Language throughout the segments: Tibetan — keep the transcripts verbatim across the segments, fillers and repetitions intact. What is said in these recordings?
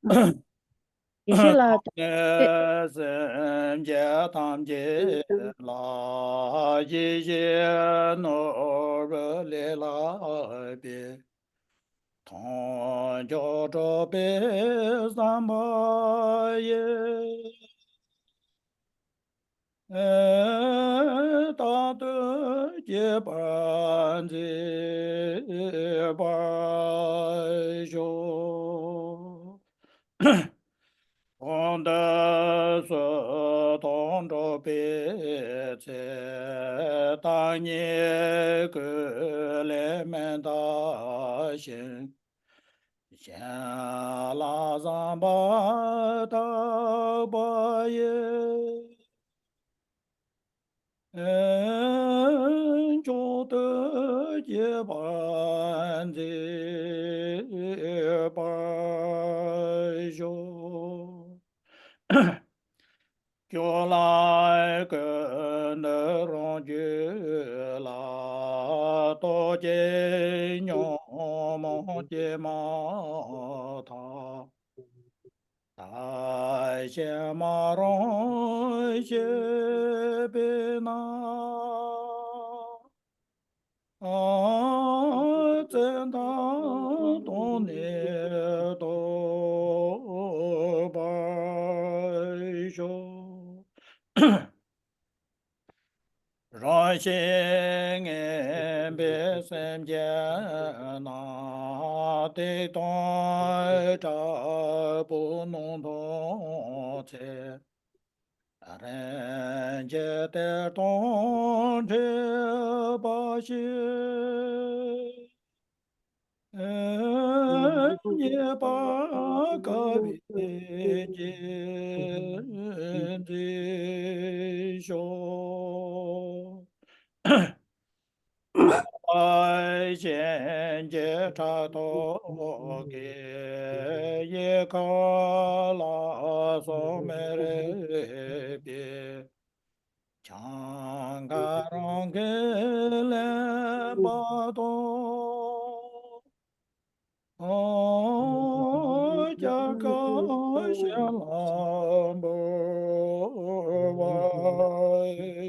ཡེ་ཤེས་ལ་ནས་སེམས་ཅན་ཐམས་ཅད་ལ་ཡེ་ཤེས་ནོར་བུ་ལས་ལྷག་པའི་དལ་འབྱོར་སྤྲོད་པའི་བསམ་པ་ཡིས། རྟག་ཏུ་སྐྱེད་པར་མཛད་པར་ཤོག། གོང་དུ་སུ་དང་འགྲོགས་པའི་ཚེ། བདག་ཉིད་ཀུན་ལས་མི་འདའ་ཞིང་། གཞན་ལ་བསམ་པ་དག་པ་ཡིས། མཆོག་ཏུ་གྱུར་པར་མཛད་པར་ཤོག། སྐྱོབ་ལམ་ཀུན་ཏུ་རང་རྒྱུད་ལ། རྟོག་གེ་ཉོན་མོངས་སྐྱེས་མ་ཐག། བདག་གཞན་མ་རུངས་ཤེས་པས་ན། བཙན་དང་སྡང་ནི་བཟློག་པར་ཤོག། རང་བཞིན་ངན་པའི་སེམས་ཅན་རྣམས། གཏི་མུག་དྲག་པོའི་སྣང་སྟོང་ཚེ། རིན་ཆེན་གཏེར་དང་འཕྲད་པར་ཤོག། རྙེད་པར་དཀའ་བའི་རྒྱུར་མཛད་ཤོག། གཤིན་རྗེ་ཕྲག་དོག་གིས། གཡས་ཁ་ལ་སོགས་མི་རིགས་པའི། ཆང་ཁ་རང་གིས་ལེན་པ་དང་། སྐྱ་ཀ་གཞན་ལ་འབུལ་བར་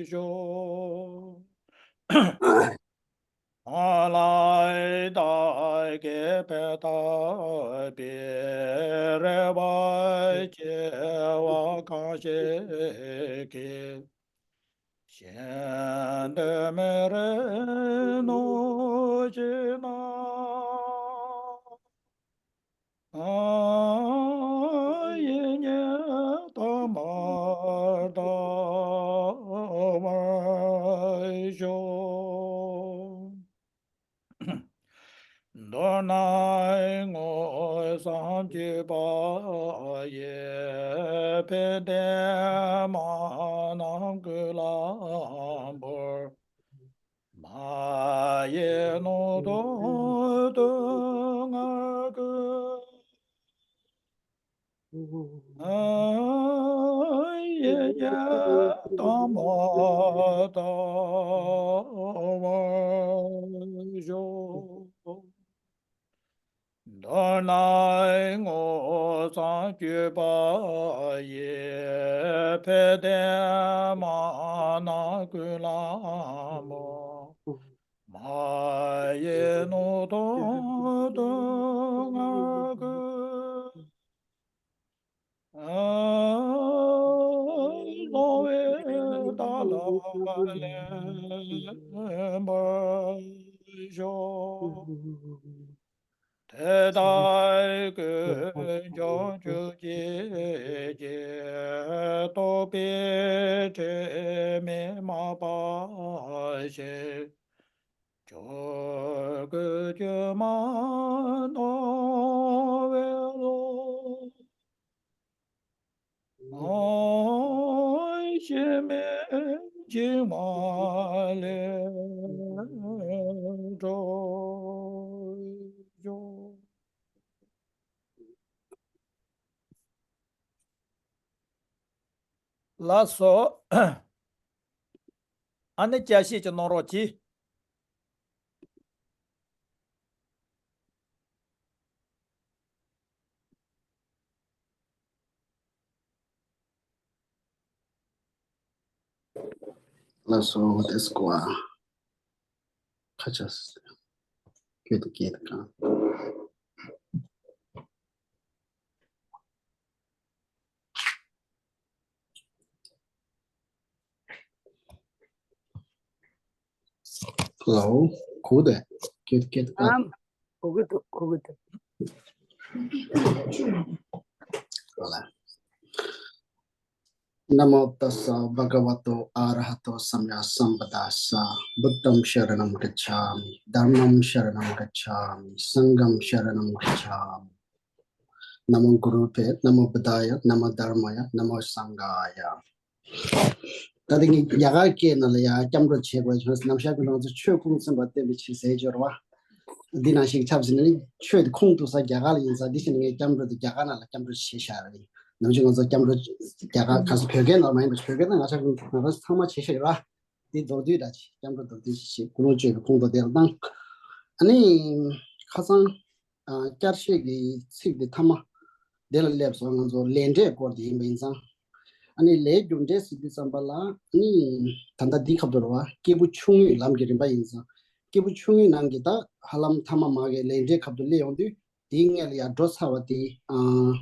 ཤོག། ལྷ་ཡི་བདག་གིས་ཕན་བཏགས་པའི། རེ་བ་ཆེ་བ་གང་ཞིག་གིས། གཞན་དོན་མི་རིགས་ནོར་བྱས་ན། ཡིད་གཉིས་དམ་པར་བཏགས་པར་ཤོག། མདོར་ན་མངོན་སུམ་གྱུར་པ་ཡི། ཕན་བདེ་མ་རྣམས་ཀུན་ལ་འབུལ། མ་ཡིས་ནོར་དང་དུག་ལྔ་ཀུན། ཡིད་གཉིས་དམ་པར་བཏགས་པར་ཤོག། མདོར་ན་མངོན་སུམ་གྱུར་པ་ཡི། ཕན་བདེ་མ་རྣམས་ཀུན་ལ་འབུལ། མ་ཡིས་ནོར་དང་དུག་ལྔ་ཀུན། བཟང་བའི་བདག་ལ་ལེན་པར་ཤོག། དེ་དག་ཀུན་བྱང་ཆུབ་ཀྱི་སེམས་ཀྱིས། རྟོག་པའི་དྲི་མས་མ་སྦགས་ཤིང་། ཆོས་སྐུ་སྐྱོད་མ་གནང་བའི་བློ། གཞན་མིན་འཇིགས་མ་ལས་སྒྲོལ་ཤོག། ལགས་སོ། ཨ་ནི་བསྐྱར་བཤད་ཅིག་གནང་རོགས་གྱིས། ལགས་སོ། དེ་སྐོར་ཁ་ཆག་སྐད་དུ་སྐད་དུ་གང་ལའོ། གོ་དེ་སྐད་དུ་སྐད་དུ་གང་ཨམ། གོ་གི་འདུག་གོ་གི་འདུག་ལ། Namo tassa bhagavato arahato sammyasambuddhassa. Buddham saranam gacchami. Dhammam saranam gacchami. Sangham saranam gacchami. Namo gurubhyo, namo buddhāya, namo dharmāya, namo sanghāya. ད་དེ་ངས་རྒྱ་གར་སྐད་ནང་ལ་ཡང་སྐྱབས་འགྲོ་བྱེད་དགོས་བྱུང་། ནམ་ཞག་གི་ནང་ཚོ་ཆོས་ཁུངས་ཚན་པ་བསྟན་པའི་ཆེད་ཟེར་སྦྱོར་བ། འདི་ནང་བཞིན་ཆབས་ཟིན་ནས་ཆོས་དེ་ཁུངས་གཏུགས་ས་རྒྱ་གར་ལ་ཡིན་ཙང་། འདི་བཞིན་ངས་སྐྱབས་འགྲོ་དེ་རྒྱ་གར་ནང་ལ་སྐྱབས་འགྲོ་བྱེད་བཞག་རེད། ནམ་རྒྱུན་ང་ཚོ་སྐྱབས་འགྲོ་རྒྱ་གར་ག་ས་བོད་སྐད་ནང་མ་ཡིན་པ་བོད་སྐད་ནང་ང་ཚོ་ང་རང་ཚོ་ཚང་མ་བྱེད་བཞག་ར། འདི་མདོར་བསྡུས་འདྲ་ཅིག་སྐྱབས་འགྲོ་མདོར་བསྡུས་ཅིག་བྱེད། ཀུན་སློང་བཅོས་པའི་ཁུངས་གཏུགས་དེ་ལ་བཏང་། ཨ་ནི་ཁ་སང་། ཨ། བསྐྱར་བཤད་ཀྱི་ཚིག་འདི་ཐ་མ་འདི་ལ་སླེབས་སོང་། ང་ཚོ་ལས་འབྲས་སྐོར་དེ་ཡིན་པ་ཡིན་ཙང་། ཨ་ནི་ལས་རྒྱུ་འབྲས་ཟེར་དུས་ཙམ་པ་ལ་ནི་ད་ལྟ་འདི་ཁ་ཐུག་རེད་བ། སྐྱེས་བུ་ཆུང་ངུའི་ལམ་གྱི་རིམ་པ་ཡིན་ཙང་། སྐྱེས་བུ་ཆུང་ངུའི་ནང་གི་ད་ཧ་ལམ་ཐ་མ་མ་གི་ལས་འབྲས་ཁ་ཐུག་སླེབས་ཡོང་དུས། དེའི་སྔོན་ལ་ཡར་འགྲོ་ཚར་བ་དེ། ཨ།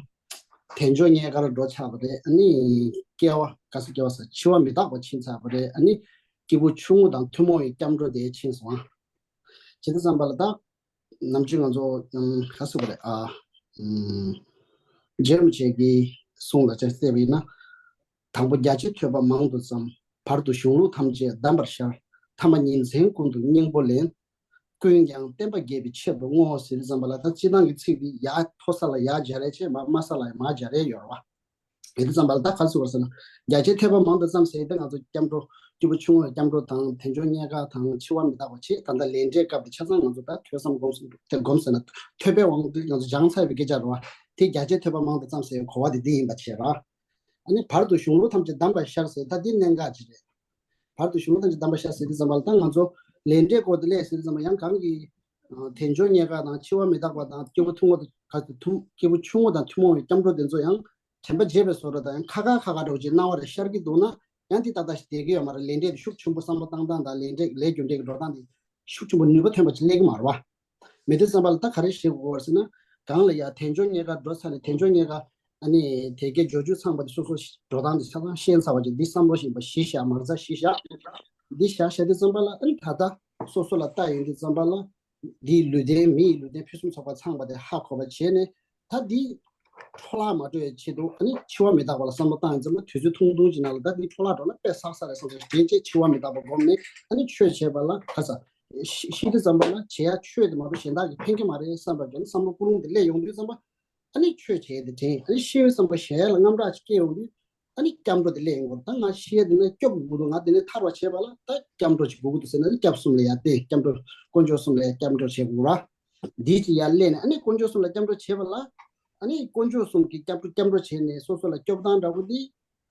དལ་འབྱོར་རྙེད་དཀར་འགྲོ་ཚར་བ་རེད། ཨ་ནི་སྐྱེ་བ་ག་ས་སྐྱེ་བ་ས་འཆི་བ་མི་རྟག་པ་ཕྱིན་ཚར་བ་རེད། ཨ་ནི་སྐྱེས་བུ་ཆུང་ངུ་དང་ཐུན་མོང་བའི་སྐྱབས་འགྲོ་དེ་ཕྱིན་སོང་། བྱེད་དུས་ཙམ་པ་ལ་ད། ནམ་རྒྱུན་ང་ཚོ་ཨམ། ག་ཟེར་བ་རེད། ཨ། ཨམ། རྗེ་རིན་པོ་ཆེ་གི་གསུང་ལ་ཅིག་བལྟས་པ་ཡིན་ན། དང་པོ། རྒྱ་ཆེར་ཐོས་པ་མང་དུ་བརྩམས། བར་དུ་གཞུང་ལུགས་ཐམས་ཅད་གདམས་པར་ཤར། ཐ་མ་ཉིན་མཚན་ཀུན་ཏུ་སྙིང་པོ་ལེན། ཀུན་ཀྱང་བསྟན་པ་རྒྱས་པའི་ཆེད་དུ་བསྔོ། ཟེར་དུས་ཙམ་པ་ལ་ད་སྤྱིར་བཏང་གི་ཚིག་འདི་ཡར་མཐོ་ས་ལ་ཡར་སྦྱར་ཡས་བྱས། མ་དམའ་ས་ལ་མར་སྦྱར་ཡས་ཡོད་རེད་བ། ཡིན་དུས་ཙམ་པ་ལ་ད་ག་ཟེར་བ་ཟེར་ན། རྒྱ་ཆེར་ཐོས་པ་མང་དུ་བརྩམས་ཟེར་ཏེ་ང་ཚོ་སྐྱབས་འགྲོ། སྐྱེས་བུ་ཆུང་ངུ་སྐྱབས་འགྲོ་དང་། དལ་འབྱོར་རྙེད་དཀར་དང་། འཆི་བ་མི་རྟག་པ་བྱས། ད་ལྟ་ལས་འབྲས་སྐབས་དེ་ཆ་ཚང་ང་ཚོ་ད་ཐོས་བསམ་སྒོམ་གསུམ་དེ་སྒོམ་ཟེར་ན། ཐོས་པའི་དབང་དུ་ང་ཚོ་སྦྱངས་ཚར་བའི་སྐད་ཆ་རེད་བ། དེ་རྒྱ་ཆེར་ཐོས་པ་མང་དུ་བརྩམས་ཟེར་བའི་གོ་བ་དེ་འདི་ཡིན་པ་བྱས་ར། ཨ་ནི་བར་དུ་གཞུང་ལུགས་ཐམས་ཅད་གདམས་པར་ཤར་ཟེར། ད་འདི་གནད་འགག་ཅིག་རེད། བར་དུ་གཞུང་ལུགས་ཐམས་ཅད་གདམས་པར་ཤར་ཟེར་དུས་ཙམ་པ་ལ་ད་ང་ཚོ་ལས་འབྲས་སྐོར་དེ་སླེབས་ཟེར་དུས་ཙམ་པ་ཡང་གང་གི། ཨ། དལ་འབྱོར་རྙེད་དཀར་དང་། འཆི་བ་མི་རྟག་པ་དང་། སྐྱེས་བུ་ཐུན་མོང་དང་། ག་ཚོད་ཐུན། སྐྱེས་བུ་ཆུང་ངུ་དང་ཐུན་མོང་བའི་སྐྱབས་འགྲོ་དེ་ཚོ་ཡང་དྲན་པ་བརྗེད་པའི་བཟོ་འདྲ་དང་། ཡང་ཁ་ཁ་ཁ་ཁ་འདྲ་བོ་ཅིག་སྣང་བ་རེ་ཤར་གྱི་འདུག་ན། ཡང་དེ་ཏག་ཏག་ཞིག་བསྡད་ཀྱི་ཡོད་མ་རེད། ལས་འབྲས་དེ་ཤུགས་ཆེན་པོ་བསམ་བློ་བཏང་སྟངས་དང་། ལས་འབྲས་ལས་རྒྱུ་འབྲས་ཀྱི་འགྲོ་སྟངས་དེ་ཤུགས་ཆེན་པོ་ནུས་པ་ཐོན་པ་ཅིག་སླེབས་ཀྱི་མ་རེད་བ། མེད་དུས་ཙམ་པ་ལ་ད་ག་རེ་བྱེད་དགོས་ཟེར་ན། གང་ལ་ཡ་དལ་འབྱོར་རྙེད་དཀར་འགྲོ་ཚར་ནས། དལ་འབྱོར་རྙེད་དཀར། ཨ་ནི་དལ་བརྒྱད་འབྱོར་བཅུ་ཚང་པ་དེ་སོ་སོ་འགྲོ་སྟངས་དེ་ཆ་ཚང་ཤེས་ཚར་བ་ཅིག་འདི་བསམ་བློ་ཞིག་ཡིན་པ་གཞི་བཞག་མ་རྩ་གཞི་བཞག་འདི་བཞག་བཞག་དུས་ཙམ་པ་ལ། ཨ་ནི་ད་ལྟ་སོ་སོ་ལ་ལྟ་ཡོང་དུས་ཙམ་པ་ལ། འདིའི་ལུས་རྟེན། མི་ཡི་ལུས་རྟེན་ཕུན་སུམ་ཚོགས་པ་ཚང་པ་དེ་ཧ་གོ་བ་བྱས་ནས། ད་འདི་འཕྲོ་བརླག་མ་འགྲོ་བའི་ཆེད་དུ། ཨ་ནི་འཆི་བ་མི་རྟག་པ་ལ་བསམ་བློ་བཏང་ཡོང་ཙམ་ལ། དུས་ཚོད་ཐུང་ཐུང་ཅིག་ནང་ལ་ད་འདི་འཕྲོ་བརླག་འགྲོ་ན་དཔེ་བསགས་ས་རེད་བསམ་ཚེ། དེ་རྗེས་འཆི་བ་མི་རྟག་པ་སྒོམ་ནས། ཨ་ནི་ཆོས་བྱས་པ་ལ་ག་ས། ཤི་ཤི་དུས་ཙམ་པ་ལ་བྱེད་ཡ་ཆོས་དེ་མ་གཏོགས་གཞན་དག་གིས་ཕན་གྱི་མ་རེད་བསམ་པ་གྱུར་ན། བསམ་བློ་ཀུན་སློང་དེ་སླེབས་ཡོང་དུས་ཙམ་པ། ཨ་ནི་ཆོས་བྱས་དེ་དྲན། ཨ་ནི་ཤི་བའི་བསམ་པ་ཞེ་ལ་དངངས་སྐྲག་ཅིག་སྐྱེ་ཡོང་དུས། ཨ་ནི་སྐྱབས་འགྲོ་དེ་སླེབས་ཡོང་གི་རེད། ད་ང་ཤི་ཡ་དེ་ནས་སྐྱོབ་དགོས་འདུག་ང་དེ་ནས་ཐར་བ་བྱས་པ་ལ་ད་སྐྱབས་འགྲོ་ཅིག་དགོས་ཀྱི་འདུག་ཟེར་ན། ཨ་ནི་སྐྱབས་གསུམ་ལ་ཡར་བརྟེན། སྐྱབས་འགྲོ། དཀོན་མཆོག་གསུམ་ལ་ཡར་སྐྱབས་འགྲོ་བྱེད་དགོས་ར། འདི་ཅིག་ཡར་སླེབས་ནས། ཨ་ནི་དཀོན་མཆོག་གསུམ་ལ་སྐྱབས་འགྲོ་བྱས་པ་ལ། ཨ་ནི་དཀོན་མཆོག་གསུམ་གྱི་སྐྱབས་འགྲོ། སྐྱབས་འགྲོ་བྱས་ནས་སོ་སོ་ལ་སྐྱོབ་སྟངས་འདྲ་པོ་འདི།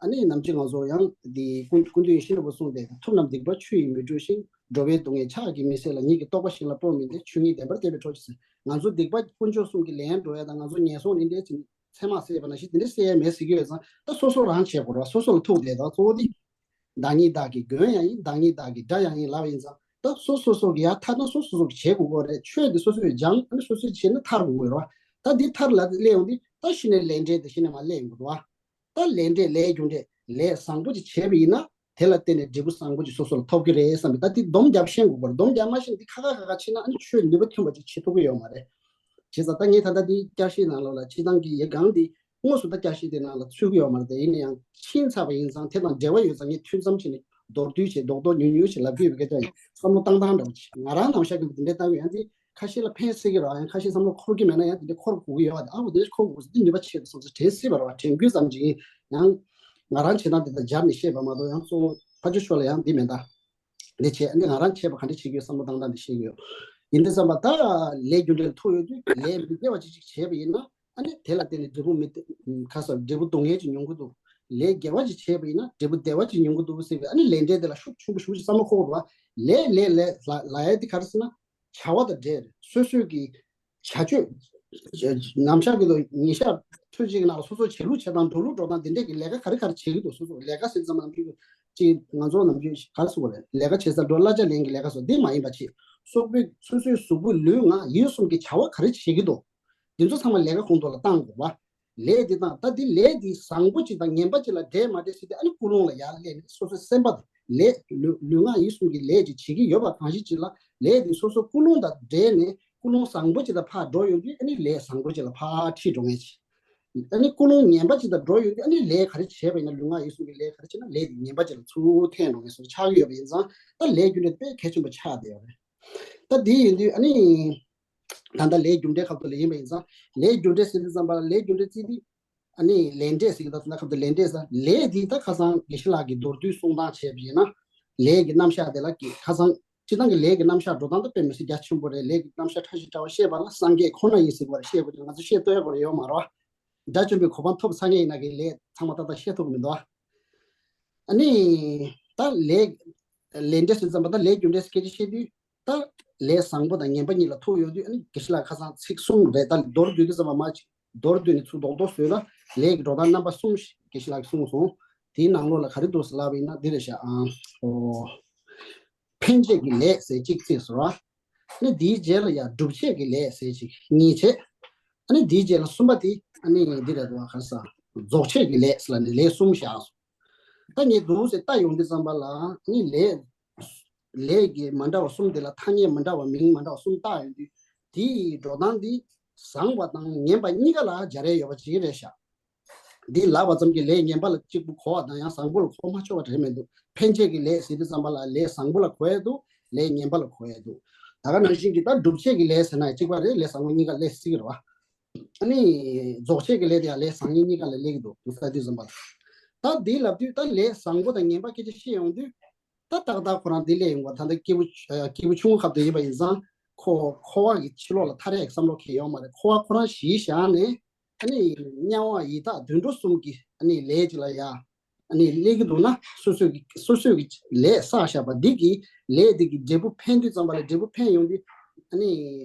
ཨ་ནི་ནམ་རྒྱུན་ང་ཚོ་ཡང་འདི་ཀུན་ཀུན་འདུས་ཡིད་བཞིན་ནོར་བུ་གསུངས་ཏེ། ཐུབ་རྣམས་སྡིག་པ་ཆུ་ཡིས་མི་འཁྲུ་ཞིང་། འགྲོ་བའི་སྡུག་བསྔལ་ཕྱག་གིས་མི་སེལ་ལ། ཉིད་ཀྱི་རྟོགས་པ་གཞན་ལ་སྤྲོ་མིན་ཏེ། ཆོས་ཉིད་བདེན་པར་གཏད་པའི་གྲོགས་ཤིག་ཟེར། ང་ཚོ་སྡིག་པ་དཀོན་མཆོག་གསུམ་གྱི་ལན་འགྲོ་ཡ་དང་། ང་ཚོ་ངན་སོང་ནི་འདྲའི་ཚེ་ཚད་མ་ཟེར་བ་ནང་བཞིན་དེ་འདྲའི་སེལ་ཡ་མེད་ཟེར་གྱི་ཡོད་ཙང་། ད་སོ་སོ་རང་བྱེད་དགོས་ར། སོ་སོ་ལ་ཐུག་བསྡད་དང་། གཙོ་བོ་དེ་བདག་ཉིད་བདག་གི་མགོན་ཡང་ཡིན། བདག་ཉིད་བདག་གི་དགྲ་ཡང་ཡིན་ལབ་ཡིན་ཙང་། ད་སོ་སོ་སོ་གི་ཡ་ཐ་ན་སོ་སོ་སོ་གི་བྱེད་དགོས་ཀྱི་རེད། ཆོས་དེ་སོ་སོས་སྦྱངས། ཨ་ནི་སོ་སོས་བྱས་ན་ཐར་དགོས་ཀྱི་རེད་བ། ད་འདི་ཐར་ལ་སླེབས་ཡོང་དུས། ད་གཞི་ནས་ལས་འབྲས་དེ་གཞི་ནས་མར་སླེབས་ཡོང་གི་འདུག་བ། ད་ལས་འབྲས་ལས་རྒྱུ་འབྲས་ལས་བཟང་པོ་ཅིག་བྱས་པ་ཡིན་ན། དེ་ལ་བརྟེན་ནས་འབྲས་བུ་བཟང་པོ་ཅིག་སོ་སོ་ལ་ཐོབ་ཀྱི་རེད་བསམ་པའི། ད་དེ་སྡོམ་རྒྱབ་ཤེས་དགོས་པ་རེད། སྡོམ་རྒྱབ་མ་ཤེས་ན། ཨ་ནི་ཆོས་ནུས་པ་ཐོན་པ་ཅིག་བྱེད་ཐུབ་ཀྱི་ཡོད་མ་རེད། བྱས་ཙང་ད་ངས་ད་ལྟ་འདི་བསྐྱར་བཤད་ནང་ལོགས་ལ་སྤྱིར་བཏང་གི་ཡི་གེ་འདི་དངོས་སུ་ད་བསྐྱར་བཤད་དེ་ནང་ལ་ཚུད་ཀྱི་ཡོད་མ་རེད་དེ། ཡིན་ན་ཡང་ཕྱིན་ཚར་བ་ཡིན་ཙང་། དེ་དང་འབྲེལ་བ་ཡོད་ཙང་། ངས་ཐུན་མཚམས་བྱས་ནས་མདོར་བསྡུས་བྱས། རྡོག་རྡོག་ཉུང་ཉུང་བྱས་ལབ་ཀྱི་ཡོད་པའི་སྐད་ཆ་ཡིན། བསམ་བློ་བཏང་སྟངས་འདྲ་བོ་ཅིག་ང་རང་ནམ་ཞག་གི་འདི་འདྲའི་ལྟ་གི་ཡོད། ཡང་འདི་ཁ་ཤས་ལ་ཕན་སྲིད་ཀྱི་རེད། ཡང་ཁ་ཤས་བསམ་བློ་འཁོར་གྱི་མེད་ན། ཡང་དེ་འདྲ་འཁོར་དགོས་ཀྱི་ཡོད་པ་དེ། ཨ་འོ་དེ་འཁོར་དགོས་ཟེར། འདི་ནུས་པ་ཆེ་སོང་ཟེར་དྲན་སྲིད་པ་རེད་བ། དྲན་དགོས་ཙམ་ཅིག་ཡིན། ཡང་ང་རང་བྱེད་སྟངས་དེ་དང་སྦྱར་ནས་བཤད་པ་མ་གཏོགས། ཡང་གཙོ་བོ་ཕར་ཕྱོགས་ཕྱོགས་ལ་ཡང་འདི་མེད་ད། འདི་བྱས། འདི་ང་རང་བྱས་པ་ག་འདྲ་བྱེད་ཀྱི་ཡོད། བསམ་བློ་བཏང་སྟངས་འདི་བཤད་ཀྱི་ཡོད། ཡིན་དུས་ཙམ་པ་ད་ལས་རྒྱུ་འབྲས་ལ་ཐུག་ཡོད་དུས། ལས་མི་དགེ་བ་ཅིག་ཅིག་བྱས་པ་ཡིན་ན། ཨ་ནི་དེ་ལ་བརྟེན་ནས་འབྲས་བུ་མི་བདེ། ཁ་ས་འབྲས་བུ་སྡུག་བསྔལ་ཅིག་མྱོང་གི་འདུག་ལས་དགེ་བ་ཅིག་བྱས་པ་ཡིན་ན་འབྲས་བུ་བདེ་བ་ཅིག་མྱོང་གི་འདུག་ཟེར་བའི། ཨ་ནི་ལས་འབྲས་དེ་ལ་ཤུགས་ཆེན་པོ་ཞེ་པོ་ཅིག་བསམ་བློ་འཁོར་དགོས་པ། ལས་ལས་ལས་ལ་ལ་ཡ་དེ་ག་རེ་ཟེར་ན། བྱ་བ་དང་འབྲེལ་རེད། སོ་སོའི་གི་བྱ་སྤྱོད། ནམ་ཞག་གི་ལོ་ཉིན་ཞག་ཐུན་གཅིག་གི་ནང་ལ་སོ་སོ་བྱེད་ལུགས་བྱེད་སྟངས། འགྲོ་ལུགས་འགྲོ་སྟངས། དེ་འདྲས་ཀྱི་ལས་ཀ་ག་རེ་ག་རེ་བྱེད་ཀྱི་འདུག་སོ་སོ་ལས་ཀ་ཟེར་ཙམ་ལ་ཕྲུ་གུ་ ཅིག་ང་ཚོ་ནམ་རྒྱུན་ག་རེ་ཟེར་དགོས་རེད། ལས་ཀ་བྱེད་ས་འགྲོ་གླ་ཆ་ལེན་གྱི་ལས་ཀ་སོགས་འདི་མ་ཡིན་པ་ཅིག་སོག་པོའི་སོ་སོའི་གཟུགས་པོ་ལུས་ངག་ཡིད་གསུམ་གྱི་བྱ་བ་ག་རེ་བྱེད་ཀྱི་འདུག་འདི་ཚོ་ཚང་མ་ལས་ཀ་ཁོངས་གཏོགས་ལ་བཏང་དགོས་པ། ལས་འདི་དང་ད་འདི་ལས་འདི་བཟང་པོ་ཅིག་དང་ངན་པ་ཅིག་ལ་འདྲེས་མ་འདྲེས་ཟེར་ཏེ་ཨ་ནི་ཀུན་སློང་ལ་ཡར་སླེབས་ནས་སོ་སོའི་སེམས་པ་དང་ལས་ལུས་ལུས་ངག་ཡིད་གསུམ་གྱི་ལས་ཅིག་བྱེད་ཀྱི་ཡོད་པ་གང་ཞིག་ཅིག་ལ་ལས་འདི་སོ་སོ་ཀུན་སློང་དང་འདྲེས་ནས་ཀུན་སློང་བཟང་པོ་ཅིག་དང་ཕར་འགྲོ་ཡོང་དུས་ཨ་ནི་ལས་བཟང་པོ་ཅིག་ལ་ཕར་ཁྲིད་འགྲོ་ངེས་ཅིག་ཨ་ནི་ཀུན་སློང་ངན་པ་ཅིག་དང་འགྲོ་ཡོང་དུས་ཨ་ནི་ལས་ག་རེ་བྱས་པ་ཡིན་ན་ལུས་ངག་ཡིད་གསུམ་གྱི་ལས་ག་རེ་བྱས་ན་ལས་འདི་ངན་པ་ཅིག་ལ་ཚུར་འཐེན་འགྲོ་ངེས་སོ་ཆགས་ཀྱི་ཡོད་པ་ཡིན་ཙང་ད་ལས་རྒྱུ་འབྲས་དཔེ་གལ་ཆེན་པོ་ཆགས་བསྡད་ཡོད་རེད། ད་འདི་ཡིན་དུས་ཨ་ནི། ད་ལྟ་ལས་རྒྱུ་འབྲས་ཁ་ཐུག་ལ་ཡིན་པ་ཡིན་ཙང་ལས་རྒྱུ་འབྲས་ཟེར་དུས་ཙམ་པ་ལ་ལས་རྒྱུ་འབྲས་ཟེར་དུས་ཨ་ནི་ལས་འབྲས་ཟེར་གི་ད་ལྟ་ཁ་ཐུག་ལས་འབྲས་ཟེར་ལས་འདི་ད་ཁ་སང་དགེ་བཤེས་ལགས་ཀྱིས་མདོར་བསྡུས་གསུང་སྟངས་བྱས་པ་ཡིན་ན་ལས་ཀྱི་རྣམ་གཞག་དེ་ལ་གི་ཁ་སང་སྤྱི་བཏང་གི་ལས་ཀྱི་རྣམ་གཞག་འགྲོ་སྟངས་ད་དཔེ་མི་སྲིད་རྒྱ་ཆེན་པོ་རེད། ལས་ཀྱི་རྣམ་གཞག་ཕྲ་ཞིང་ཕྲ་བ་བཤད་པ་ལ་སངས་རྒྱས་ཁོ་ན་ཡིན་ཟེར་བ་རེད། བཤད་དགོས་ཀྱང་ང་ཚོ་བཤད་སྡོད་ཡག་པོ་རེད་ཡོད་མ་རེད་བ། དགྲ་བཅོམ་པའི་གོ་འཕང་ཐོབ་ཚར་མཁན་ཡིན་ན་གི་ལས་ཚང་མ་ཏག་ཏག་བཤད་ཐུབ་ཀྱི་མི་འདུག་བ། ཨ་ནི་ད་ལས་ལས་འབྲས་ཟེར་ཙམ་པ་ད་ལས་རྒྱུ་འབྲས་སྐད་ཆ་བཤད་དུས། ད་ལས་བཟང་པོ་དང་ངན་པ་གཉིས་ལ་ཐུག་ཡོང་དུས་ཨ་ནི་དགེ་བཤེས་ལགས་ཁ་སང་ཚིག་གསུམ་རེད། ད་མདོར་བསྡུས་དུས་ཙམ་པ་མ་ཅིག་མདོར་བསྡུས་ནས་ཚུར་རྡོག་རྡོག་བཟོས་ལ་ལས་ཀྱི་འགྲོ་སྟངས་རྣམ་པ་གསུམ་ཞིག་དགེ་བཤེས་ལགས་ཀྱིས་གསུངས་སོང་། དེའི་ནང་ལོགས་ལ་ག་རེ་འདུག་ཟེར་ལབ་པ་ཡིན་ན་འདི་རེད་ཤག་ཨ་ཨོ། ཕན་བྱེད་ཀྱི་ལས་ཟེར་གཅིག་བརྩིས་སོང་ར། ཨ་ནི་དེའི་རྗེས་ལ་ཡང་སྒྲུབ་བྱེད་ཀྱི་ལས་ཟེར་གཅིག་གཉིས་བྱས། ཨ་ནི་དེའི་རྗེས་ལ་གསུམ་པ་དེ་ཨ་ནི་འདི་རེད་འདུག་བ། ག་རེ་ཟེར། རྫོགས་བྱེད་ཀྱི་ལས་ཟེར་ལ་ནི་ལས་གསུམ་བཞག་སོང་། ད་ངས་འདུག་ཟེར་ལྟ་ཡོང་དུས་ཙམ་པ་ལ་ནི་ལས་ལས་ཀྱི་མ་འདྲ་བ་གསུམ་དེ་ལ་ཐ་སྙད་མ་འདྲ་བ་མིང་མ་འདྲ་བ་གསུམ་བཏགས་ཡོང་དུས་དེའི་འགྲོ་སྟངས་འདི་བཟང་བ་དང་ངན་པ་གཉིས་ཀ་ལ་སྦྱར་ཡས་ཡོད་པ་ཅིག་རེད་ཤག་འདི་ལབ་པ་ཙམ་གྱིས་ལས་ངན་པ་ལ་གཅིག་པུ་གོ་བ་དང་ཡང་བཟང་པོ་ལ་གོ་མ་ཆོག་པ་རེད་མི་འདུག་ཕན་བྱེད་ཀྱི་ལས་ཟེར་དུས་ཙམ་པ་ལ་ལས་བཟང་པོ་ལ་གོ་ཡས་འདུག་ལས་ངན་པ་ལ་གོ་ཡས་འདུག་ད་ག་ནང་བཞིན་གྱི་ད་སྒྲུབ་བྱེད་ཀྱི་ལས་ཟེར་ན་གཅིག་པ་རེད། ལས་བཟང་པོ་གཉིས་ཀ་ལས་སྲིད་ཀྱི་རེད་བ། ཨ་ནི་རྫོགས་བྱེད་ཀྱི་ལས་དེ་ཡང་ལས་བཟང་ངན་གཉིས་ཀ་ལ་སླེབས་ཀྱི་འདུག་འདུག་ལྟ་དུས་ཙམ་པ་ལ། ད་འདི་ལབ་དུས་ད་ལས་བཟང་པོ་དང་ངན་པ་སྐད་ཆ་བཤད་ཡོང་དུས། ད་ཏག་ཏག་ཁོ་རང་འདི་ལས་ཡོང་བ་ད་ལྟ་སྐྱེས་བུ་སྐྱེས་བུ་ཆུང་ངུ་ཁབ་ཏུ་ཡིན་པ་ཡིན་ཙང་ཁོ་འཁོར་བ་གི་ཕྱི་ལོགས་ལ་ཐར་ཡག་བསམ་བློ་འཁྱེར་ཡོང་མ་རེད། འཁོར་བ་ཁོ་རང་གཞི་བཞག་ནས་ཨ་ནི་དམྱལ་བ་ཡི་དྭགས་དུད་འགྲོ་གསུམ་གྱི་ཨ་ནི་ལས་ཀྱི་ལ་ཡ་ཨ་ནི་སླེབས་ཀྱི་འདུག་ན་སོ་སོའི་གི་སོ་སོའི་གི་ལས་བསགས་བཞག་པ་འདི་གི་ལས་འདི་གི་འབྲས་བུ་ཕན་དུས་ཙམ་པ་ལ་འབྲས་བུ་ཕན་ཡོང་དུས་ཨ་ནི་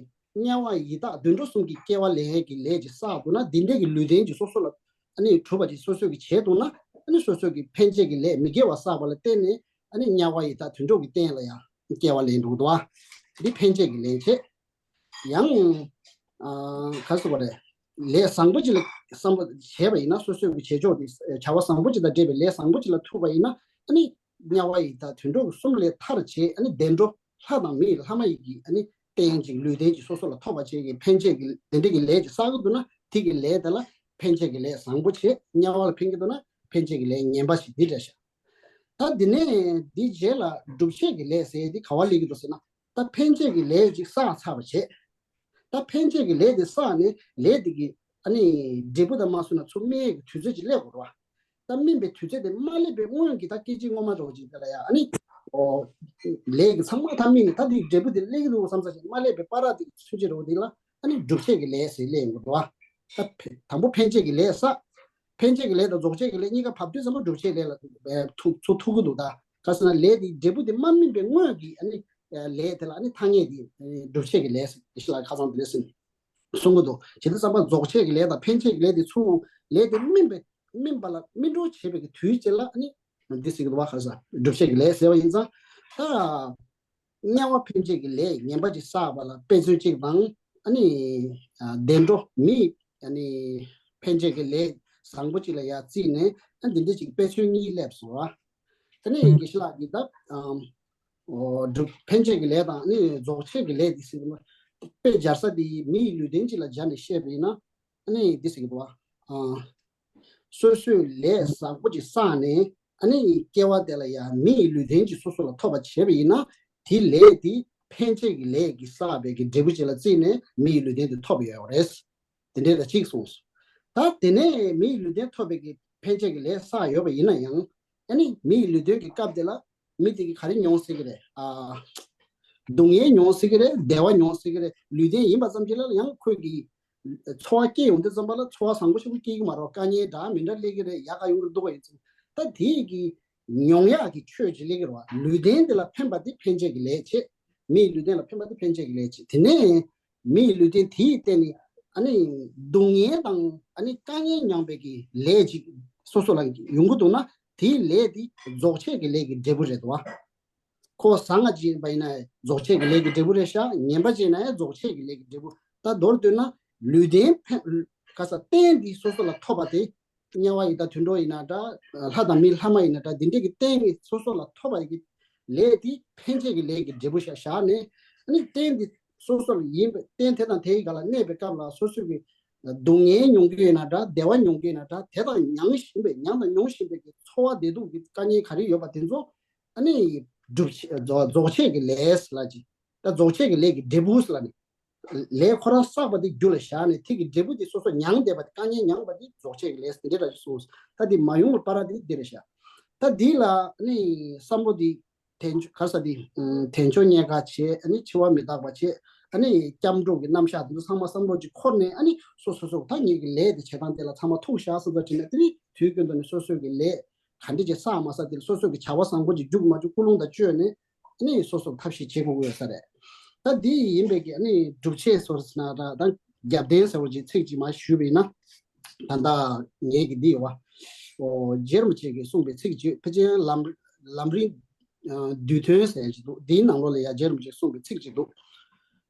དམྱལ་བ་ཡི་དྭགས་དུད་འགྲོ་གསུམ་གྱི་སྐྱེ་བ་ལེན་ཡས་ཀྱི་ལས་ཀྱི་བསགས་འདུག་ན་འདི་འདྲའི་གི་ལུས་རྟེན་གྱི་སོ་སོ་ལ་ཨ་ནི་གྲུབ་པ་ཅིག་སོ་སོའི་གི་བྱས་འདུག་ན་ཨ་ནི་སོ་སོའི་གི་ཕན་བྱེད་ཀྱི་ལས་མི་དགེ་བ་བསགས་པ་ལ་བརྟེན་ནས་ཨ་ནི་དམྱལ་བ་ཡི་དྭགས་དུད་འགྲོ་གི་རྟེན་ལ་ཡང་སྐྱེ་བ་ལེན་འགྲོ་གི་འདུག་བ། འདི་ཕན་བྱེད་ཀྱི་ལས་བྱེད། ཡང་ཨ་ག་རེ་ཟེར་དགོས་རེད། ལས་བཟང་པོ་ཅིག་ལ་བསམ་པ་བྱས་པ་ཡིན་ན་སོ་སོའི་གི་བྱེད་ཕྱོགས་དེ་བྱ་བ་བཟང་པོ་ཅིག་དང་འབྲེལ་བའི་ལས་བཟང་པོ་ཅིག་ལ་ཐུག་པ་ཡིན་ན་ཨ་ནི་དམྱལ་བ་ཡི་དྭགས་དུད་འགྲོ་གི་གསུམ་ལས་ཐར་བྱེད་ཨ་ནི་བདེ་འགྲོ་ལྷ་དང་མི་ཡི་ལྷ་མ་ཡི་གི་ཨ་ནི་རྟེན་ཅིག་ལུས་རྟེན་ཅིག་སོ་སོ་ལ་ཐོབ་པ་བྱེད་ཀྱི་ཕན་བྱེད་ཀྱི་དེ་འདྲ་གི་ལས་ཅིག་བསགས་ཀྱི་འདུག་ན་དེ་གི་ལས་དེ་ལ་ཕན་བྱེད་ཀྱི་ལས་བཟང་པོ་བྱེད། དམྱལ་བ་ལ་ཕན་གྱི་འདུག་ན་ཕན་བྱེད་ཀྱི་ལས་ངན་པ་ཞིག་འདི་འདྲ་ཤག་ད་འདི་ནས་འདི་རྗེས་ལ་སྒྲུབ་བྱེད་ཀྱི་ལས་ཟེར་འདི་ག་བ་སླེབས་ཀྱི་འདུག་ཟེར་ན། ད་ཕན་བྱེད་ཀྱི་ལས་ཅིག་བསགས་ཚར་བ་བྱེད། ད་ཕན་བྱེད་ཀྱི་ལས་དེ་བསགས་ནས་ལས་དེ་གི་ཨ་ནི་འབྲས་བུ་དེ་མ་སོན་ན་ཚུར་སྨིན་ཡས་ཀྱི་དུས་ཚོད་ཅིག་སླེབས་དགོས་རེད་བ། ད་སྨིན་པའི་དུས་ཚོད་དེ་མ་སླེབས་པའི་སྔོན་གྱི་ད་སྐད་ཅིག་སྔོན་མ་འདྲ་བོ་ཅིག་དེ་ལ་ཡ་ཨ་ནི་ཨོ་ལས་ཀྱི་ཚང་མ་ད་སྨིན་ནས་ད་དེ་འབྲས་བུ་དེ་སླེབས་ཀྱི་འདུག་བསམ་ས་ཞིག་མ་སླེབས་པའི་བར་དེ་ཚུན་ཆད་འདྲ་བོ་དེ་ལ་ཨ་ནི་སྒྲུབ་བྱེད་ཀྱི་ལས་ཟེར་སླེབས་ཡོང་གི་འདུག་བ། ད་ཕན་དང་པོ་ཕན་བྱེད་ཀྱི་ལས་བསགས། ཕན་བྱེད་ཀྱི་ལས་དང་རྫོགས་བྱེད་ཀྱི་ལས་གཉིས་ཀ་ཕབ་དུས་ཙམ་པ་སྒྲུབ་བྱེད་ལས་ལ་ཐུག་ཚུར་ཐུག་གི་འདུག་ད་ག་ཟེར་ན་ལས་དེ་འབྲས་བུ་དེ་མ་སྨིན་པའི་སྔོན་གྱི་ཨ་ནི་ལས་དེ་ལ་ཨ་ནི་ཐ་སྙད་དེ་སྒྲུབ་བྱེད་ཀྱི་ལས་ཞེས་ལ་ཁ་སང་དེ་ནས་གསུངས་གསུང་གི་འདུག་བྱེད་དུས་ཙམ་པ་རྫོགས་བྱེད་ཀྱི་ལས་དང་ཕན་བྱེད་ཀྱི་ལས་དེ་ཚུར་ལས་དེ་སྨིན་པའི་སྨིན་པ་ལ་སྨིན་གྲོལ་བྱེད་པའི་གི་དུས་བཅད་ལ་ཨ་ནི་འདི་ཟེར་གི་འདུག་བ། ག་ཟེར་སྒྲུབ་བྱེད་ཀྱི་ལས་ཟེར་བ་ཡིན་ཙང་ད། དམྱལ་བ་ཕན་བྱེད་ཀྱི་ལས་ངན་པ་ཅིག་བསགས་པ་ལ་དཔེ་མཚོན་གཅིག་དང་ཨ་ནི་བདེ་འགྲོ་མི་ཨ་ནི་ཕན་བྱེད་ཀྱི་ལས་བཟང་པོ་ཅིག་ལ་ཡར་བརྩིས་ནས་ཨ་འདི་འདྲ་ཅིག་དཔེ་མཚོན་གཉིས་སླེབས་སོང་བ། དེ་ནས་དགེ་བཤེས་ལགས་ཀྱིས་ད་སྒྲུབ་ཕན་བྱེད་ཀྱི་ལས་དང་ཨ་ནི་རྫོགས་བྱེད་ཀྱི་ལས་འདི་ཟེར་གྱི་དཔེ་སྦྱར་ས་འདི་མི་ཡི་ལུས་རྟེན་ཅིག་ལ་སྦྱར་ནས་བཤད་པ་ཡིན་ན་ཨ་ནི་འདི་ཟེར་གྱི་འདུག་བ། སོ་སོས་ལས་བཟང་པོ་ཅིག་བསགས་ནས་ཨ་ནི་སྐྱེ་བ་དེ་ལ་ཡང་མི་ཡི་ལུས་རྟེན་ཅིག་སོ་སོ་ལ་ཐོབ་པ་བྱས་པ་ཡིན་ན་དེ་ལས་དེ་ཕན་བྱེད་ཀྱི་ལས་ཀྱིས་བསགས་པའི་གི་འབྲས་བུ་ཅིག་ལ་བརྩིས་ནས་མི་ཡི་ལུས་རྟེན་དེ་ཐོབ་ཡོད་རེད། དེ་འདྲའི་ལ་གཅིག་གསུངས་སོ། ད་དེ་ནས་མི་ཡི་ལུས་རྟེན་ཐོབ་པའི་གི་ཕན་བྱེད་ཀྱི་ལས་བསགས་ཡོད་པ་ཡིན་ན་ཡང་ཨ་ནི་མི་ཡི་ལུས་རྟེན་གྱི་སྐབས་དེ་ལ་མི་དེ་གིས་ག་རེ་མྱོང་སྲིད་ཀྱི་རེད། ཨ། སྡུག་བསྔལ་མྱོང་སྲིད་ཀྱི་རེད། བདེ་བ་མྱོང་སྲིད་ཀྱི་རེད། ལུས་རྟེན་ཡིན་པ་ཙམ་གྱིས་ལ་ཡང་ཁོས་ཀྱི་ཚོར་བ་སྐྱེ་ཡོང་དུས་ཙམ་པ་ལ་ཚོར་བ་བཟང་པོ་ཞིག་སྐྱེ་གི་མ་རེད། དཀའ་ངལ་འདྲ་མི་འདྲ་སླེབས་ཀྱི་རེད། ཡག་ག་ཡོང་གི་འདུག་ག་ཡིན་ཙང་ད་དེ་གི་མྱོང་ཡག་གི་ཆོས་ཅིག་སླེབས་ཀྱི་རེད་བ། ལུས་རྟེན་འདི་ལ་ཕན་པ་དེ་ཕན་བྱེད་ཀྱི་ལས་བྱེད། མིའི་ལུས་རྟེན་ལ་ཕན་པ་དེ་ཕན་བྱེད་ཀྱི་ལས་བྱེད། དེ་ནས་མིའི་ལུས་རྟེན་དེའི་སྟེང་ནས་ཨ་ནི་སྡུག་བསྔལ་དང་ཨ་ནི་དཀའ་ངལ་མྱངས་པའི་གི་ལས་ཅིག་སོ་སོ་ལ་ཡོང་གི་འདུག་ན་ དེའི་ལས་དེ་རྫོགས་བྱེད་ཀྱི་ལས་ཀྱི་འབྲས་བུ་རེད་དོ། ཁོ་བཟང་ང་ཅིག་ཡིན་པ་ཡིན་ན་རྫོགས་བྱེད་ཀྱི་ལས་ཀྱི་འབྲས་བུ་རེད་ཤག་ངན་པ་ཅིག་ཡིན་ན་ཡང་རྫོགས་བྱེད་ཀྱི་ལས་ཀྱི་འབྲས་བུ། ད་མདོར་བསྡུས་ན་ལུས་རྟེན་ཕན་ག་ས་རྟེན་འདི་སོ་སོ་ལ་ཐོབ་པ་དེ། དམྱལ་བ་ཡི་དྭགས་དུད་འགྲོ་ཡིན་ན་འདྲ། ལྷ་དང་མི་ལྷ་མ་ཡིན་ན་འདྲ། འདི་འདྲས་ཀྱི་རྟེན་གྱི་སོ་སོ་ལ་ཐོབ་པ་ཡི་ལས་དེ་ཕན་བྱེད་ཀྱི་ལས་ཀྱི་འབྲས་བུ་ཤ་བཞག་ནས། ཨ་ནི་རྟེན་འདི་སོ་སོ་ལ་ཡིན་པའི་རྟེན་དེ་དང་དེའི་སྒང་ལ་གནས་པའི་སྐབས་ལ་སོ་སོ་གི་སྡུག་བསྔལ་མྱོང་གི་ཡོད་ན་འདྲ། བདེ་བ་མྱོང་གི་ཡོད་ན་འདྲ། དེ་དང་མྱང་བཞིན་པའི་མྱང་དང་མྱོང་བཞིན་པའི་གི་ཚོར་བ་བདེ་སྡུག་གི་དཀའ་ངལ་ག་རེ་ཡོད་པ་དེ་ཚོ་ཨ་ནི་སྒྲུབ་བྱེད་རྫོགས་བྱེད་ཀྱི་ལས་ལ་ཅིག་ད་རྫོགས་བྱེད་ཀྱི་ལས་ཀྱི་འབྲས་བུ་ལ་ནི། ལས་ཁོ་རང་བསགས་པ་དེ་རྒྱུ་ལ་བཞག་ནས་དེ་གི་འབྲས་བུ་དེ་སོ་སོ་མྱང་བསྡད་པ་དེ་དཀའ་ངལ་མྱངས་པ་དེ་རྫོགས་བྱེད་ཀྱི་ལས་འདི་འདྲ་གསུངས། ད་དེ་མ་ཡོང་བར་པ་ར་དེ་འདི་རེད་ཤག་ད་དེ་ལ་ནི་བསམ་བློ་དེ་དལ་འབྱོར་ག་ས་དེ་དལ་འབྱོར་རྙེད་དཀའ་བྱས། ཨ་ནི་འཆི་བ་མི་རྟག་པ་བྱས། ཨ་ནི་སྐྱབས་འགྲོ་གི་རྣམ་གཞག་དེ་ཚོ་ཚང་མ་བསམ་བློ་ཅིག་འཁོར་ནས། ཨ་ནི་སོ་སོ་སོ་ད་ངེད་ཀྱི་ལས་དེ་བྱེད་སྟངས་དེ་ལ་ཚང་མ་ཐུག་བཞག་བསམ་ཚུལ་བྱས་ནས། དེ་ནི་དུས་རྒྱུན་དུ་ནི་སོ་སོའི་གི་ལས་ག་འདྲ་ཅིག་བསགས་མ་བསགས་དེ་ལ་སོ་སོའི་གི་བྱ་བ་བཟང་པོ་ཅིག་རྒྱུག་མ་རྒྱུག་ཀུན་སློང་དང་བཅོས་ནས། ཨ་ནི་སོ་སོར་ཐབས་ཤེས་བྱེད་དགོས་ཀྱི་ཡོད་ས་རེད། ད་འདི་ཡིན་པའི་གི་ཨ་ནི་སྒྲུབ་བྱེད་སོགས་ཟེར་ན་འདྲ། ད་རྒྱབ་རྟེན་ཟེར་བ་ཅིག་ཚིག་ཅིག་མར་ཞུས་པ་ཡིན་ན། ད་ལྟ་ངེད་ཀྱི་འདི་ཡོད་པ། ཨོ་རྗེ་རིན་པོ་ཆེ་གིས་གསུངས་པའི་ཚིག་ཅིག་ཕལ་ཆེར་ལམ་ལམ་རིམ་ཨ་བསྡུས་དོན་ཟེར་ཅིག་འདུག་འདིའི་ནང་ལོགས་ལ་ཡང་རྗེ་རིན་པོ་ཆེས་གསུངས་པའི་ཚིག་ཅིག་འདུག་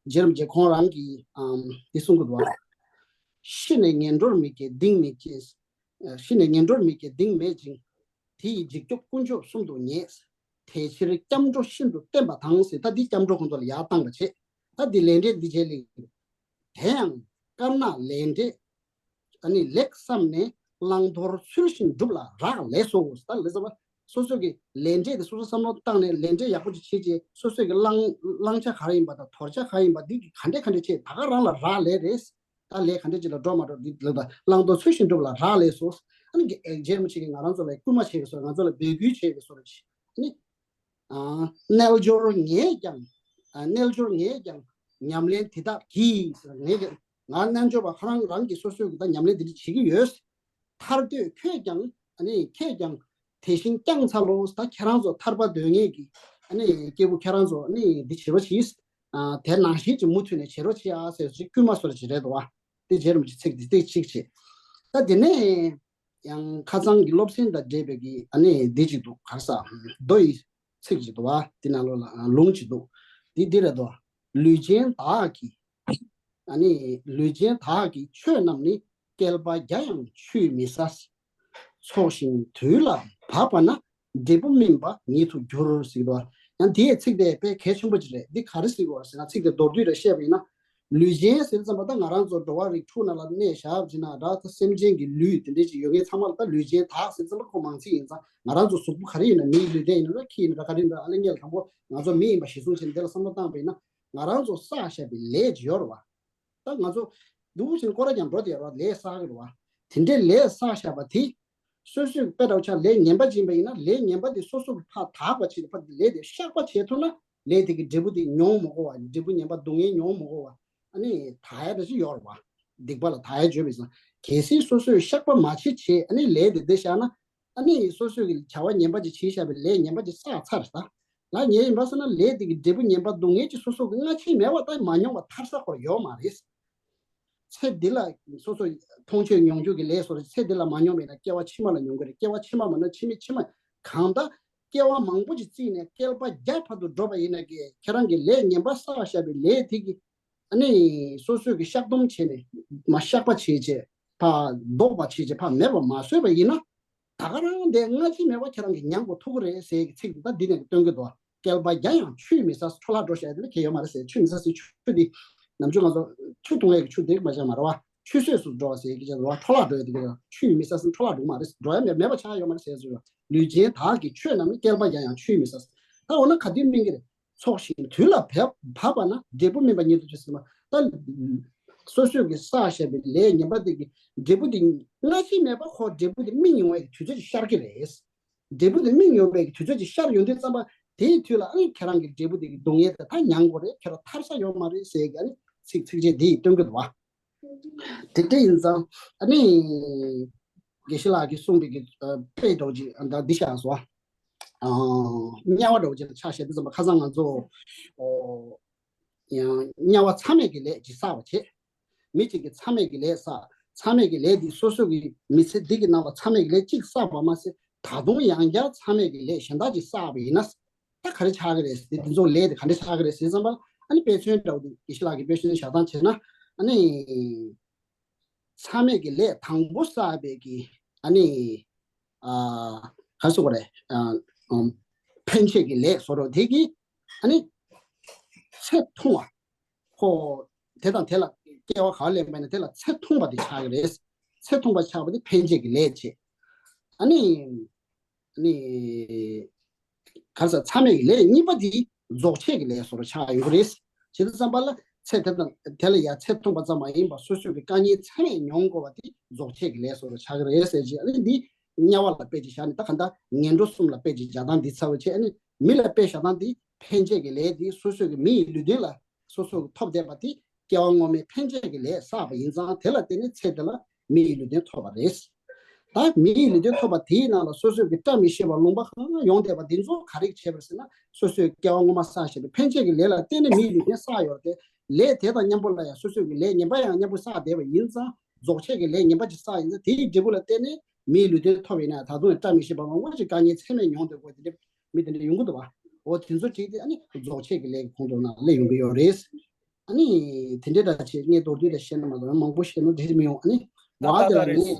རྗེ་རིན་པོ་ཆེ་ཁོང་རང་གིས་ཨམ་འདི་གསུང་གི་འདུག་བ། ཤི་ནས་ངན་འགྲོར་མི་སྐྱེ་གདིང་མེད་ཅིང་། ཤི་ནས་ངན་འགྲོར་མི་སྐྱེ་གདིང་མེད་ཅིང་། དེ་ཡི་འཇིགས་སྐྱོབ་དཀོན་མཆོག་གསུམ་དུ་ངེས། དེ་ཕྱིར་སྐྱབས་འགྲོ་ཤིན་ཏུ་བསྟེན་པ་དང་ཟེར། ད་འདི་སྐྱབས་འགྲོ་ཁོང་ཚོ་ལ་ཡར་བཏང་བ་བྱེད། ད་འདི་ལས་འབྲས་འདི་བྱེད་ལེ། དེ་ཡང་དཀར་ནག་ལས་འབྲས་ཨ་ནི་ལེགས་བསམས་ནས། བླང་དོར་ཚུལ་བཞིན་སྒྲུབ་ལ་རག་ལས་སོ། ད་ལས་བསམ་པ་སོ་སོ་གི་ལས་འབྲས་དེ་སོ་སོ་བསམ་བློ་བཏང་ནས་ལས་འབྲས་ཡག་པོ་ཅིག་བྱེད་ཅེས་སོ་སོ་གི་བླང་བླང་བྱ་ག་རེ་ཡིན་པ་དང་དོར་བྱ་ག་རེ་ཡིན་པ་འདི་གི་ག་འདྲས་ག་འདྲས་བྱེད། ད་ག་རང་ལ་རག་ལས་རེད། ད་ལས་ག་འདྲ་ཅིག་ལ་འགྲོ་མ་འགྲོ་འདི་ལབ་པ། བླང་དོར་ཚུལ་བཞིན་སྒྲུབ་ལ་རག་ལས་སོ། ཨ་ནི་རྗེ་རིན་པོ་ཆེ་གིས་ང་རང་ཚོ་ལ་སྐུལ་མ་བྱས་པའི་བཟོ་འདྲ། ང་ཚོ་ལ་འབོད་སྐུལ་བྱས་པའི་བཟོ་འདྲ་ཅིག་ཨ་ནི། ཨ་རྣལ་འབྱོར་ངས་ཀྱང་། ཨ་རྣལ་འབྱོར་ངས་ཀྱང་ཉམས་ལེན་དེ་དག་གྱིས་ཟེར། ངས་ཀྱང་ང་རྣལ་འབྱོར་པ་ཁོ་རང་རང་གིས་སོ་སོའི་གི་ད་ཉམས་ལེན་དེ་འདྲ་བྱེད་ཀྱི་ཡོད། ཐར་འདོད་ཁྱོད་ཀྱང་ཨ་ནི་ཁྱེད་ཀྱང་དེ་བཞིན་བསྐྱངས་འཚལ་ལོ། ད་ཁྱེད་རང་ཚོ་ཐར་པ་འདོད་མཁན་གྱི་ཨ་ནི་སྐྱེས་བུ་ཁྱེད་རང་ཚོ་ཨ་ནི་འདི་བྱེད་རོགས་གྱིས། ཨ་དེ་ནང་བཞིན་གྱི་མུ་མཐུད་ནས་བྱེད་རོགས་གྱིས་ཨ་ཟེར་ཅིག་སྐུལ་མ་སོར་ཅིག་རེད་དོ། དེ་རྗེ་རིན་པོ་ཆེ་ཚིག་འདི་ཏིག་གཅིག་བྱེད། ད་དེ་ནས་ཡང་ཁ་སང་གི་སློབ་ཚན་དང་འབྲེལ་བའི་གི་ཨ་ནི་འདི་གཅིག་འདུག་ག་རེ་ཟེར། མདོ་ཡི་ཚིག་ཅིག་འདུག་བ། དེ་ནང་ལོགས་ལ་ལུང་ཅིག་འདུག་འདི་འདི་རེད་དོ། ལུས་ཅན་དག་གིས། ཨ་ནི་ལུས་ཅན་དག་གི་ཆོས་རྣམས་ནི། བསྐལ་པ་བརྒྱ་ཡང་ཆུད་མི་ཟ། འཚོགས་ཤིང་དུས་ལ་བབ་པ་ན། འབྲས་བུ་སྨིན་པ་ཉིད་དུ་འགྱུར་ཟེར་གྱི་འདུག་ཡང་དེའི་ཚིག་དེ་དཔེ་གལ་ཆེན་པོ་ཅིག་རེད། འདི་ག་རེ་ཟེར་གྱི་ཡོད་ཟེར་ན། ཚིག་དེ་མདོར་བསྡུས་རེ་བཤད་པ་ཡིན་ན། ལུས་ཅན་ཟེར་ཙམ་པ་ད་ང་རང་ཚོ་འགྲོ་བ་རིགས་དྲུག་ནང་ལ་གནས་བཞག་ཅིག་ན་འདྲ། ད་སེམས་ཅན་གྱི་ལུས་དེ་འདྲས་ཅིག་ཡོད་མཁན་ཚང་མ་ལ་ད་ལུས་ཅན་དག་ཟེར་ཙམ་པ་ཁོ་མང་ཚིག་ཡིན་ཙང་། ང་རང་ཚོ་གཟུགས་པོ་ག་རེ་ཡིན་ན། མིའི་ལུས་རྟེན་ཡིན་ན་འདྲ། ཁྱི་ཡིན་ན་འདྲ། ག་རེ་ཡིན་ན་འདྲ། ཨ་ལེ་ངས་ལ་དང་པོ་ང་ཚོ་མི་ཡིན་པ་གཞི་བཟུང་བྱས་ནས་འདི་ལ་བསམ་བློ་བཏང་པ་ཡིན་ན། ང་རང་ཚོ་བསགས་བཞག་པའི་ལས་ཅིག་ཡོད་རེད་བ། ད་ང་ཚོ་འདུག་བྱས་ནས་སྐོར་ར་རྒྱག་འགྲོ་བསྡད་ཡོད་རེད་བ། ལས་བསགས་ཀྱི་རེད་བ། དེ་འདྲའི་ལས་བསགས་བཞག་པ་དེ། སོ་སོའི་དཔེ་འདྲ་བོ་ཆ་ལས་ངན་པ་ཅིག་ཡིན་པ་ཡིན་ན། ལས་ངན་པ་དེ་སོ་སོ་གི་ཕར་དག་པ་བྱེད། ཕར་ལས་དེ་བཤགས་པ་བྱེད་ཐུབ་ན། ལས་དེ་གི་འབྲས་བུ་དེ་མྱོང་མ་དགོས་པ། འབྲས་བུ་ངན་པ་སྡུག་བསྔལ་མྱོང་མ་དགོས་པ། ཨ་ནི་དག་ཡ་འདྲ་ཅིག་ཡོད་རེད་བ། སྡིག་པ་ལ་དག་ཡ་བརྗོད་པའི་ཙང་། གལ་སྲིད་སོ་སོས་བཤགས་པ་མ་བྱེད་བྱས། ཨ་ནི་ལས་དེ་བསྡད་བཞག་ན། ཨ་ནི་སོ་སོས་ཀྱི་བྱ་བ་ངན་པ་ཅིག་བྱས་བཞག་པའི་ལས་ངན་པ་ཅིག་བསགས་ཚར་ད། ལ་ཉེ་ཡིན་པ་སོང་ན། ལས་དེ་གི་འབྲས་བུ་ངན་པ་སྡུག་བསྔལ་ཅིག་སོ་སོ་གི་སྔ་ཕྱི་མེད་པ་ད་མ་མྱོང་བ་ཐར་ས་ཁོ་རང་ཡོད་མ་རེད། ཚེ་འདི་ལ་སོ་སོ་མཐོང་ཆོས་མྱོང་འགྱུར་གྱི་ལས་སོགས་ཚེ་འདི་ལ་མ་མྱོང་བས་ན་སྐྱེ་བ་ཕྱི་མ་ལ་མྱོང་གི་རེད། སྐྱེ་བ་ཕྱི་མ་མ་ན་ཕྱི་མ་ཕྱི་མ། གང་ལྟར་སྐྱེ་བ་མང་པོ་ཅིག་བརྩིས་ནས་བསྐལ་པ་བརྒྱ་བར་དུ་འགྲོ་བ་ཡིན་ན་གི་ཁྱེད་རང་གི་ལས་ངན་པ་བསགས་བཞག་པའི་ལས་དེ་གི་ཨ་ནི་སོ་སོས་ཀྱི་བཤགས་སྡོམ་བྱས་ནས། མ་བཤགས་པ་བྱས་བྱས་ཕར་ལྡོག་པ་བྱས་བྱས་ཕར་མེད་པ་མ་བཟོས་པ་ཡིན་ན། ད་ག་རང་དེ་སྔ་ཕྱི་མེད་པ་ཁྱེད་རང་གིས་མྱང་དགོས་ཐུག་གི་རེད་ཟེར་གྱི་ཚིག་འདི་ད་འདི་ནས་སྟོན་གྱི་འདུག་བསྐལ་པ་བརྒྱ་ཡང་ཆུད་མི་ཟ། འཕྲོ་བརླག་འགྲོ་བྱ་དེ་ལ་གལ་ཡོད་མ་རེད་ཟེར། ཆུད་མི་ཟ་ཟེར། ཆུ་དེ་ནམ་རྒྱུན་ང་ཚོ་ཆུ་འཐུང་ཡས་ཀྱི་ཆུ་དེ་མ་བྱ་མ་རེད་བ། ཆུད་ཟོས་སུ་འགྲོ་བ་ཟེར་གྱི་བྱ་བ། འཕྲོ་བརླག་འགྲོ་ཡས་དེ་ག་ཆུད་མི་ཟ་ཟེར། འཕྲོ་བརླག་འགྲོ་གི་མ་རེད། འགྲོ་ཡ་མེད་མེད་པ་ཆགས་ཡོད་མ་རེད་ཟེར་ཟེར་བ། ལུས་ཅན་དག་གི་ཆོས་རྣམས་ནི། བསྐལ་པ་བརྒྱ་ཡང་ཆུད་མི་ཟ། ད་འོ་ན་ག་དུས་སྨིན་གྱི་རེད། འཚོགས་ཤིང་དུས་ལ་བབ་བབ་པ་ན། འབྲས་བུ་སྨིན་པ་ཉིད་དུ་འགྱུར་ཟེར་མ། ད་སོ་སོས་ཀྱི་བསགས་བཞག་པའི་ལས་ངན་པ་དེ་གི་འབྲས་བུ་དེ་སྔ་ཕྱི་མེད་པ་ཁོ་འབྲས་བུ་དེ་སྨིན་ཡོང་བའི་དུས་ཚོད་ཅིག་ཤར་གྱི་རེད། འབྲས་བུ་དེ་སྨིན་ཡོང་བའི་དུས་ཚོད་ཅིག་ཤར་ཡོང་དུས་ཙམ་པ་དེའི་དུས་ལ་ཨ་ནི་ཁྱེད་རང་གི་འབྲས་བུ་དེ་གི་སྡུག་བསྔལ་དེ་ད་མྱང་དགོས་རེད། ཁྱེད་རང་ཐར་ས་ཡོད་མ་རེད་ཟེར་གྱི་ཨ་ནི་ཚིག་ཚིགས་བཅད་དེ་ཡིས་སྟོན་གྱི་འདུག་བ། དེ་འདྲ་ཡིན་ཙང་ཨ་ནི་དགེ་བཤེས་ལགས་ཀྱིས་གསུངས་པའི་གི་དཔེ་འདྲ་བོ་ཅིག་ཨ་ད་འདི་བཞག་སོང་། དམྱལ་བ་འདྲ་བོ་ཅིག་ལ་ཆ་བཞག་དུས་ཙམ་པ་ཁ་སང་ང་ཚོ་ཡང་དམྱལ་བ་མཚམས་མེད་ཀྱི་ལས་ཅིག་བསགས་པ་བྱས། མི་གཅིག་གིས་མཚམས་མེད་ཀྱི་ལས་བསགས། མཚམས་མེད་ཀྱི་ལས་འདི་སོ་སོ་གི་མི་ཚེ་འདི་གི་ནང་ལ་མཚམས་མེད་ཀྱི་ལས་གཅིག་བསགས་པ་མ་ཟད། ད་དུང་ཡང་བསྐྱར་མཚམས་མེད་ཀྱི་ལས་གཞན་དག་ཅིག་བསགས་པ་ཡིན་ན། ད་ག་རེ་ཆགས་ཀྱི་རེད་ཟེར། དེ་ཚོ་ལས་དེ་ག་འདྲ་ཆགས་ཀྱི་རེད་ཟེར་ཙམ་པ་ལ། ཨ་ནི་དཔེ་མཚོན་འདྲ་བོ་དེ་དགེ་བཤེས་ལགས་ཀྱིས་དཔེ་མཚོན་བཞག་སྟངས་བྱས་ན། ཨ་ནི་མཚམས་མེད་ཀྱི་ལས་དང་པོ་བསགས་པའི་གི། ཨ་ནི། ཨ། ག་རེ་ཟེར་དགོས་རེད། ཨ། ཨམ། འཕེན་བྱེད་ཀྱི་ལས་བཟོ་འདྲ་དེ་གིས། ཨ་ནི། ཚེ་ཐུང་བ། ཁོ། དེ་དང་དེ་ལ་སྐྱེ་བ་ག་ལེན་པ་ཡིན་ན་དེ་ལ་ཚེ་ཐུང་བ་དེ་ཆགས་ཀྱི་རེད། ཚེ་ཐུང་བ་ཆགས་པ་དེ་འཕེན་བྱེད་ཀྱི་ལས་བྱེད། ཨ་ནི། ནི། ག་རེ་ཟེར། མཚམས་མེད་ཀྱི་ལས་གཉིས་པ་དེ་རྫོགས་བྱེད་ཀྱི་ལས་བཟོ་འདྲ་ཆགས་ཡོང་གི་རེད། བྱེད་དུས་ཙམ་པ་ལ་ཚེ་དེ་དང་དེ་ལ་ཡང་ཚེ་ཐུང་བ་ཙམ་མ་ཡིན་པར་སོ་སོའི་གི་དཀའ་ངལ་ཚད་མེད་མྱོང་དགོས་པ་དེ་རྫོགས་བྱེད་ཀྱི་ལས་བཟོ་འདྲ་ཆགས་ཀྱི་རེད་ཟེར་གྱི། ཨ་ནི་འདི་དམྱལ་བ་ལ་དཔེ་ཅིག་བཞག་ནས། ད་ག་འདྲ་ངན་འགྲོ་གསུམ་ལ་དཔེ་ཅིག་བཞག་སྟངས་འདི་ཚར་བ་བྱས། ཨ་ནི་མི་ལ་དཔེ་བཞག་སྟངས་འདི་འཕེན་བྱེད་ཀྱི་ལས་དེ་སོ་སོའི་གི་མི་ཡི་ལུས་རྟེན་ལ། སོ་སོ་གི་ཐོབ་བསྡད་པ་དེ་སྐྱེ་བ་སྔོན་མའི་འཕེན་བྱེད་ཀྱི་ལས་བསགས་པ་ཡིན་ཙང་། དེ་ལ་བརྟེན་ནས་ཚེ་འདི་ལ་མི་ཡི་ལུས་རྟེན་ཐོབ་པ་རེད། ད་མི་ཡི་ལུས་རྟེན་ཐོབ་པ་དེའི་ནང་ལ་སོ་སོའི་གི་བཀྲ་མི་ཤིས་པ་ལུང་པ་གང་ཡོང་བསྡད་པ་འདི་ཚོ་ག་རེ་བྱས་པ་རེད་ཟེར་ན། སོ་སོའི་སྐྱེ་བ་སྔོན་མ་བསགས་བཞག་པའི་འཕེན་བྱེད་ཀྱི་ལས་ལ་བརྟེན་ནས་མི་ཡི་ལུས་རྟེན་བསགས་ཡོད་རེད་དེ། ལས་དེ་དང་མཉམ་པོ་ལ་ཡང་སོ་སོའི་གི་ལས་ངན་པ་ཡང་མཉམ་པོ་བསགས་བསྡད་པ་ཡིན་ཙང་། རྫོགས་བྱེད་ཀྱི་ལས་ངན་པ་ཅིག་བསགས་ཡིན་ཙང་། དེའི་འབྲས་བུ་ལ་བརྟེན་ནས་མི་ཡི་ལུས་རྟེན་ཐོབ་ཡིན་ན། ད་དུང་ཡང་བཀྲ་མི་ཤིས་པ་མང་པོ་ཅིག་དཀའ་ངལ་ཚད་མེད་མྱོང་སྡོད་དགོས་དེ་འདྲ། མི་དེ་འདྲ་ཡོང་གི་འདུག་བ། འོ་དེ་ཚོ་བྲིས་ཏེ། ཨ་ནི་རྫོགས་བྱེད་ཀྱི་ལས་ཀྱི་ཁོངས་གཏོགས་ནང་སླེབས་ཡོང་གི་ཡོད་རེད། ཨ་ནི་དེ་འདྲའི་འདྲ་བྱས། ངས་མདོར་བསྡུས་ལ་བཤད་ན་མ་གཏོགས་མང་པོ་བཤད་ན་འགྲིག་མི་ཡོང་། ཨ་ནི་ད་བ་ད་དེ་ད་ལ་རེད། ངས་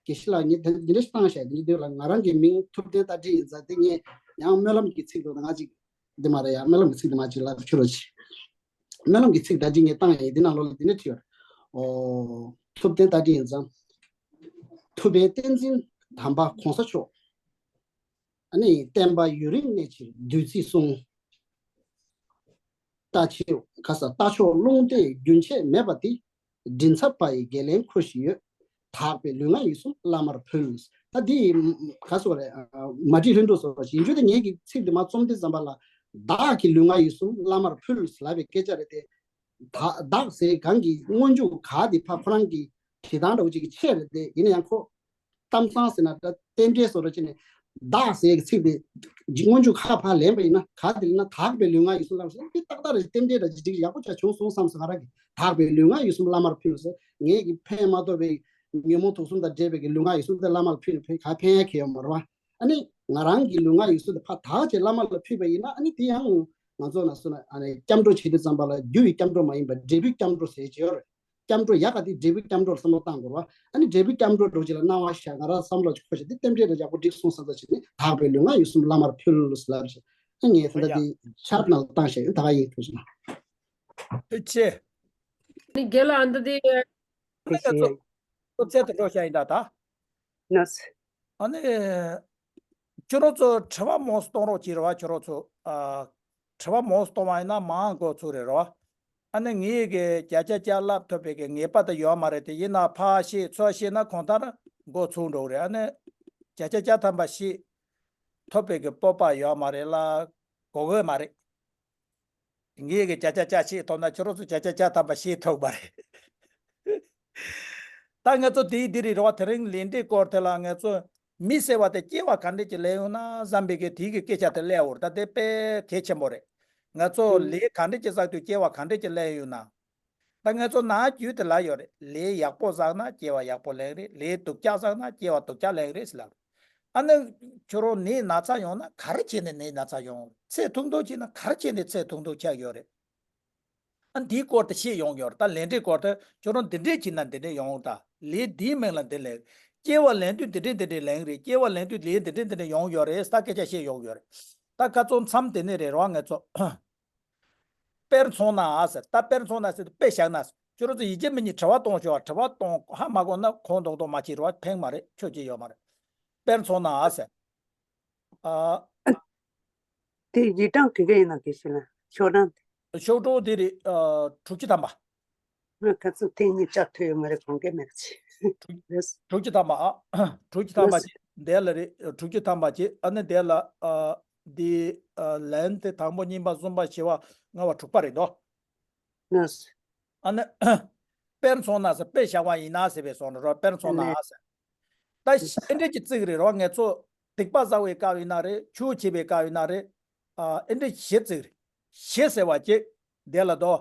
དགེ་བཤེས་ལགས་ངས་དེ་འདྲ་ཞིག་བཏང་བཞག་དེ་འདྲ་ལ་ང་རང་གི་མིང་ཐུབ་བསྟན་རྟ་མགྲིན་ཡིན་ཙང་། དེ་ངས་ཡང་སྨོན་ལམ་གྱི་ཚིག་འདུག་ང་ཅིག་འདི་མ་རེད་ཡ། སྨོན་ལམ་གྱི་ཚིག་འདི་མ་ཅིག་ལབ་ཆོག་རོགས་གྱིས། སྨོན་ལམ་གྱི་ཚིག་ད་ཅིག་ངས་བཏང་ཡིན། འདི་ནང་ལོགས་ལ་འདི་འདྲ་བྲིས་ཡོད། ཨོ། ཐུབ་བསྟན་རྟ་མགྲིན་ཡིན་ཙང་། ཐུབ་པའི་བསྟན་འཛིན་དམ་པ་གོང་ས་མཆོག་ཨ་ནི་བསྟན་པ་ཡུན་རིང་གནས་ཕྱིར་བདུད་རྩིས་བསྲུང་། རྟ་ཆེའུ་ག་ས་རྟ་མཆོག་རླུང་རྟའི་རྒྱུན་ཆད་མེད་པ་འདི། མགྲིན་ཚབ་པ་ཡི་དགེ་ལེགས་འཁོར་ཞིག་ཡོད། དག་པའི་ལུས་ངག་ཡིད་གསུམ་བླ་མར་ཕུལ། ད་འདི་ག་སོ་རེད། མ་བྲིས་ལྷུན་གྲུབ་སོ་ཞིག་འཇུ་དེ། ངེད་ཀྱི་ཚིག་འདི་མ་རྩོམ་དུས་ཙམ་པ་ལ། བདག་གི་ལུས་ངག་ཡིད་གསུམ་བླ་མར་ཕུལ་ལབ་པའི་སྐད་ཆ་རེད་དེ། བདག་བདག་ཟེར་གང་གི་སྔོན་འཇུག་ག་དེ་ཕ་ཁོ་རང་གི་བྲིས་སྟངས་འདྲ་བོ་ཅིག་གི་ཆེད་རེད་དེ། ཡིན་ན་ཡང་ཁོ། གཏམ་བཟང་ཟེར་ན་འདྲ། རྟེན་འབྲེལ་བཟོ་འདྲ་བྱས་ནས། བདག་ཟེར་གྱི་ཚིག་དེ་སྔོན་འཇུག་ག་ཕར་ལེན་པ་ཡིན་ན། ག་དེ་ལེན་ན། དག་པའི་ལུས་ངག་ཡིད་གསུམ་བླ་མར་ཕུལ། འདི་ཏག་ཏག་རེད། རྟེན་འབྲེལ་འདྲ་ཅིག་ཅིག་ཡག་པོ་ཅིག་བྱུང་སོང་བསམ་སོང་ང་རང་གིས། དག་པའི་ལུས་ངག་ཡིད་གསུམ་བླ་མར་ཕུལ་ཟེར། ངེད་ཀྱི་ཕན་མ་ཐོགས་པའི་ཉོན་མོངས་དུག་གསུམ་དང་འདྲེས་པའི་གི་ལུས་ངག་ཡིད་གསུམ་དེ་བླ་མར་ཕུལ་ནས་ཕན་ག་ཕན་ཡ་གང་ཡོད་མ་རེད་བ། ཨ་ནི་ང་རང་གི་ལུས་ངག་ཡིད་གསུམ་དེ་ཕར་དག་བྱས་བླ་མ་ལ་ཕུལ་བ་ཡིན་ན། ཨ་ནི་དེ་ཡང་ང་ཚོ་ནང་སོ་ན། ཨ་ནི་སྐྱབས་འགྲོ་བྱེད་དུས་ཙམ་པ་ལ་རྒྱུ་ཡི་སྐྱབས་འགྲོ་མ་ཡིན་པར་འབྲས་བུའི་སྐྱབས་འགྲོ་ཟེར་གྱི་ཡོད་རེད། སྐྱབས་འགྲོ་ཡག་ག་དེ་འབྲས་བུའི་སྐྱབས་འགྲོ་ལ་བསམ་བློ་བཏང་དགོས་རེད་བ། ཨ་ནི་འབྲས་བུའི་སྐྱབས་འགྲོ་འདྲ་བོ་ཅིག་ལ་སྣང་བ་ཤར། ང་རང་བསམ་བློ་ཅིག་འཁོར་བྱས། དེ་རྟེན་འབྲེལ་འདྲ་ཡག་པོ་འགྲིག་སོང་བསམ་ས་ཅིག་ནི། དག་པའི་ལུས་ངག་ཡིད་གསུམ་བླ་མར་ཕུལ་ལབ་བྱས། ཨ་ངས་ད་ལྟ་འདི་ཆར་ནང་བཏང་བཞག་ཡིན། ད་ག་ཡིན། ཐུགས་རྗེ་གནང་། ཐུགས་རྗེ་ཆེ། ཨ་ནི་རྒན་ལགས། ཨ་འདི་དེ། ཨ་ནི་ང་ཚོ་སློབ་ཚན་དུ་འགྲོ་བཞག་ཡིན་ད་ད། ནས། ཨ་ནི། ཁྱོད་རང་ཚོ་དྲི་བ་མང་སུ་གཏོང་རོགས་གྱིས་རེད་བ། ཁྱོད་རང་ཚོ། ཨ། དྲི་བ་མང་སུ་གཏོང་བ་ཡིན་ན་མང་འགོ་ཚུགས་རེད་རེད་བ། ཨ་ནི་ངེད་ཀྱིས་བརྒྱ་ཆ་བརྒྱ་ལབ་ཐུབ་པའི་གི་ངེས་པ་དེ་ཡོད་མ་རེད་དེ། ཡིན་ན་ཕར་བཤད་ཚུར་བཤད་ན་གང་ལྟར་འགོ་ཚུགས་འགྲོ་གི་རེད། ཨ་ནི་བརྒྱ་ཆ་བརྒྱ་ཐམ་པ་བཤད་ཐུབ་པའི་གི་སྤོབས་པ་ཡོད་མ་རེད་ལ། གོ་གི་མ་རེད། ངེད་ཀྱིས་བརྒྱ་ཆ་བརྒྱ་བཤད་ཐུབ་ན་ཁྱོད་རང་ཚོ་བརྒྱ་ཆ་བརྒྱ་ཐམ་པ་བཤད་ཐུབ་པ་རེད། ད་ང་ཚོ་དེའི་འདི་རེད་རེད་བ། དེ་རིང་ལས་འབྲས་སྐོར་དེ་ལ་ང་ཚོ་མི་ཟེར་བ་དེ་སྐྱེ་བ་ག་འདྲས་ཀྱི་ལེན་ཡོང་ན་བསམ་པའི་གི་དེའི་གི་སྐད་ཆ་དེ་སླེབས་ཡོད་རེད། ད་དེ་དཔེ་གལ་ཆེན་པོ་རེད། ང་ཚོ་ལས་ག་འདྲས་ཀྱི་བསགས་དུས་སྐྱེ་བ་ག་འདྲས་ཀྱི་ལེན་ཡོང་ན། ད་ང་ཚོ་ནང་རྒྱུད་དེ་ལ་ཡོད་རེད། ལས་ཡག་པོ་བསགས་ན་སྐྱེ་བ་ཡག་པོ་ལེན་རེད། ལས་སྡུག་ཅག་བསགས་ན་སྐྱེ་བ་སྡུག་ཅག་ལེན་རེད་ཟེར་ལབ། ཨ་ནི་ཁྱོད་རང་ནད་ན་ཚ་ཡོང་ན་ག་རེ་བྱས་ནས་ནད་ན་ཚ་ཡོང་། ཚེ་ཐུང་ཐུང་བྱས་ན་ག་རེ་བྱས་ནས་ཚེ་ཐུང་ཐུང་ཆགས་ཡོད་རེད། ཨ། འདིའི་སྐོར་དེ་བཤད་ཡོང་གི་ཡོད་རེད། ད་ལས་འབྲས་སྐོར་དེ་ཁྱོད་རང་འདི་འདྲས་བྱས་ན་འདི་འདྲས་ཡོང་། ད་ལས་འདིའི་མིང་ལ་འདི་ལེན། སྐྱེ་བ་ལེན་དུས་འདི་འདྲས་འདི་འདྲས་ལེན་རེད། སྐྱེ་བ་ལེན་དུས་ལས་འདི་འདྲས་འདི་འདྲས་ཡོང་གི་ཡོད་རེད། ད་སྐད་ཆ་བཤད་ཡོང་གི་ཡོད་རེད། ད་ཁ་ཚོ་མཚམས་དེ་ནས་རེད་རོགས། ང་ཚོ་དཔེར་མཚོན་ན་ཨ་ཟེར། ད་དཔེར་མཚོན་ན་ཟེར་དུས་དཔེ་བཞག་ན། ཁྱོད་རང་ཚོ་ཡིན་གཅིག་མིན་གཉིས་དྲི་བ་གཏོང་ཤོག་དྲི་བ་གཏོང་ཧ་མ་གོ་ན་ཁོང་རྡོག་རྡོག་མ་བྱེད་རོགས། ཕན་མ་རེད། ཆོ་བྱེད་ཡོད་མ་རེད། དཔེར་མཚོན་ན་ཨ་ཟེར། ཨ། དེ་ཡིག་གྲངས་ག་གི་ཡིན་ན་དགེ་བཤེས་ལགས། ཤོག་གྲངས་དེ། ཤོག་གྲངས་དེ་རེད། ཨ། དྲུག་ཅུ་ཐམ་པ། ང་ཁ་ཚོ་ཐེངས་གཉིས་བཅར་ཐུབ་ཡོད་མ་རེད། གོང་ག་མེད་ཅི། རེད། དྲུག་ཅུ་ཐམ་པ་ཨ། དྲུག་ཅུ་ཐམ་པ་རེད། ཅིག་འདི་ལ་རེད། དྲུག་ཅུ་ཐམ་པ་ཅིག་ཨ་ནི་དེ་ལ། ཨ། འདི། ཨ། ལན་དེ་དང་པོ་གཉིས་པ་གསུམ་པ་བཞི་པ་ལྔ་པ་དྲུག་པ་རེད་དོ། ལགས། ཨ་ནི། དཔེར་མཚོན་ན་ཟེར། དཔེ་བཞག་པ་ཡིན་ན་ཟེར་བའི་སོང་རོགས། དཔེར་མཚོན་ན་ཟེར། ད་ཨེ་འདྲས་ཀྱི་ཚིག་རེད་རོགས། ང་ཚོ་སྡིག་པ་བསགས་པའི་སྐབས་ཡིན་ན་རེད། ཆོས་བྱེད་པའི་སྐབས་ཡིན་ན་རེད། ཨ། ཨེ་འདྲས་ཞེ་ཚིག་རེད། ཞེ་ཟེར་བ་ཅིག་དེ་ལ་དོ།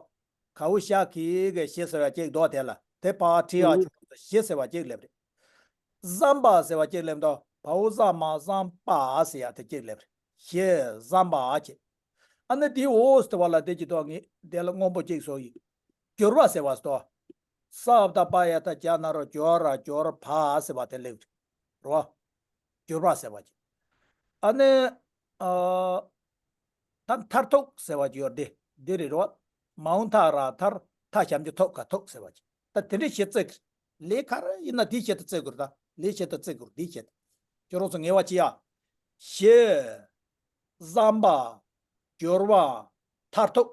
གའུ་ཤ་གི་གི་ཞེ་ཟེར་བ་ཅིག་དོ། དེ་ལ་དེ་ཕར་བྲིས་ཨ་ཆུ་ཞེ་ཟེར་བ་ཅིག་སླེབས་རེད། བསམ་པ་ཟེར་བ་ཅིག་སླེབས་དོ། བའོ་ཟ་མ་ཟམ་པ་ཟེར་ཡ་དེ་གཅིག་སླེབས་རེད། ཞེས་ཟམ་པ་བྱས། ཨ་ནི་དེའི་འོག་ཟེར་བ་ལ་དེ་གྱི་ཐོག་ངས་དེ་ལ་སྔོན་པོ་གཅིག་བཟོ་ཡིན། གྱུར་པ་ཟེར་བ་སོ། ས་བཏགས་པ་ཡ་བཏགས་གྱ་ན་རོ་གྱོ་ར་གྱོར་བ་ཟེར་བ་དེ་སླེབས་རེད། རོ། གྱུར་པ་ཟེར་བ་གྱི། ཨ་ནི། ཨ། ད་མཐར་ཐུག་ཟེར་བ་གྱི་ཡོད་དེ་འདི་རེད་རོ། མ་འོངས་མཐའ་ར་མཐར་མཐའ་ཞབས་ཀྱུ་ཐུག་ག་ཐུག་ཟེར་བ་གྱི། ད་དེ་འདྲའི་ཞེ་བརྩེགས། ལས་ག་རེ་ཡིན་ན་དེའི་ཆེད་དུ་བརྩེགས་དགོས་རེད་ད། ལས་ཆེད་དུ་བརྩེགས་དགོས་རེད་དེའི་ཆེད་དུ། ཁྱོད་རང་ཚོ་ངེས་པ་ཅི་ཡ། ཞེས། ཟམ་པ། གྱུར་པ། མཐར་ཐུག་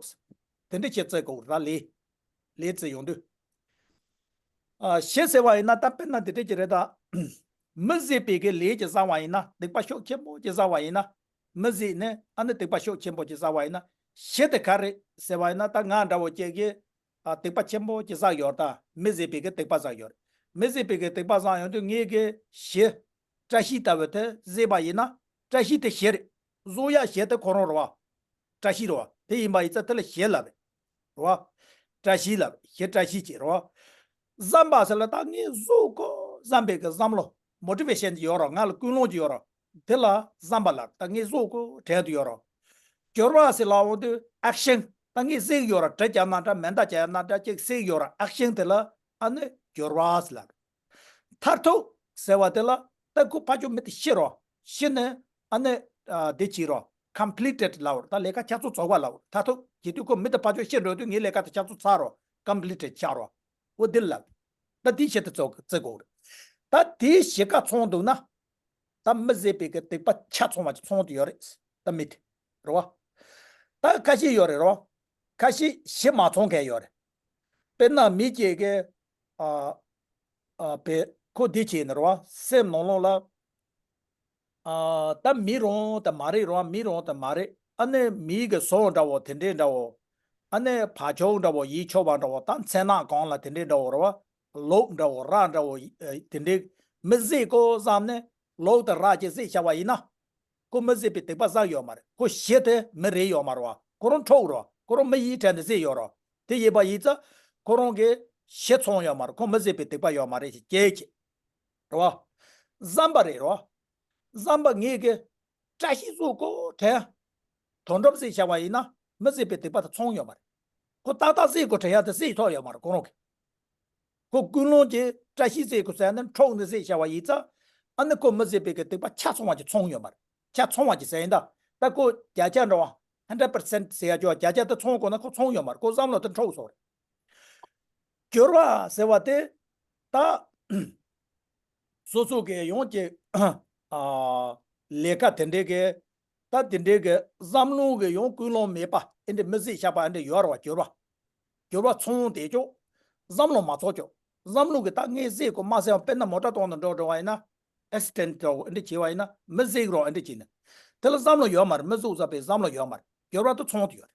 དེ་འདྲའི་ཆེད་བརྩེགས་དགོས་རེད་ད་ལས། ལས་བརྩེགས་ཡོང་དུས། ཨ། ཞེས་ཟེར་བ་ཡིན་ན་ད་དཔེར་ན་འདི་འདྲ་ཅིག་རེད་ད། མི་བཟོད་པའི་གི་ལས་ཀྱིས་བཟའ་བ་ཡིན་ན་སྡིག་པ་ཤུགས་ཆེན་པོ་ཅིག་བཟའ་བ་ཡིན་ན། མི་བཟོད་ནས་ཨ་ནི་སྡིག་པ་ཤུགས་ཆེན་པོ་ཅིག་བཟའ་བ་ཡིན་ན། ཞེ་དེ་ག་རེད་ཟེར་བ་ཡིན་ན་ད་ང་འདྲ་བོ་ཅིག་གིས། ཨ། སྡིག་པ་ཆེན་པོ་ཅིག་བཟའ་ཡོད་ད། མི་བཟོད་པའི་གི་སྡིག་པ་བཟའ་ཡོད་རེད། མི་བཟོད་པའི་གི་སྡིག་པ་བཟའ་ཡོང་དུས་ངའི་གི་ཞེ། བཀྲ་ཤིས་ལྟ་བུ་དེ་བཟོས་པ་ཡིན་ན། བཀྲ་ཤིས་དེ་ཞེ་རེད། བཟོ་ཡ་ཞེ་དེ་ཁོ་རང་རེད་བ། བཀྲ་ཤིས་རེད་བ། དེ་ཡིན་པ་ཡིན་ཙང་དེ་ལ་ཞེ་ལབ་རེད། རེད་བ། བཀྲ་ཤིས་ལབ་རེད། ཞེ་བཀྲ་ཤིས་ཅིག་རེད་བ། ཟམ་པ་ཟེར་ལ་ད་ངས་བཟོ་དགོས་བསམ་པའི་གི་བསམ་བློ། མོ་ཊི་ཝེ་ཤན་ཅིག་ཡོད་རེད། ང་ལ་ཀུན་སློང་ཅིག་ཡོད་རེད། དེ་ལ་ཟམ་པ་ལབ་རེད། ད་ངས་བཟོ་དགོས་དྲན་དུ་ཡོད་རེད། གྱུར་པ་ཟེར་ལབ་འོང་དུས་ཨེག་ཤན། ད་ངས་བཟོས་ཡོད་རེད། གྲི་རྒྱབ་ན་འདྲ་མེ་མདའ་རྒྱབ་ན་འདྲ་ཅིག་བཟོས་ཡོད་རེད། ཨེག་ཤན་དེ་ལ་ཨ་ནི་གྱུར་པ་ཟེར་ལབ་རེད། མཐར་ཐུག་ཟེར་བ་དེ་ལ་ད་ཁོ་ཕར་ཕྱོགས་མི་དེ་ཤི་རོ། ཤི་ནས་ཨ་ནི། ཨ། དེ་བྱེད་རོ། ཀམ་པི་ལི་ཊེཌ་ལབ་རོ། ད་ལས་ཀ་ཆ་ཚང་རྫོགས་པ་ལབ་རོ། མཐར་ཐུག་བྱེད་དུས་ཁོ་མི་དེ་ཕར་ཕྱོགས་ཤི་འགྲོ་དུས་ངའི་ལས་ཀ་དེ་ཆ་ཚང་ཚར་རོ། ཀམ་པི་ལི་ཊེཌ་ཆགས་རོ། འོ་དེ་ལབ། ད་དེའི་ཆེད་དུ་བརྩི་བརྩི་དགོས་རེད། ད་དེའི་ཞེ་ག་ཚང་འདུག་ན། ད་མི་བཟོད་པའི་གི་སྡིག་པ་ཆ་ཚང་བ་ཅིག་ཚང་དུ་ཡོད་རེད། ད་མི་དེ། རེད་བ། ད་ཁ་ཤས་ཡོད་རེད་རོ། ཁ་ཤས་ཞེ་མ་ཚང་མཁན་ཡོད་རེད། དཔེར་ན་མི་གཅིག་གིས། ཨ། ཨ། བས་ཁོ་འདི་བྱས་ནས་རེད་བ། སེམས་ནང་ལོགས་ལ། ཨ། ད་མི་རང་དེ་མ་རེད་རེད་བ། མི་རང་དེ་མ་རེད། ཨ་ནི་མི་གི་བཟོ་འདྲ་བོ་དེ་འདྲས་འདྲ་བོ། ཨ་ནི་བག་ཆགས་འདྲ་བོ་ཡིད་ཆེས་པ་འདྲ་བོ། ད་མཚན་ནག་གང་ལ་དེ་འདྲས་འདྲ་བོ་རེད་བ། ལོག་འདྲ་བོ་རག་འདྲ་བོ། ཨ། དེ་འདྲས་མི་བཟོད་གོ་བསམ་ནས་ལོག་དང་རག་ཅིག་བཟོས་བཞག་པ་ཡིན་ན། ཁོ་མི་བཟོད་པའི་སྡིག་པ་བསགས་ཡོད་མ་རེད། ཁོ་ཞེ་དེ་མི་རེད་ཡོད་མ་རེད་བ། ཁོ་རང་འཕྲོག་རོ། ཁོ་རང་མི་ཡིས་དྲན་ནས་བཟོས་ཡོད་རོ། དེ་ཡིན་པ་ཡིན་ཙང་ཁོ་རང་གི་ཞེ་ཚང་ཡོད་མ་རེད། ཁོ་མི་བཟོད་པའི་སྡིག་པ་ཡོད་མ་རེད་ཞེས་སྐྱེལ་བྱེད། རེད་བ། ཟམ་པ་རེད་རོ། ཟམ་པ་ངེད་ཀྱི་བཀྲ་ཤིས་བཟོ་དགོས་དྲན། དོན་གྲུབ་བཟོས་བཞག་པ་ཡིན་ན་མི་བཟོད་པའི་སྡིག་པ་དེ་ཚང་ཡོད་མ་རེད། ཁོ་ཏག་ཏག་བཟོས་དགོས་དྲན་ཡ་དེ་བཟོས་ཐུབ་ཡོད་མ་རེད་ཁོ་རང་གིས། ཁོ་ཀུན་སློང་གིས་བཀྲ་ཤིས་བཟོས་དགོས་ཟེར་ནས་འཕྲོག་ནས་བཟོས་བཞག་པ་ཡིན་ཙང་། ཨ་ནི་ཁོ་མི་བཟོད་པའི་གི་སྡིག་པ་ཆ་ཚང་བ་ཅིག་ཚང་ཡོད་མ་རེད། ཆ་ཚང་བ་ཅིག་ཟེར་ཡིན་ད། ད་ཁོ་བརྒྱ་ཆ་འདྲ་བ། ཧན་ཌེཌ་པར་སེན་ཊི་ཟེར་ཡ་ཅོ་བརྒྱ་ཆ་དེ་ཚང་དགོས་ན་ཁོ་ཚང་ཡོད་མ་རེད། ཁོ་བསམ་བློ་དེ་འཕྲོག་སོང་རེད། གྱུར་པ་ཟེར་བ་དེ། ད། སོ་སོ་གི་ཡོངས་ཀྱི། ཨ། ལས་ཀ་དེ་འདྲའི་གི། ད་དེ་འདྲའི་གི་བསམ་བློ་གི་ཡོངས་ཀུན་སློང་མེད་པ་ཨེ་འདྲ་མི་བཟོད་བཞག་པ་ཨེ་འདྲ་ཡོད་རེད་བ་གྱུར་པ། གྱུར་པ་ཚང་དེ་ཅོག་བསམ་བློ་མ་ཚོགས་ཅོག་བསམ་བློ་གི་ད་ངས་བཟོད་དགོས་མ་བཟོད་པ་དཔེར་ན་མོ་ཊ་གཏོང་དུ་འགྲོ་འགྲོ་བ་ཡིན་ན། ཨེག་སི་ཌེན་ཊི་འདྲ་བོ་ཨེ་འདྲ་བྱས་པ་ཡིན་ན་མི་བཟོད་རོགས་ཨེ་འདྲ་བྱས་ནས། དེ་ལ་བསམ་བློ་ཡོད་མ་རེད། མི་བཟོད་བཟོད་པའི་བསམ་བློ་ཡོད་མ་རེད། གྱུར་པ་དེ་ཚང་དུ་ཡོད་རེད།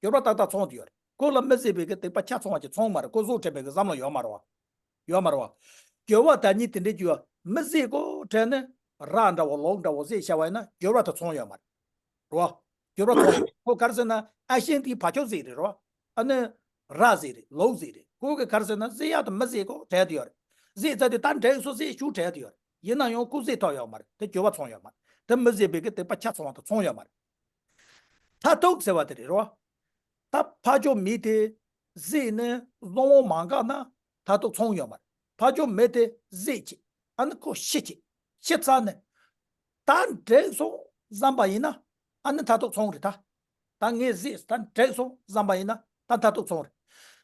གྱུར་པ་ཏག་ཏག་ཚང་དུ་ཡོད་རེད། ཁོ་ལ་མི་བཟོད་པའི་གི་སྡིག་པ་ཆ་ཚང་བ་ཅིག་ཚང་མ་རེད། ཁོ་བཟོད་དྲན་པའི་གི་བསམ་བློ་ཡོད་མ་རེད་བ། ཡོད་མ་རེད་བ། གྱུར་པ་ད་ཉིད་དེ་འདྲའི་རྒྱུ་བ་མི་བཟོད་གོ་དྲན་ནས་རག་འདྲ་བོ་ལོག་འདྲ་བོ་བཟོས་བྱས་པ་ཡིན་ན་གྱུར་པ་དེ་ཚང་ཡོད་མ་རེད། རེད་བ། གྱུར་པ་ཚང་ཡོད། ཁོ་ག་རེ་ཟེར་ན་ཨེག་ཤན་དེའི་བག་ཆགས་ཟིག་རེད་རེད་བ། ཨ་ནི། རག་ཟིག་རེད། ལོག་ཟིག་རེད། ཁོ་གི་ག་རེ་ཟེར་ན་བཟོད་ཡག་དེ་མི་བཟོད་གོ་དྲན་དུ་ཡོད་རེད། བཟོད་ཚར་དུས་ད་འགྲིག་སོང་བཟོད་ཤུགས་དྲན་དུ་ཡོད་རེད། ཡིན་ན་ཡང་ཁོ་བཟོད་ཐུབ་ཡོད་མ་རེད། དེ་གྱུར་པ་ཚང་ཡོད་མ་རེད། དེ་མི་བཟོད་པའི་གི་སྡིག་པ་ཆ་ཚང་བ་དེ་ཚང་ཡོད་མ་རེད། མཐར་ཐུག་ཟེར་བ་དེ་རེད་རོ། ད་ཕར་ཕྱོགས་མི་དེ་བཟོད་ནས་བཟང་བོ་མ་འགག་ན་མཐར་ཐུག་ཚང་ཡོད་མ་རེད། ཕར་ཕྱོགས་མི་དེ་བཟོད་བྱེད། ཨ་ནི་ཁོ་ཤི་བྱེད། ཤི་ཚར་ནས། ད་འགྲིག་སོང་བསམ་པ་ཡིན་ན། ཨ་ནི་མཐར་ཐུག་ཚང་རེད་ད། ད་ངས་བཟོད་ད་འགྲིག་སོང་བསམ་པ་ཡིན་ན་ད་མཐར་ཐུག་ཚང་རེད།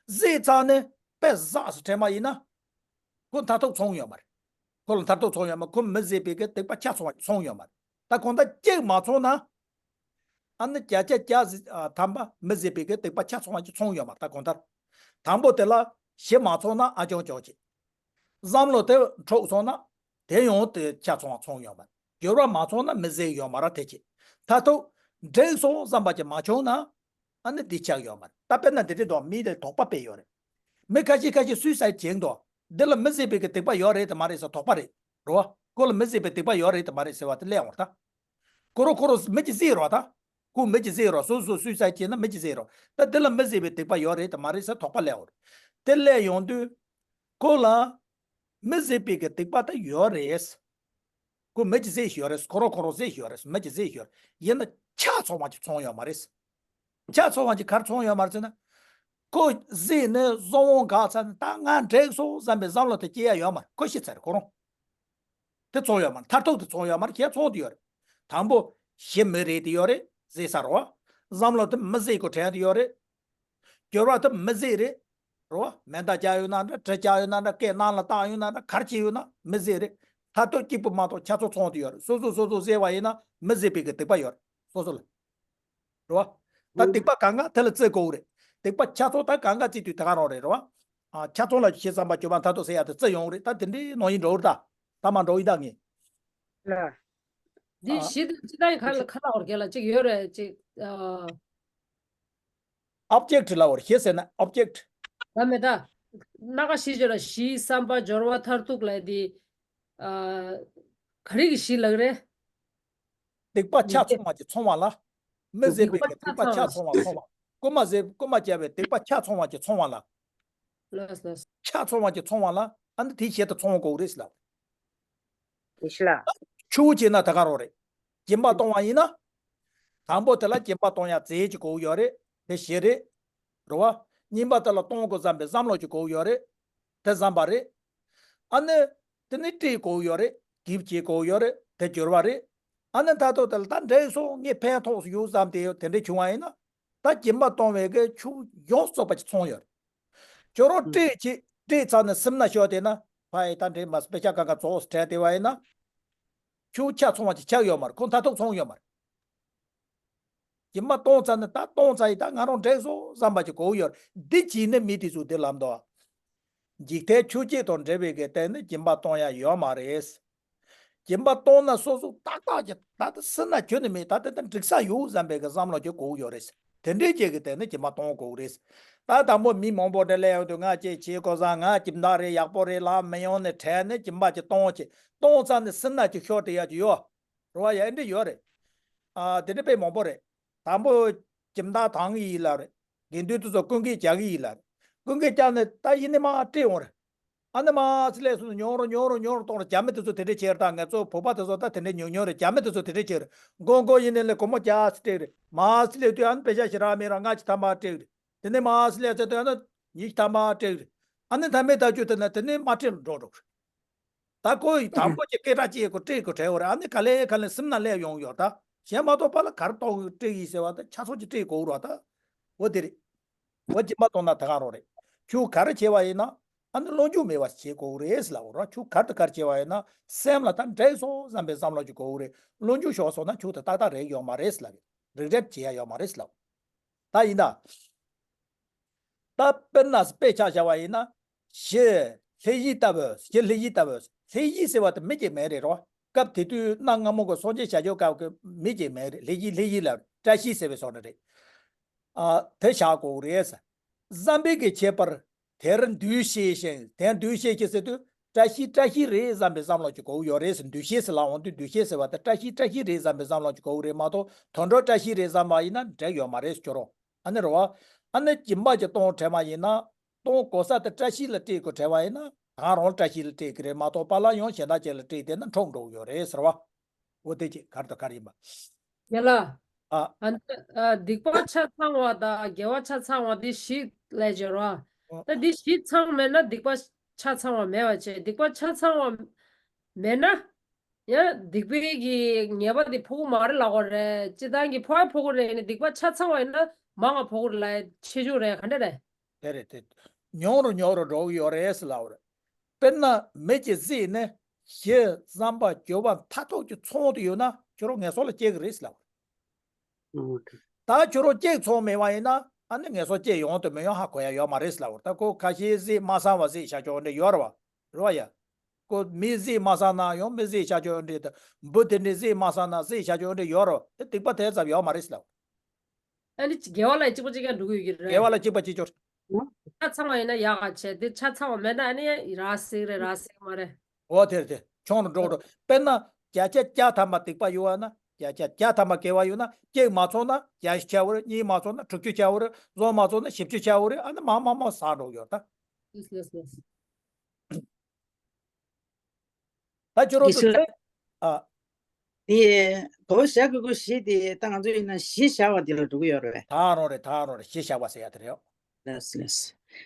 བཟོད་ཚར་ནས་དཔེ་བཟང་སུ་དྲན་པ་ཡིན་ན། ཁོ་མཐར་ཐུག་ཚང་ཡོད་མ་རེད། ཁོ་ལ་མཐར་ཐུག་ཚང་ཡོད་མ་རེད། ཁོ་མི་བཟོད་པའི་གི་སྡིག་པ་ཆ་ཚང་བ་ཚང་ཡོད་མ་རེད། ད་གང་ལྟར་གཅིག་མ་ཚང་ན། ཨ་ནི་བརྒྱ་ཆ་བརྒྱ་ཟི་ཨ་ཐམ་པ་མི་བཟོད་པའི་གི་སྡིག་པ་ཆ་ཚང་བ་ཅིག་ཚང་ཡོད་མ་རེད། ད་གང་ལྟར། དང་པོ་དེ་ལ་ཞེ་མ་ཚང་ན་ཨ་ཅང་ཅོག་ཅིག་བསམ་བློ་དེ་འཕྲོག་སོང་ན། དེ་ཡང་དེ་ཆ་ཚང་བ་ཚང་ཡོད་མ་རེད། གྱུར་པ་མ་ཚང་ན་མི་བཟོད་ཡོད་མ་རེད། དེ་ཅི། མཐར་ཐུག་འགྲིག་སོང་བསམ་པ་ཅིག་མ་བྱུང་ན། ཨ་ནི་འདི་ཆགས་ཡོད་མ་རེད། ད་དཔེར་ན་འདི་འདྲའི་དོགས་མི་དེ་དོགས་པ་སྤེལ་ཡོད་རེད། མི་ཁ་ཤས་ཁ་ཤས་སུའི་སའིཌ་བྱེད་འདུག་འདི་ལ་མི་བཟོད་པའི་གི་སྡིག་པ་ཡོད་རེད་དམ་མ་རེད་ཟེར་དོགས་པ་རེད། རེད་བ། ཁོ་ལ་མི་བཟོད་པའི་སྡིག་པ་ཡོད་རེད་དམ་མ་རེད་ཟེར་བ་དེ་སླེབས་ཡོང་རེད་ད། ཁོ་རང་ཁོ་རང་མི་གཅིག་བཟོས་རོགས་ད། ཁོ་མི་གཅིག་བཟོས་རོགས། སོ་སོ་སུའི་སའིཌ་བྱས་ན་མི་གཅིག་བཟོས་རོགས། ད་འདི་ལ་མི་བཟོད་པའི་སྡིག་པ་ཡོད་རེད་དམ་མ་རེད་ཟེར་དོགས་པ་སླེབས་ཡོང་རེད། དེ་སླེབས་ཡོང་དུས། ཁོ་ལ། མི་བཟོད་པའི་གི་སྡིག་པ་ད་ཡོད་རེད། ཁོ་མི་གཅིག་གཟིགས་ཡོད་རེད། ཁོ་རང་ཁོ་རང་གཟིགས་ཡོད་རེད། མི་གཅིག་གཟིགས་ཡོད་རེད། ཡིན་ན་ཆ་ཚང་བ་གཅིག་ཚང་ཡོད་མ་རེད། ཆ་ཚང་བ་གཅིག་ག་རེ་ཚང་ཡོད་མ་རེད་ཟེར་ན། ཁོ་གཟིགས་ནས་བཟང་བོ་འགག་ཚར་ནས་ད་ང་འགྲིག་སོང་བསམ་པའི་བསམ་བློ་དེ་སྐྱེ་ཡ་ཡོད་མ་རེད། ཁོ་ཤི་ཚར་རེད་ཁོ་རང་། དེ་ཚང་ཡོད་མ་རེད། མཐར་ཐུག་དེ་ཚང་ཡོད་མ་རེད། ཁྱེད་ཚང་དེ་ཡོད་རེད། དང་པོ་གཞི་མི་རེད་དེ་ཡོད་རེད། གཟིགས་ས་རེད་བ། བསམ་བློ་དེ་མི་གཟིགས་གོ་དྲན་དེ་ཡོད་རེད། སྦྱོར་བ་དེ་མི་གཟིགས་རེད། རེད་བ། མེ་མདའ་རྒྱག་ཡོད་ན་འདྲ། གྲི་རྒྱག་ཡོད་ན་འདྲ། སྐེ་ནང་ལ་བཏགས་ཡོད་ན་འདྲ། ག་རེ་བྱས་ཡོད་ན་མི་གཟིགས་རེད། མཐར་ཐུག་གཅིག་པུ་མ་གཏོགས་ཆ་ཚང་ཚང་དེ་ཡོད་རེད། སོ་སོ་སོ་སོ་གཟིགས་པ་ཡིན་ན་མི་གཟིགས་པའི་གི་སྡིག་པ་ཡོད་རེད། སོ་སོ་ལ། རེད་བ། ད་སྡིག་པ་གང་ག་དེ་ལ་བརྩི་དགོས་རེད། སྡིག་པ་ཆ་ཚང་ད་གང་ག་བརྩི་དུས་ད་ག་རང་རེད། རེད་བ། ཨ། ཆ་ཚང་ལ་ཤེས་བསམ་པ་སྤྱོད་པ་མཐར་ཐུག་ཟེར་ཡ་དེ་བརྩི་ཡོང་རེད། ད་དེ་འདྲའི་ནང་ཡིན་འགྲོ་རེད། ད་ད་མ་འགྲོ་ཡིན་ད་ངས། ལ། འདི་ཨ། གཞི་དེ་ཅི་ལྟར་ཡིན་ཁ་ལ་ཁ་ལ་བར་གྱི་ལ་གཅིག་ཡོད་རེད་གཅིག་ཨ། ཨོབ་ཇེག་ལབ་བར་གཞི་ཟེར་ན་ཨོབ་ཇེག་ད་མེད་ད། སྣ་ཁ་བཞི་བརྗོད་ལ་གཞི་བསམ་པ་སྦྱོར་བ་མཐར་ཐུག་ལ་དེ། ཨ། ག་རེ་གི་གཞི་ལགས་རེད། སྡིག་པ་ཆ་ཚང་བ་གཅིག་ཚང་བ་ལ། མི་བཟད་པའི་སྡིག་པ་ཆ་ཚང་བ་ཚང་བ་ཚང་བ། རྐུན་མ་བཟད། རྐུན་མ་བརྒྱབ་པའི་སྡིག་པ་ཆ་ཚང་བ་གཅིག་ཚང་བ་ལ། ལགས་ལགས། ཆ་ཚང་བ་གཅིག་ཚང་བ་ལ། ཨ་ནི་དེའི་ཞལ་དུ་ཚང་བ་དགོས་རེད་ལ། ཡེ་ཤེས་ལགས། ཆུ་བོ་བྱས་ན་ད་ག་རང་རེད། སྦྱིན་པ་གཏོང་བ་ཡིན་ན། དང་པོ་དེ་ལ་སྦྱིན་པ་གཏོང་ཡ་རྫས་ཅིག་དགོས་ཡོད་རེད། དེ་གཞི་རེད། རེད་བ། གཉིས་པ་དེ་ལ་གཏོང་དགོས་བསམ་པའི་བསམ་བློ་ཅིག་དགོས་ཡོད་རེད། དེ་བསམ་པ་རེད། ཨ་ནི། དེ་ནི་སྤྲད་དགོས་ཡོད་རེད། གིབ་བྱེད་དགོས་ཡོད་རེད། དེ་སྦྱོར་བ་རེད། ཨ་ནི་མཐར་ཐུག་དེ་ལ་ད་འགྲིག་སོང་ངས་ཕན་ཐོགས་སུ་ཡོད་བསམ་དེ་དེ་འདྲ་བྱུང་བ་ཡིན་ན། ད་སྦྱིན་པ་གཏོང་བའི་གི་ཆུ་ཡོངས་རྫོགས་པ་ཅིག་ཚང་ཡོད་རེད། ཁྱོད་རང་སྤྲད་ཅིག་སྤྲད་ཚར་ནས་སེམས་ན་ཤོར་བསྡད་ན། ཕ་ཡི་ད་འདྲའི་མ་དཔེ་ཆ་གང་ག་རྫོགས་སུ་དྲན་བསྡད་པ་ཡིན་ན། ཆུ་ཆ་ཚང་བ་ཅིག་ཆགས་ཡོད་མ་རེད། ཁོ་མཐར་ཐུག་ཚང་ཡོད་མ་རེད། སྦྱིན་པ་གཏོང་ཚར་ནས་ད་གཏོང་ཚར་ཡིན། ད་ང་རང་འགྲིག་སོང་བསམ་པ་ཅིག་དགོས་ཡོད་རེད། འདི་བྱས་ནས་མི་དེ་ཚོ་འདི་ལབ་འདུག་འཇིག་རྟེན་ཆོས་བརྒྱད་དང་འབྲེལ་བའི་གི་སྟེང་ནས་སྦྱིན་པ་གཏོང་ཡ་ཡོད་མ་རེད། སྦྱིན་པ་གཏོང་ན་སོ་སོ་ཏག་ཏག་གི་ད་ལྟ་སེམས་ན་ཁྱོན་ནས་མེད། ད་ལྟ་ད་འགྲིག་ས་ཡོད་བསམ་པའི་གི་བསམ་བློ་ཅིག་དགོས་ཡོད་རེད། དེ་འདྲའི་ཅིག་གི་སྟེང་ནས་སྦྱིན་པ་གཏོང་དགོས་རེད། ད་དང་པོ་མི་མང་པོ་འདྲ་སླེབས་ཡོང་དུས་ང་ཅིག་བྱེད་དགོས་ས། ང་སྦྱིན་བདག་རེད། ཡག་པོ་རེད་ལབ་མི་ཡོང་ནས་དྲན་ནས་སྦྱིན་པ་ཅིག་གཏོང་ཅིག་གཏོང་ཚར་ནས་སེམས་ན་ཅིག་ཤོར་བསྡད་ཡ་ཅིག་ཡོད། རེད་བ། ཡ་འདི་ཡོད་རེད། ཨ། དེ་འདྲ་དཔེ་མང་པོ་རེད། དང་པོ་སྦྱིན་བདག་བཏང་གི་ཡིན་ལབ་རེད། དགེ་འདུན་དེ་ཚོ་སྐུ་འགྱེད་རྒྱག་གི་ཡིན་ལབ་རེད། སྐུ་འགྱེད་རྒྱག་ནས་ད་ཡིན་ནི་མ་སྤྲད་འོང་རེད། ཨ་ནི་མ་སི་ལས་སུ་ཉོ་རོགས་ཉོ་རོགས་ཉོ་རོགས་གཏོང་རོགས། རྒྱ་མི་དེ་ཚོ་དེ་འདྲ་བྱས་རེད། ད་ང་ཚོ་བོད་པ་དེ་ཚོ་ད་དེ་འདྲ་ཉོ་ཉོ་རེད། རྒྱ་མི་དེ་ཚོ་དེ་འདྲ་བྱས་རེད། མགོ་མགོ་ཡིན་ནི་ལས་སྒོར་མོ་བརྒྱ་སྤྲད་རེད། མ་སི་ལས་དུས་ཨ་ནི་པེ་ཤ་ཞེ་དྲག་མེད་ར། ལྔ་ཅིག་ཐམ་པ་སྤྲད་རེད། དེ་ནས་མ་སི་ལས་ཚེ་དུས་ཨ་ནི་ཉིས་ཐམ་པ་སྤྲད་རེད། ཨ་ནི་ཐ་མའི་ད་ཅུ་དེ་ན་དེ་ནས་མ་སྤྲད་འགྲོ་འགྲོ་རེད། ད་ཁོ་ཡི་དང་པོ་ཅིག་སྐད་གྲགས་ཅིག་ཁོ་སྤྲད་དགོས་དྲན་ཡོད་རེད། ཨ་ནི་ག་ལེ་ག་ལེ་སེམས་ན་སླེབས་ཡོང་ཡོད། ད་གཞན་མ་གཏོགས་པ་ལ་ག་རེ་གཏོང་སྤྲད་ཡིན་ཟེར་བ་ད་ཆ་ཚང་ཅིག་སྤྲད་དགོས་རེད་བ། ད་འོ་དེ་རེད། འོ་སྦྱིན་པ་གཏོང་ན་ད་ག་རང་རེད། ཁྱོད་ག་རེ་བྱས་པ་ཡིན་ན་ཨ་ནི་བློ་འགྱོད་མེད་པ་བྱེད་དགོས་རེད་ཟེར་ལབ་ར། ཁྱོད་ག་རེ་དང་ག་རེ་བྱས་པ་ཡིན་ན་སེམས་ལ་ད་འགྲིག་སོང་བསམ་པའི་བསམ་བློ་ཅིག་དགོས་རེད། བློ་འགྱོད་ཤོར་སོང་ན་ཁྱོད་ད་ཏག་ཏག་རེད་ཡོད་མ་རེད་ཟེར་ལབ། རིག་རེད་བྱེད་ཡ་ཡོད་མ་རེད་ཟེར་ལབ། ད་ཡིན་ད། ད་དཔེར་ན་དཔེ་ཆ་བཞག་པ་ཡིན་ན། གཞི་ལྷས་བཞེས་ལྟ་བུ། གཞི་ལྷས་བཞེས་ལྟ་བུ། ལྷས་བཞེས་ཟེར་བ་དེ་མི་གཅིག་མེད་རེད་རོ། སྐབས་དེ་དུས་གནའ་སྔ་མོ་གི་སངས་རྒྱས་བྱ་བྱེད་སྐབས་ཀྱི་མི་གཅིག་མེད་རེད། ལྷས་བཞེས་ལྷས་བཞེས་ལ་བཀྲ་ཤིས་ཟེར་བའི་བཟོ་འདྲ་རེད། ཨ། དེ་བཞག་དགོས་རེད། བསམ་པའི་གི་ཁྱད་པར། དེར་འདུ་ཤེས་ཤིང་། དེར་འདུ་ཤེས་ཤིང་ཟེར་དུས་བཀྲ་ཤིས་བཀྲ་ཤིས་རེད་བསམ་པའི་བསམ་བློ་ཅིག་དགོས་ཡོད་རེད། འདུ་ཤེས་ཟེར་ལབ་འོང་དུས་འདུ་ཤེས་ཟེར་བ་དེ་བཀྲ་ཤིས་བཀྲ་ཤིས་རེད་བསམ་པའི་བསམ་བློ་ཅིག་དགོས་རེད་མ་གཏོགས་དོན་འགྲོ་བཀྲ་ཤིས་རེད་བསམ་པ་ཡིན་ན་འགྲིག་ཡོད་མ་རེད་ཟེར་རོ། ཨ་ནི་རེད་བ། ཨ་ནི་སྦྱིན་པ་ཅིག་གཏོང་དྲན་པ་ཡིན་ན། གཏོང་དགོས་ས་དེ་བཀྲ་ཤིས་ལ་སྤྲད་དགོས་དྲན་པ་ཡིན་ན། ད་རང་བཀྲ་ཤིས་ལ་སྤྲད་ཀྱི་རེད་མ་གཏོགས་པཱ་ལགས་ཡང་གཞན་དག་ཅིག་ལ་སྤྲད་བསྡད་ན་འཕྲོག་འགྲོ་གི་ཡོད་རེད་ཟེར་བ། འོ་དེ་ཅིག་ག་རེ་དང་ག་རེ་ཡིན་པ། རྒན་ལགས། ཨ། ཨ་འདི་ཨ་སྡིག་པ་ཆ་ཚང་བ་དང་དགེ་བ་ཆ་ཚང་བ་འདི་བཞི་ལས་སྦྱོར་བ། ཨ། ད་འདི་བཞི་ཚང་མེད་ན་སྡིག་པ་ཆ་ཚང་བ་མེད་པ་བྱས། སྡིག་པ་ཆ་ཚང་བ་མེད་ན། ཡང་སྡིག་པའི་གི་ཉེས་པ་འདི་ཕོག་གི་མ་རེད་ལབ་དགོས་རེད། སྤྱིར་བཏང་གི་ཕོག་ཡ་ཕོག་གི་རེད། ནི་སྡིག་པ་ཆ་ཚང་བ་ཡིན་ན་མང་བ་ཕོག་གི་རེད་ལབ་ཆེ་ཆུང་རེད། ག་འདྲ་རེད། དེ་རེད་དེ། ཉུང་རུ་ཉུང་རུ་འགྲོ་གི་ཡོད་རེད་ཟེར་ལབ་རེད། དཔེར་ན་མི་གཅིག་གཟིགས་ནས་གཞི་བསམ་པ་སྦྱོར་བ་མཐར་ཐུག་གི་ཚང་དུ་ཡོད་ན་ཁྱོད་རང་ངན་སོང་ལ་སྐྱེ་གི་རེད་ཟེར་ལབ་རེད། ཨོ་དེ། ད་ཁྱོད་རང་སྐྱེ་ཚང་མེད་པ་ཡིན་ན་ཨ་ནི་ངན་སོང་སྐྱེ་ཡོང་དུ་མི་ཡོང་ཧ་གོ་ཡ་ཡོད་མ་རེད་ཟེར་ལབ་རེད། ད་ཁོ་ཁ་ཤས་གཟིགས་མ་བསམ་པ་གཟིགས་བྱ་ཆོག་འདྲ་ཡོད་རེད་བ། རེད་བ་ཡ། ཁོ་མི་གཟིགས་མ་བསམ་ན་ཡང་མི་གཟིགས་བྱ་ཆོག་འདྲ་དང་། འབུ་དེ་འདྲ་གཟིགས་མ་བསམ་ན་གཟིགས་བྱ་ཆོག་འདྲ་ཡོད་རེད་བ། དེ་སྡིག་པ་དེ་ཙམ་ཡོད་མ་རེད་ཟེར་ལབ་རེད། ཨ་ནི་དགེ་བ་ལ་གཅིག་པ་གཅིག་རྐྱང་འགྲོ་གི་ཡོད་ཀྱི་རེད། དགེ་བ་ལ་གཅིག་པ་གཅིག་ཆོག་ཆ་ཚང་བ་ཡིན་ན་ཡག་ག་བྱས། དེ་ཆ་ཚང་བ་མེད་ན་ཨ་ནི་ར་སིག་རེད། ར་སིག་མ་རེད། འོ་དེར་དེ་ཆུང་རུ་འགྲོ་འགྲོ། དཔེར་ན་བརྒྱ་ཆ་བརྒྱ་ཐམ་པ་སྡིག་པ་ཡོད་པ་ན་བརྒྱ་ཆ་བརྒྱ་ཐམ་པ་དགེ་བ་ཡོད་ན་གཅིག་མ་ཚང་ན་བརྒྱ་ཞིག་ཆགས་པ་རེད། གཉིས་མ་ཚང་ན་དྲུག་ཅུ་ཆགས་པ་རེད། བཟོ་མ་ཚང་ན་བཞི་བཅུ་ཆགས་པ་རེད། ཨ་ནི་མ་མ་མ་ཟག་འགྲོ་ཡོད་ད། ལགས་ལགས་ལགས། ད་ཁྱོད་རང་ཚོ་ཚེ། ཨ། དེ་གོ་བ་བཞག་དགོས་དགོས་གཞི་དེ་ད་ང་ཚོ་ཡིན་ན་གཞི་བཞག་པ་དེ་ལ་འགྲོ་གི་ཡོད་རེད། ད་རང་རེད། ད་རང་རེད། གཞི་བཞག་པ་ཟེར་ཡ་དེ་རེད། ལགས་ལགས།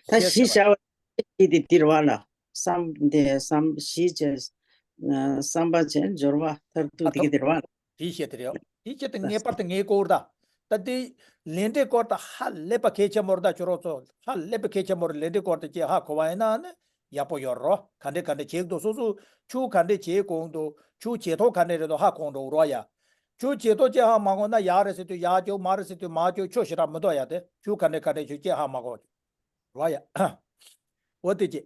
ད་གཞི་བཞག་པ་གཞི་དེ་དེ་རེད་བ་ལ། བསམ་དེ་བསམ་གཞི་བྱས། བསམ་པ་བྱས། སྦྱོར་བ་མཐར་ཐུག་དེ་གི་དེ་རེད་བ་ལ། དེའི་ཤེས་དེ་རེད། དེའི་ཆེད་དུ་ངེས་པར་དུ་ངེས་སྐོར་དང་། ད་དེ་ལས་འབྲས་སྐོར་དང་ཧ་ལས་པ་གལ་ཆེན་པོ་རེད། ད་ཁྱོད་རང་ཚོ་ཧ་ལས་པ་གལ་ཆེན་པོ་རེད། ལས་འབྲས་སྐོར་དེ་ཅིག་ཧ་གོ་བ་ཡིན་ན་ནི་ཡག་པོ་ཡོད་རོ། ག་འདྲས་ག་འདྲས་བྱེད་འདུག་སོ་སོ་ཆུ་ག་འདྲས་བྱེད་དགོས་འདུག་ཆུ་བྱེད་ཐོག་ག་འདྲས་རེད་འདུག་ཧ་གོ་འགྲོ་རོ་ཡ། ཆུ་བྱེད་ཐོག་ཅིག་ཧ་མ་གོ་ན་ཡག་རེད་ཟེར་དུས་ཡག་བཅུག་མ་རེད་ཟེར་དུས་མ་བཅུག་ཆོག་ཞེ་དྲག་མི་འདུག་ཡ། དེ་ཆུ་ག་འདྲས་ག་འདྲས་ཆུ་ཅིག་ཧ་མ་གོ་རོ་ཡ། འོ་དེ་ཅིག་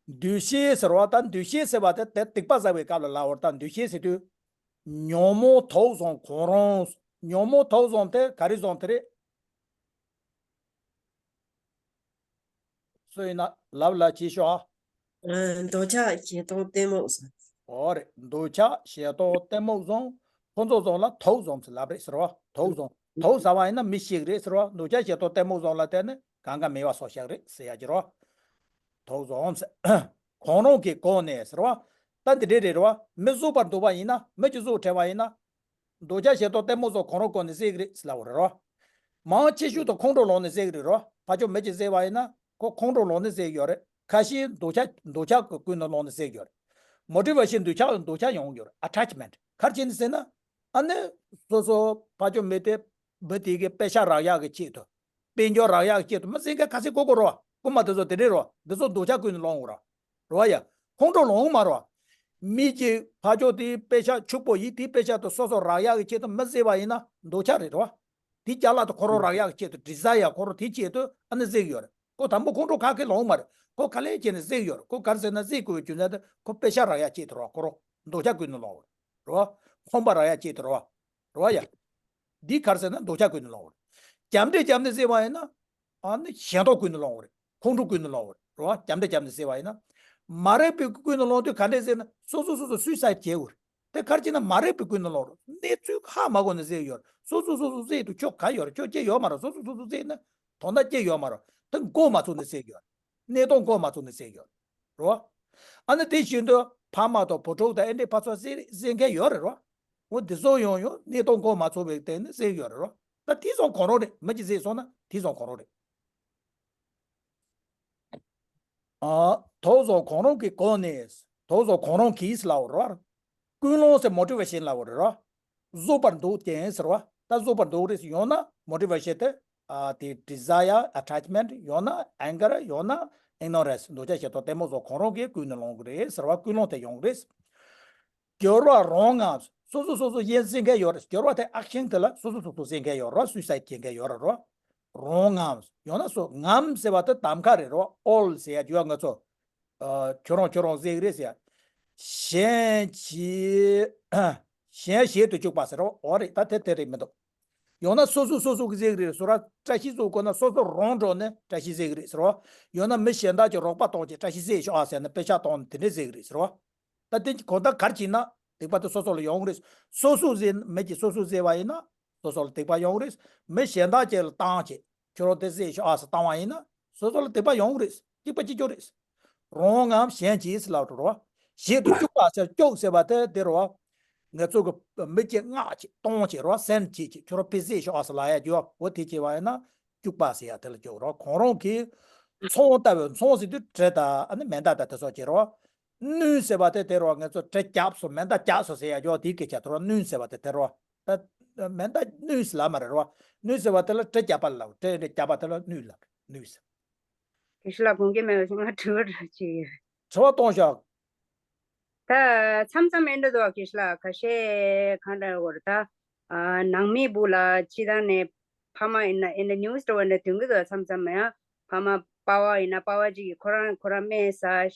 འདུ་ཤེས་ཟེར་བ་དང་། འདུ་ཤེས་ཟེར་བ་དེ་དེ་སྡིག་པ་བསགས་པའི་སྐབས་ལ་ལབ་པ་རེད། ད་འདུ་ཤེས་ཟེར་དུས། ཉོན་མོངས་དོག་བཟུང་གང་རུང་། ཉོན་མོངས་དོག་བཟུང་དེ་ག་རེ་བཟུང་དེ་རེད། སུ་ཡིན་ན་ལབ་ལ་བྱེད་ཤོག་ཨ། ཨ། འདོད་ཆགས་ཞེ་སྡང་གཏི་མུག་ཟེར། འོ་རེད། འདོད་ཆགས་ཞེ་སྡང་གཏི་མུག་བཟུང་། ཁོ་ཚོ་བཟུང་ལ་དོག་བཟུང་ཟེར་ལབ་རེད་ཟེར་བ། དོག་བཟུང་། དོག་ཟ་བ་ཡིན་ན་མི་ཤི་གི་རེད་ཟེར་བ། འདོད་ཆགས་ཞེ་སྡང་གཏི་མུག་བཟུང་ལ་བརྟེན་ནས་གང་ག་མེད་པ་སོགས་བཞག་རེད་ཟེར་ཡ་ཅིག་རེད་བ། དོག་བཟུང་ཟེར། གང་རུང་གིས་བཀོལ་ནས་ཟེར་བ། ད་འདི་འདྲས་རེད་རེད་བ། མི་གཟུགས་པར་འདུག་པ་ཡིན་ན། མི་གཅིག་གཟུགས་བྲལ་བ་ཡིན་ན། འདོད་ཆགས་ཞེ་སྡང་གཏི་མུག་སོགས་གང་རུང་བཀོལ་ནས་བསད་ཀྱི་རེད་ཟེར་ལབ་པ་རེད་རོ། མང་ཆེ་ཤོས་དུ་ཁོང་ཁྲོ་ལངས་ནས་བསད་ཀྱི་རེད་རོ། ཕར་ཕྱོགས་མི་གཅིག་བསད་པ་ཡིན་ན་ཁོ་ཁོང་ཁྲོ་ལངས་ནས་བསད་ཀྱི་ཡོད་རེད། ཁ་ཤས་འདོད་ཆགས་འདོད་ཆགས་ཀྱིས་བསྐུལ་ནས་ལངས་ནས་བསད་ཀྱི་ཡོད་རེད། མོ་ཊི་ཝེ་ཤན་འདོད་ཆགས་འདོད་ཆགས་ཡོང་གི་ཡོད་རེད། ཨ་ཊེ་ཆི་མེན་ཊི། ག་རེ་བྱས་ནས་ཟེར་ན། ཨ་ནི་སོ་སོ་ཕར་ཕྱོགས་མི་དེ་མི་དེ་གི་པེ་ཤག་རག་ཡག་གི་ཆེད་དུ། དཔལ་འབྱོར་རག་ཡག་གི་ཆེད་དུ་མི་བསད་མཁན་ག་ཚོད་དགོས་དགོས་རོ། རྐུན་མ་དེ་ཚོ་དེ་འདྲས་རོ། འདི་ཚོ་འདོད་ཆགས་བསྐུལ་ནས་ལངས་རོ། རེད་བ་ཡ། ཁོང་ཁྲོ་ལངས་མ་རེད་བ། མི་གཅིག་ཕར་ཕྱོགས་དེའི་པེ་ཤག་ཕྱུག་པོ་ཡིན། དེའི་པེ་ཤག་དེ་སོ་སོ་རག་ཡག་གི་ཆེད་དུ་མི་བསད་པ་ཡིན་ན་འདོད་ཆགས་རེད་རེད་བ། དེའི་ཅ་ལག་དེ་ཁོ་རང་རག་ཡག་གི་ཆེད་དུ། ཌི་ཛའི་ཡར། ཁོ་རང་དེའི་ཆེད་དུ་ཨ་ནི་བསད་ཀྱི་ཡོད་རེད། ཁོ་དང་པོ་ཁོང་ཁྲོ་ག་གེ་ལངས་མ་རེད། ཁོ་ག་ལེ་བྱས་ནས་བསད་ཀྱི་ཡོད་རེད། ཁོ་ག་རེ་ཟེར་ན་བསད་དགོས་པའི་རྒྱུ་མཚན་དེ་ཁོ་པེ་ཤག་རག་ཡག་ཆེད་དུ་རེད་བ། ཁོ་རང་འདོད་ཆགས་བསྐུལ་ནས་ལངས་རེད་བ། ཁང་པ་རག་ཡག་ཆེད་དུ་རེད་བ། རེད་བ་ཡ། འདི་ག་རེ་ཟེར་ན་འདོད་ཆགས་བསྐུལ་ནས་ལངས་པ་རེད། རྒྱབ་འདྲེ་རྒྱབ་ནས་བསད་པ་ཡིན་ན། ཨ་ནི་ཞེ་སྡང་བསྐུལ་ནས་ལངས་པ་རེད། ཁོང་ཁྲོ་བསྐུལ་ནས་ལངས་པ་རེད། རེད་བ། རྒྱབ་འདྲེ་རྒྱབ་ནས་བསད་པ་ཡིན་ན། མ་རིག་པས་བསྐུལ་ནས་ལངས་དུས་ག་འདྲས་ཟེར་ན། སོ་སོ་སོ་སོ་སུའི་སའིཌ་བྱེད་དགོས་རེད། དེ་ག་རེ་བྱས་ན་མ་རིག་པས་བསྐུལ་ནས་ལངས་རེད། གནས་ཚུལ་ཧ་མ་གོ་ནས་བསད་ཡོད་རེད། སོ་སོ་སོ་སོ་བསད་དུས་ཁྱོད་ག་ཡོད་རེད། ཁྱོད་སྐྱེ་ཡོད་མ་རེད། སོ་སོ་སོ་སོ་བསད་ན་དོན་དག་སྐྱེ་ཡོད་མ་རེད། དེ་མགོ་མ་ཚོས་ནས་བསད་ཡོད་རེད། གནས་སྟངས་མགོ་མ་ཚོས་ནས་བསད་ཡོད་རེད། རེད་བ། ཨ་ནི་དེ་བཞིན་དུ་ཕ་མ་དང་བུ་ཕྲུག་དང་ཨེ་འདྲས་ཕར་ཚུར་བསད་བསད་མཁན་ཡོད་རེད་རོ། འོ་འདི་ཚོ་ཡང་ཡང་གནས་སྟངས་མགོ་མ་ཚོས་པའི་སྟེང་ནས་བསད་ཡོད་རེད་རོ། ད་དེ་ཚོ་གང་རུང་རེད། མི་གཅིག་བསད་སོང་ན་དེ་ཚོ་གང་རུང་རེད། ཨ། དོག་བཟུང་གང་རུང་གིས་བཀོལ་ནས། དོག་བཟུང་གང་རུང་གིས་ལབ་པ་རེད་རོ། ཀུན་སློང་ཟེར་མོ་ཊི་ཝེ་ཤན་ལབ་པ་རེད་རོ། བཟོད་པར་འདུག་ཅིང་ཟེར་བ། ད་བཟོད་པར་འདུག་རེད། ཡང་ན་མོ་ཊི་ཝེ་ཤན་དེ། ཨ། དེ་ཌི་ཛའི་ཡར། ཨ་ཊེ་ཆི་མེན་ཊི། ཡང་ན་ཨེང་གར། ཡང་ན་ཨིག་ནོ་རེན་སི། འདོད་ཆགས་ཞེ་སྡང་གཏི་མུག་སོགས་གང་རུང་གིས་བསྐུལ་ནས་ལངས་ཀྱི་རེད་ཟེར་བ། ཀུན་སློང་དེ་ཡོང་གི་རེད། སྦྱོར་བ་རང་ངམ། སོ་སོ་སོ་སོ་གཞན་བསད་མཁན་ཡོད་རེད། སྦྱོར་བ་དེ་ཨེག་ཤན་དེ་ལ་སོ་སོ་སོ་སོ་བསད་མཁན་ཡོད་རེད། སུའི་སའིཌ་བྱེད་མཁན་ཡོད་རེད་རོ། རང་ངམ། ཡང་ན་སོ། ངམ་ཟེར་བ་དེ་གདམ་ཁ་རེད་རོ། ཨོལ་ཟེར་ཡ་རྒྱུ་བ་ང་ཚོ། ཨ། ཁྱོད་རང་ཁྱོད་རང་བསད་ཀྱི་རེད་ཟེར་ཡ། གཞན་གྱིས། གཞན་བྱེད་དུ་བཅུག་པ་ཟེར་རོ། འོ་རེད། ད་དེ་དེ་རེད་མི་འདུག་ཡང་ན་སོ་སོ་སོ་སོ་གིས་བསད་ཀྱི་རེད་ཟེར་བ། བཀྲ་ཤིས་བཟོ་དགོས་ན་སོ་སོ་རང་འགྲོ་ནས་བཀྲ་ཤིས་བསད་ཀྱི་རེད་ཟེར་བ། ཡང་ན་མི་གཞན་དག་གིས་རོགས་པ་གཏོང་བྱས་བཀྲ་ཤིས་བསད་ཤོག་ཨ་ཟེར་ནས་པེ་ཤག་བཏང་ནས་དེ་འདྲས་བསད་ཀྱི་རེད་ཟེར་བ། ད་དེ་གང་ལྟར་ག་རེ་བྱས་ན་སྡིག་པ་དེ་སོ་སོ་ལ་ཡོང་གི་རེད། སོ་སོ་བསད། མི་གིས་སོ་སོ་བསད་པ་ཡིན་ན་སོ་སོ་ལ་སྡིག་པ་ཡོང་གི་རེད། མི་གཞན་དག་ཅིག་ལ་བཏང་བྱས་ཁྱོད་རང་དེ་བསད་ཤོག་ཨ་ཟེར་བཏང་བ་ཡིན་ན་སོ་སོ་ལ་སྡིག་པ་ཡོང་གི་རེད། གཅིག་པ་གཅིག་རྐྱང་རེད། རང་ངམ་གཞན་གྱིས་ལབ་འགྲོ་རོ། བྱེད་དུ་བཅུག་པ་ཟེར། བཅུག་ཟེར་བ་དེ་དེ་རོ། ང་ཚོ་གི་མི་གཅིག་མངགས་བྱས་གཏོང་བྱས་རོ། སེན་ཌི་བྱས་བྱས་ཁྱོད་རང་ཕར་བསད་ཤོག་ཨ་ཟེར་ལབ་ཡ་རྒྱུ་བ། འོ་དེ་བྱས་པ་ཡིན་ན་བཅུག་པ་ཟེར་ཡ་དེ་ལ་རྒྱུ་རོ། གང་རུང་གིས་མཚོན་ལྟ་བུ། མཚོན་ཟེར་དུས་གྲི་དང་ཨ་ནི་མེ་མདའ་དང་དེ་ཚོ་བྱས་རོ། བསྣུན་ཟེར་བ་དེ་དེ་རོ། ང་ཚོ་གྲི་བརྒྱབ་སོང་། མེ་མདའ་བརྒྱབ་སོང་ཟེར་ཡ་རྒྱུ་བ། དེའི་སྐད་ཆ་དེ་རོ། བསྣུན་ཟེར་བ་དེ་དེ་རོ། ད་མེ་མདའ་བསྣུན་ཟེར་ལབ་མ་རེད་རོ། བསྣུན་ཟེར་བ་དེ་ལ་གྲི་བརྒྱབ་པ་ལབ། གྲི་རེ་བརྒྱབ་པ་དེ་ལ་བསྣུན་ལབ། བསྣུན་ཟེར། དགེ་བཤེས་ལགས་དགོངས་འགལ་མེད་པ་ཞིག་ང་དྲི་བ་འདྲ་ཅིག་དྲི་བ་གཏོང་ཤོག་ད་མཚམས་མཚམས་ཨེ་འདྲ་འདུག་བ། དགེ་བཤེས་ལགས། ཁ་ཤས་གང་འདྲ་བར་ད། ཨ། ནང་མི་བུ་ལ་སྤྱི་བཏང་ནས་ཕ་མ་ཡིན་ན་ཨེ་འདྲ་ཉུང་ཙམ་འདྲ་བ་འདྲ་འདོན་གྱི་འདུག་མཚམས་མཚམས་ཡང་ཕ་མ་པ་ཕ་ཡིན་ན་པ་ཕ་ཅིག་གིས་ཁོ་རང་ཁོ་རང་སྨན་ཟ་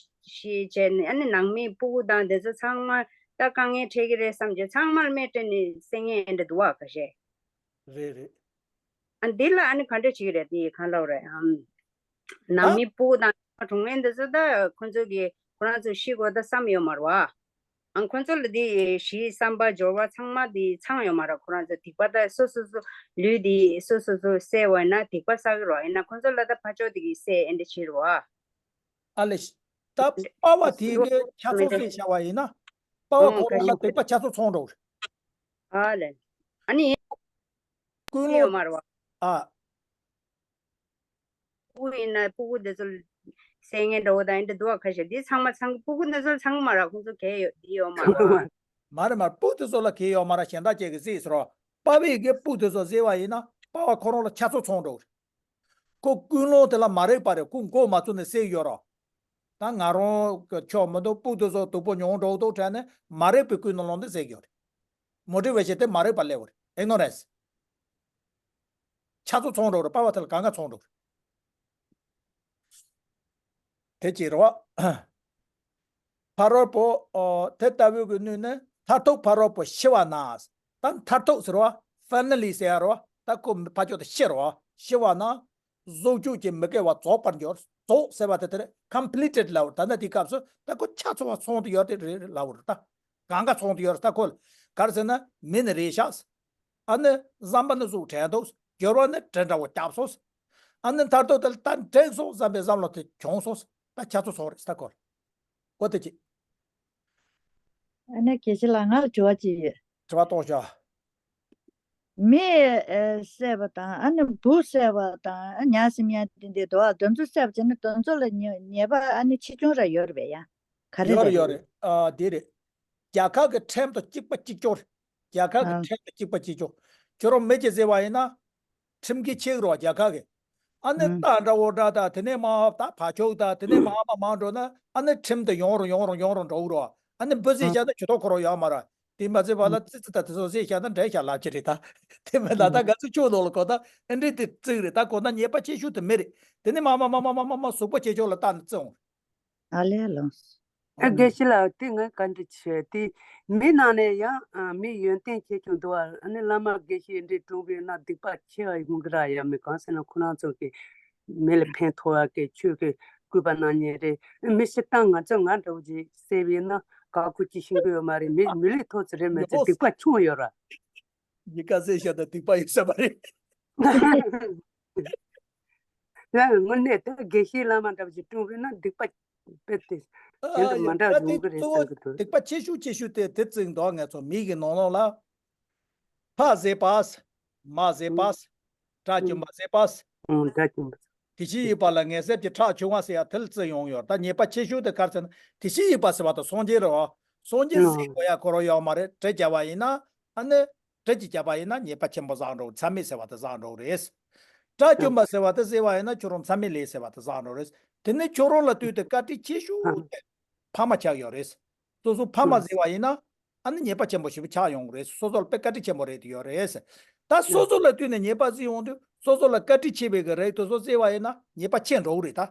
ཤི་བྱས་ནས། ཨ་ནི་ནང་མི་སྤུ་གུ་དང་དེ་ཚོ་ཚང་མ་ད་དཀའ་ངལ་འཕྲད་ཀྱི་རེད་བསམ་བྱས་ཚང་མར་སྨན་སྤྲད་ནས་བསད་མཁན་ཨེ་འདྲ་འདུག་བ། ཁ་ཤས། རེད་རེད། ཨ། འདི་ལ་ཨ་ནི་ག་འདྲ་བྱེད་ཀྱི་རེད། འདི་གང་ལབ་རེད། ཨམ། ནང་ཨ། མི་སྤུ་གུ་དང་གྲོང་ངན་འདི་ཚོ་ད་ཁོ་ཚོ་གིས་ཁོ་རང་ཚོ་ཤི་དགོས་ད་བསམ་ཡོད་མ་རེད་བ། ཨང་། ཁོ་ཚོ་ལ་འདི་གཞི་བསམ་པ་སྦྱོར་བ་ཚང་མ་འདི་ཚང་ཡོད་མ་རེད། ཁོ་རང་ཚོ་སྡིག་པ་ད་སོ་སོ་སོ་ལུས་འདི་སོ་སོ་སོ་བསད་པ་ཡིན་ན་སྡིག་པ་བསགས་ཀྱི་རེད་བ། ཡིན་ན་ཁོ་ཚོ་ལ་ད་ཕར་ཕྱོགས་འདི་གིས་བསད་ཨེ་འདྲ་བྱེད་རེད་བ། ཨ་ལས། ད་པ་ཕ་དེ་གི་ཆ་ཚང་བསད་བཞག་པ་ཡིན་ན། པ་བ་ཁོ་རང་ལ་སྡིག་པ་ཆ་ཚང་ཚང་འགྲོ་རེད། ཨ་ལས། ཨ་ནི་ཡིན་ཀུན་ཡོད་སློང་མ་རེད་བ། ཨ། ཕྲུ་གུ་ཡིན་ན་ཕྲུ་གུ་དེ་ཚོ་བསད་མཁན་འདྲ་བོ་དང་ཨེ་འདྲ་འདུག་བ། ཁ་ཤས་འདི་ཚང་མ་ཚང་ཕྲུ་གུ་དེ་ཚོ་ཚང་མ་ར་ཁོང་ཚོ་གལ་ཡོད་འདི་ཡོད་མ་རེད་བ། མ་རེད་མ་རེད། ཕྲུ་གུ་དེ་ཚོ་ལ་གལ་ཡོད་མ་རེད། གཞན་དག་ཅིག་གིས་བསད་ཟེར་བ། པ་བས་གི་ཕྲུ་གུ་དེ་ཚོ་བསད་པ་ཡིན་ན་པ་བ་ཁོ་རང་ལ་ཆ་ཚང་ཚང་འགྲོ་གི་རེད། ཁོ་ཀུན་སློང་དེ་ལ་མ་རེག་པ་རེད། ཁོ་མགོ་མ་ཚོས་ནས་བསད་ཡོད་རོགས། ད་ང་རང་གི་ཆོག་མི་འདུག་ཕྲུ་གུ་དེ་ཚོ་སྡུག་པོ་མྱོང་འགྲོ་འདུག་དྲན་ནས་མ་རེག་པའི་ཀུན་སློང་དེ་བསད་ཡོད་རེད། མོ་ཊི་ཝེ་ཤན་དེ་མ་རེག་པ་སླེབས་པ་རེད། ཨིག་ནོ་རན་སི། ཆ་ཚང་ཚང་འགྲོ་རེད། པ་བ་དེ་ལ་གང་ག་ཚང་འགྲོ་རེད། དེ་ཅི་རེད་བ། ཕ་རོལ་པོ། ཨོ། དེ་ལྟ་བུའི་གི་གནས་ནི་མཐར་ཐུག་ཕ་རོལ་པོ་ཤི་བ་ན། ད་མཐར་ཐུག་ཟེར་བ། ཕའི་ན་ལི་ཟེར་ཡ་རོ། ད་ཁོ་ཕ་ཆོས་དེ་ཤི་རོ། ཤི་བ་ན། གཟུགས་ཅུང་གི་མི་དགེ་བ་རྫོགས་པར་འགྱུར། རྫོགས་ཟེར་བ་དེ་དེ་རེད། ཀམ་པི་ལི་ཊེཌ་ལབ་རེད། ད་ནི་དེའི་སྐབས་སུ་ད་ཁོ་ཆ་ཚང་བ་སོང་དུ་ཡོད་དེ་རེད་ལབ་རེད་ད། གང་ག་སོང་དུ་ཡོད་རེད་ད་ཁོ་ལ། ག་རེ་ཟེར་ན་མི་ནི་རེད་ཤག་ཨ་ནི་བསམ་པ་ནི་གཟུགས་དྲན་འདུག་འགྱུར་བ་ནི་དྲན་འདྲ་བོ་བརྒྱབ་སོང་། ཨ་ནི་མཐར་ཐུག་དེ་ལ་ད་དྲན་སོང་བསམ་པའི་བསམ་བློ་དེ་བྱུང་སོང་། ད་ཆ་ཚང་སོང་རེད་ད་ཁོ་ལ། འོ་དེ་ཅི། ཨ་ནི་དགེ་བཤེས་ལགས་ང་ལ་དྲི་བ་ཅིག་ཡོད། དྲི་བ་གཏོང་ཤོག་མི་ཨེ་བསད་པ་དང་ཨ་ནི་བུ་བསད་པ་དང་ཨ་ཉ་སྲིན་མཉམ་དེ་འདྲ་འདུག་ཨ། དེ་ཚོ་བསད་པ་བྱས་ན་དེ་ཚོ་ལ་ཉེས་ཉེས་པ་ཨ་ནི་ཆེ་ཆུང་ར་ཡོད་རེད་པས་ཡ། ག་རེ་ཡོད་རེད་རེད་ཡོད་རེད། ཨ་དེ་རེད། རྒྱལ་ཁབ་ཀྱི་ཁྲིམས་དང་གཅིག་པ་གཅིག་རྐྱང་རེད། རྒྱལ་ཁབ་ཀྱི་ཨ་ཁྲིམས་དང་གཅིག་པ་གཅིག་རྐྱང་། ཁྱོད་རང་མི་གཅིག་བསད་པ་ཡིན་ན། ཁྲིམས་འགལ་ཆགས་རོགས་རྒྱལ་ཁབ་ཀྱི། ཨ་ནི་ཨ་རྟ་འདྲ་བོ་འདྲ་དང་དེ་ནས་མ་ད་བ་ཕྱུགས་དང་དེ་ནས་མ་མ་མང་འགྲོ་ན་ཨ་ནི་ཁྲིམས་དེ་ཡོང་རུ་ཡོང་རུ་ཡོང་རུ་འགྲོ་གི་རོ། ཨ་ནི་འབུ་བསད་ཨ་བཞག་ན་ཇུས་གཏོགས་ཁོ་རང་ཡོད་མ་རེད། དེ་མ་བསད་པ་ལ་ཙི་ཙི་དང་དེ་ཚོ་བསད་བཞག་ན་འགྲིག་ཤག་ལབ་ཀྱི་རེད་ད། དེ་མིན་ལ་ད་ང་ཚོ་ཆོས་ལོག་ལ་གོ་ད་ཨེ་འདྲས་དེ་བརྩིགས་རེད་ད། གོ་ན་ཉེས་པ་ཆེ་ཤོས་དེ་མི་རེད། དེ་ནས་མ་མ་མ་མ་མ་མ་མ་གཟུགས་པོ་ཆེ་ཆུང་ལ་བལྟས་ནས་བརྩིགས་འོང་། ཨ་ལས་ལོངས། ཨ་དགེ་བཤེས་ལགས་དེ་ངས་བཀའ་འདྲི་ཆེ་དེ་མི་ནང་ནས་ཡང་ཨ་མི་ཡོན་ཏན་ཆེ་ཆུང་འདུག་ཨ། ཨ་ནི་བླ་མ་དགེ་བཤེས་འདྲ་གྲོངས་པས་ན་སྡིག་པ་ཆེ་བ་ཡོང་གི་ར། ཡ་མི་གང་ཟེར་ན་ཁོ་རང་ཚོ་གི་མི་ལ་ཕན་ཐོགས་ཡ་གི་ཆོས་ཀྱི་སྐུལ་པ་གནང་མཁན་རེད། ཨ་མི་སྤྱིར་བཏང་ང་ཚོ་ང་འདྲ་བོ་ཅིག་བསད་པས་ན་ག་གུ་ཅི་ཤེས་ཀྱི་ཡོད་མ་རེད། མི་མི་ལུས་ཐོབ་ཚོད་རེད་མེད་ཚོད་སྡིག་པ་ཆུང་ཡོད་ར། ཡི་ག་བསད་བཞག་ན་སྡིག་པ་ཡོད་ས་མ་རེད། ང་དངོས་གནས་ད་དགེ་བཤེས་བླ་མ་འདྲ་བ་ཞིག་གྲོངས་པས་ན་སྡིག་པ་དཔེ་དེ་དེ་འདྲ་མ་འདྲ་ཡོང་གི་རེད་བསམ་གི་འདུག་སྡིག་པ་ཆེ་ཤོས་ཆེ་ཤོས་དེ་དེ་བརྩིགས་འདུག་ང་ཚོ་མི་གི་ནང་ལོགས་ལ། ཕ་བསད་པ། མ་བསད་པ། དགྲ་བཅོམ་པ་བསད་པ། ཨང་། དགྲ་བཅོམ་པ། དེ་བཞིན་གཤེགས་པ་ལ་ངེས་ཟེར་གྱི་ཁྲག་ཕྱུང་བ་ཟེར་ཡ་དེ་ལ་བརྩིགས་ཡོང་ཡོད། ད་ཉེས་པ་ཆེ་ཤོས་དེ་ག་རེ་ཟེར་ན་དེ་བཞིན་གཤེགས་པ་ཟེར་བ་དང་སངས་རྒྱས་རེད་བ། སངས་རྒྱས་ཟེར་དགོས་ཡ་ཁོ་རང་ཡོད་མ་རེད། གྲི་བརྒྱབ་པ་ཡིན་ན་ཨ་ནི། གྲི་གིས་བརྒྱབ་པ་ཡིན་ན་ཉེས་པ་ཆེན་པོ་བསགས་འགྲོ། མཚམས་མེད་ཟེར་བ་དེ་བསགས་འགྲོ་གི་རེད། དགྲ་བཅོམ་པ་ཟེར་བ་དེ་བསད་པ་ཡིན་ན་ཁྱོད་རང་མཚམས་མེད་ལས་ཟེར་བ་དེ་བསགས་འགྲོ་གི་རེད། དེ་ནས་ཁྱོད་རང་ལ་ལྟོས་ཏེ་བཀའ་དྲིན་ཆེ་ཤོས་དེ་ཕ་མ་ཆགས་ཡོད་རེད། སོ་སོ་ཕ་མ་བསད་པ་ཡིན་ན་ཨ་ནི་ཉེས་པ་ཆེན་པོ་ཞེ་པོ་ཆགས་ཡོང་གི་རེད། སོ་སོ་ལ་དཔེ་བཀའ་དྲིན་ཆེན་པོ་རེད་དེ་ཡོད་རེད། ད་སོ་སོ་ལ་ལྟོས་ནས་ཉེས་པ་བསགས་ཡོང་དུས་སོ་སོ་ལ་བཀའ་དྲིན་ཆེ་བའི་གི་རིགས་དེ་ཚོ་བསད་པ་ཡིན་ན་ཉེས་པ་ཆེ་འགྲོ་གི་རེད་ད།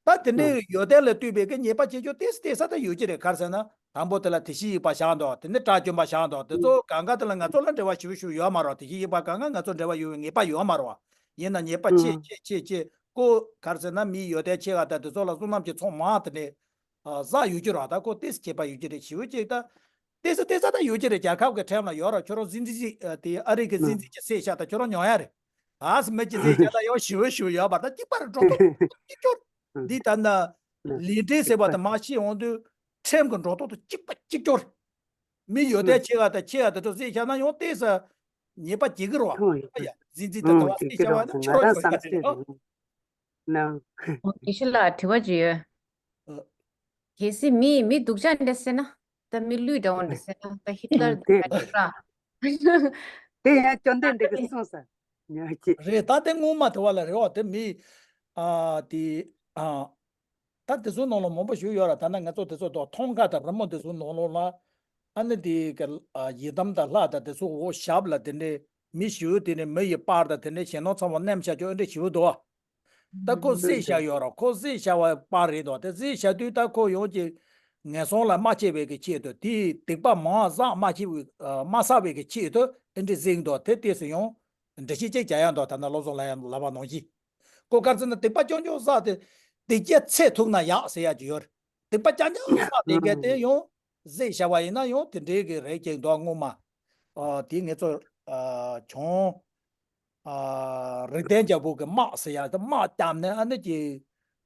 ད་དེ་འདྲའི་ཡོན་ཏན་ལ་ལྟོས་པའི་གི་ཉེས་པ་ཆེ་ཆུང་ཏོག་ཙམ་ཏོག་ཙམ་ད་ཡོད་ཀྱི་རེད། ག་རེ་ཟེར་ན་དང་པོ་དེ་ལ་དེ་བཞིན་གཤེགས་པ་བཞག་འདུག་དེ་ནས་དགྲ་བཅོམ་པ་བཞག་འདུག་དེ་ཚོ་གང་ག་དེ་ལ་ང་ཚོ་ལ་འབྲེལ་བ་ཞེ་པོ་ཞེ་པོ་ཡོད་མ་རེད། དེ་བཞིན་གཤེགས་པ་གང་ག་ང་ཚོ་འབྲེལ་བ་ཡོད་པའི་ངེས་པ་ཡོད་མ་རེད་བ། ཡིན་ན་ཉེས་པ་ཆེ་ཆེ་ཆེ་ཆེ་ཁོ་ག་རེ་ཟེར་ན་མིའི་ཡོན་ཏན་ཆེ་བ་དང་དེ་ཚོ་ལ་བསོད་ནམས་ཀྱི་ཚོགས་མང་དེ་འདྲའི་བསགས་ཡོད་ཀྱི་རེད་བ། ད་ཁོ་ཏོག་ཙམ་ཁྱད་པར་ཡོད་ཀྱི་རེད། ཞེ་པོ་ཅིག་ད། ཏོག་ཙམ་ཏོག་ཙམ་ད་ཡོད་ཀྱི་རེད། རྒྱལ་ཁབ་ཀྱི་ཁྲིམས་ལ་ཡོད་ར། ཁྱོད་རང་སྲིད་འཛིན་ཅིག་ཨ་དེ་ཨ་རི་གི་སྲིད་འཛིན་ཅིག་བསད་བཞག་ད་ཁྱོད་རང་མྱོང་ཡ་རེད། ཨ་སི་མི་གཅིག་བསད་བཞག་ད་ཡང་ཞེ་པོ་ཞེ་པོ་ཡོད་པ་ད་གཅིག་པ་རེད། འགྲོ་ལྡོག་གཅིག་ཀྱང་། འདི་ལྟར་ན་ལས་འབྲས་ཟེར་བ་དེ་མར་ཤེས་ཡོང་དུས་ཁྲིམས་ཀྱི་འགྲོ་ལྡོག་དེ་གཅིག་པ་གཅིག་ཀྱང་། མི་ཡོད་དེ་ཆེ་བ་དང་ཆེ་བ་དེ་ཚོ་བསད་བཞག་ན་ཡང་ཏོག་ཙམ་ཉེས་པ་སྐྱེ་གི་རེད་བ། ཨ་ཡ་སྲིད་འཛིན་དེ་ལྟ་བ་བསད་བཞག་པ་ན་ཁྱོད་རང་ཚོ་ཡ་རེད། ན། ཨོ། དགེ་བཤེས་ལགས་དྲི་བ་ཅིག་ཡོད། ཨ། གལ་སྲིད་མི་མི་སྡུག་ཅག་འདྲ་བསད་ན། ད་མི་ལུས་འདྲ་བོ་འདྲ་བསད་ན་ད་ཧི་ཊ་ལར་དེ་འདྲ་ར། དེ་ཡང་བཅོམ་ལྡན་འདས་ཀྱིས་གསུངས་ས་ཉག་གཅིག་རེད། ད་དེ་སྔོན་མ་དེ་བ་ལ་རེད་བ། དེ་མི་ཨ་དེ་ཨ་ད་དེ་ཚོའི་ནང་ལ་མང་པོ་ཞིག་ཡོད་ར། ད་ནི་ང་ཚོ་དེ་ཚོ་དང་ཐང་ག་དང་རི་མོ་དེ་ཚོའི་ནང་ལོགས་ལ་ཨ་ནི་དེ་ག་ཨ་ཡི་དམ་དང་ལྷ་དང་དེ་ཚོ་འོ་ཞབས་ལ་དེ་འདྲའི་མི་ཞིག་དེ་ནི་མི་ཡི་པར་དང་དེ་འདྲའི་ཞེད་སྣང་ཚ་བོ་མནན་བཞག་རྒྱུ་ཨེ་འདྲ་ཞིག་འདུག་ད་ཁོ་བསད་བཞག་ཡོད་ར། ཁོ་བསད་བཞག་པ་པར་རེད་དོ། དེ་བསད་བཞག་དུས་ད་ཁོ་ཡོངས་ཀྱི་ངན་སོང་ལ་མ་སྐྱེ་བའི་གི་ཆེད་དུ་དེའི་སྡིག་པ་མང་བ་བསགས་མ་སྐྱེ་བའི་ཨ་མ་བསགས་པའི་གི་ཆེད་དུ་ཨེ་འདྲ་བསད་འདུག་དེ་ལྟས་སུ་ཡང་འགྲེལ་བཤད་ཅིག་རྒྱག་ཡ་འདུག་ད་ནི་བློ་བཟང་ལྷ་ཡང་ལབ་པ་ནང་བཞིན། ཁོ་ག་རེ་ཟེར་ན་སྡིག་པ་རྐྱང་རྐྱང་བསགས་ཏེ་སྡིག་བགྱི་ཚེ་ཐུབ་ན་ཡག་ཟེར་ཡ་ཅིག་ཡོད་རེད། སྡིག་པ་རྐྱང་རྐྱང་བསགས་དེ་གལ་ཏེ་ཡང་བསད་བཞག་པ་ཡིན་ན་ཡང་དེ་འདྲའི་གི་རེད་ཅེས་འདུག་སྔོན་མ། ཨ་དེ་ངེད་ཚོ་ཨ་བྱང་ཨ་རིགས་ལྡན་རྒྱལ་པོ་གི་དམག་ཟེར་ཡ་དེ་དམག་བརྒྱབ་ནས་ཨ་ནི་ཀྱི་